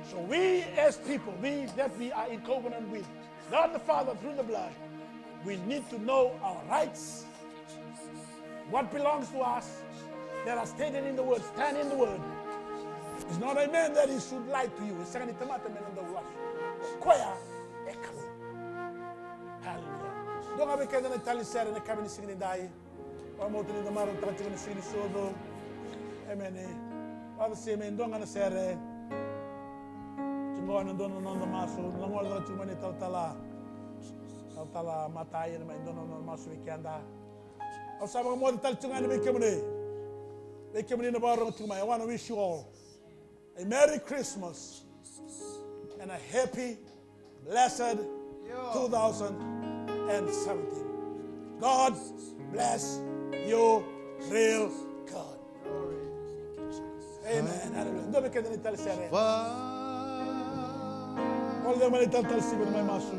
So we as people, we that we are in covenant with God the Father through the blood, we need to know our rights, what belongs to us, that are stated in the word, stand in the word. It's not a man that he should lie to you. E sega ni tamata me na dau lasu. Koya e Kalou. Hallelujah. Dua ga vei keda na tali sere ena yakavi ni siga nidai. Vakabauta ni da marautaka tiko na siga ni sucu. Emeni. Vakasisila me dua ga na sere. Tiko ena dua na noda masu. Na gole tale tiko mai na italatala. Talatala Matai, ena mai dua na noda masu vei keda. Au sa vakamoce tale tiko ga yani vei kemuni. Vei kemuni na vakarorogo tiko mai. I wanna wish you all a Merry Christmas and a happy, blessed two thousand seventeen. God bless you, real God. Amen. Hallelujah. Dua vei keda na tali sere. Gole mai na italatala Siva ena mai masu.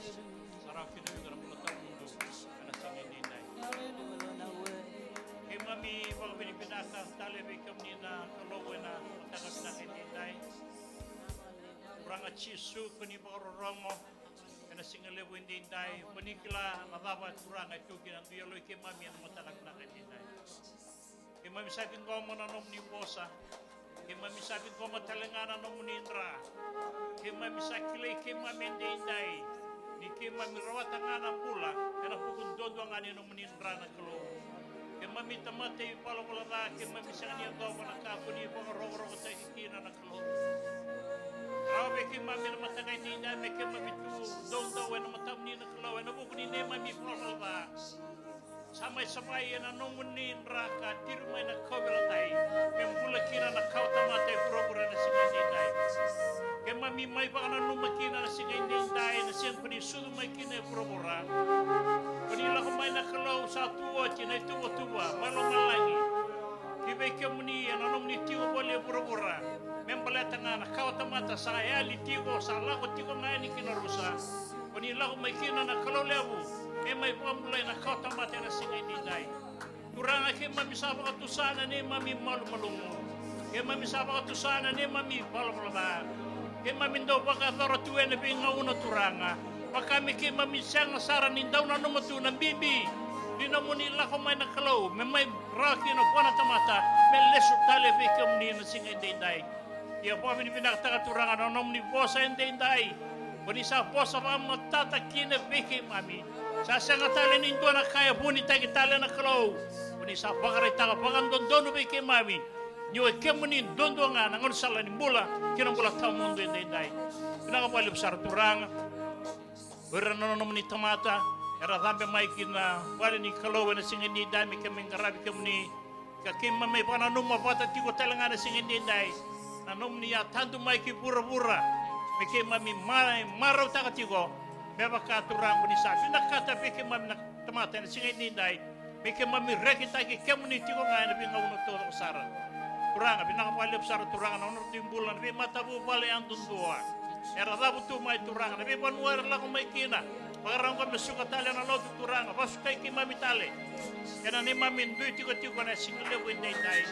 Sa rawa kina vei iko na bula tawamudu ena siga edaidai. Keimami vakavinavinaka tale vei kemuni na Kalou ena mataka vinaka edaidai. Turaga Jisu, ko ni vakarorogo ena siga levu edaidai. Ko ni kila na cava, Turaga, e tu kina na dui yalo i keimami ena mataka vinaka edaidai. Keimami sa ciqoma na nomuni vosa. Keimami sa ciqoma tale ga na nomuni dra. Keimami sa kilai keimami edaidai ni keimami rawata ga na bula ena vuku duadua ga ni nomuni dra, na Kalou. Keimami tamata ivalavala ca, keimami sega ni yacova na ka ko ni vakarokorokotaki kina, na Kalou. Rawa vei keimami ena mataka edaidai me keimami tu doudou ena matamuni, na Kalou, ena vuku ni neimami ivalavala ca. Sa mai savai ena nomuni dra ka tiri mai na kauveilatai me bula kina na kawa tamata e vuravura ena siga edaidai. Keimami mai vakananuma kina na siga edaidai, na siga ko ni sucu mai kina e vuravura. Ko ni lako mai, na Kalou, sa tu oti na ituvatuva mai lomalagi ki vei kemuni ena nomuni tiko voli e vuravura, me baleta ga na kawa tamata sa yali tiko, sa lako tiko ga yani ki na rusa. Ko ni lako mai kina, na Kalou levu, me mai vakabulai na kawa tamata ena siga edaidai. Turaga, keimami sa vakatusa na neimami malumalumu. Keimami sa vakatusa na neimami ivalavala ca. Keimami dau vakayacora tu ena veigauna, Turaga, vaka me keimami sega sara ni dau nanuma tu na bibi ni nomuni lako mai, na Kalou, me mai rawa kina vua na tamata me lesu tale vei kemuni na siga edaidai. Ia vakavinavinakataka, Turaga, na nomuni vosa edaidai. Ko ni sa vosa vakamatata kina vei keimami. Sa sega tale ni dua na ka e vunitaki tale, na Kalou. Ko ni sa vakaraitaka vakadodonu vei keimami ni o kemuni duadua ga na gaunisala ni bula ki na bula tawamudu edaidai. Vinaka vakalevu sara, Turaga. O ira na nomuni tamata era cabe mai ki na vale ni Kalou ena siga edaidai, me keimami qaravi kemuni, ka keimami mai vakananuma vata tiko tale ga na siga edaidai na nomuni yatadu mai ki vuravura, me keimami mai marautaka tiko. Me vaka, Turaga, ko ni sa vinakata vei keimami na tamata ena siga edaidai, me keimami rekitaki kemuni tiko ga ena veigauna taucoko sara. Turaga, vinaka vakalevu sara, Turaga, na nodratou bula na veimatavuvale yadudua era cavutu mai, Turaga, na veivanua era lako mai kina. Vakarau ga me suka tale na lotu, Turaga, vakasukai keimami tale ena neimami dui tikotiko ena siga levu edaidai.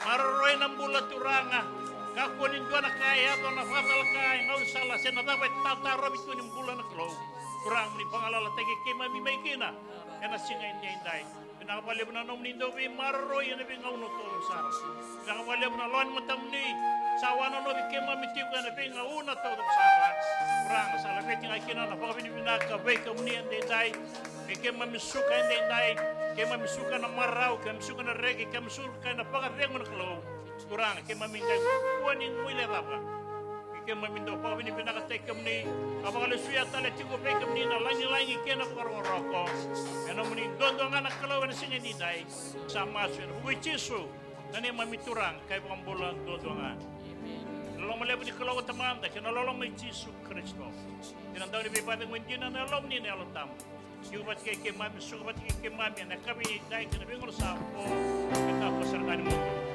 Maroroi na bula, Turaga. Kakua ni dua na ka e yaco, na vakacalaka, e gaunisala se na cava e tatarovi tu ni bula, na Kalou. Turaga, mo ni vagalalataki keimami mai kina ena siga edaidai. Vinaka vakalevu na nomuni dau veimaroroi ena veigauna taucoko sara. Vinaka vakalevu na lawa ni matamuni sa wanonovi keimami tiko ena veigauna taucoko sara. Turaga, sa laveti ga kina na vakavinavinaka vei kemuni edaidai. Me keimami suka edaidai, keimami suka na marau, keimami suka na reki, keimami suka na vakacegu, na Kalou. Turaga, keimami qai kua ni guilecava. Ke keimami dau vakavinavinakataki kemuni, ka vakalesuya tale tiko vei kemuni na lagilagi kei na vakarokoroko. Ena nomuni duadua ga na Kalou ena siga edaidai. Sa masu ena vuku i Jisu, na neimami Turaga ka iVakabula duadua ga. Na loloma levu ni Kalou ko Tamada kei na loloma i Jisu Karisito kei na dau ni veivakacegui dina na Yalomuni na Yalo Tabu, tiko vata kei keimami, suka vata kei keimami ena yakavi edaidai kei na veigauna sa vo, me tabu sara ga ni mudu.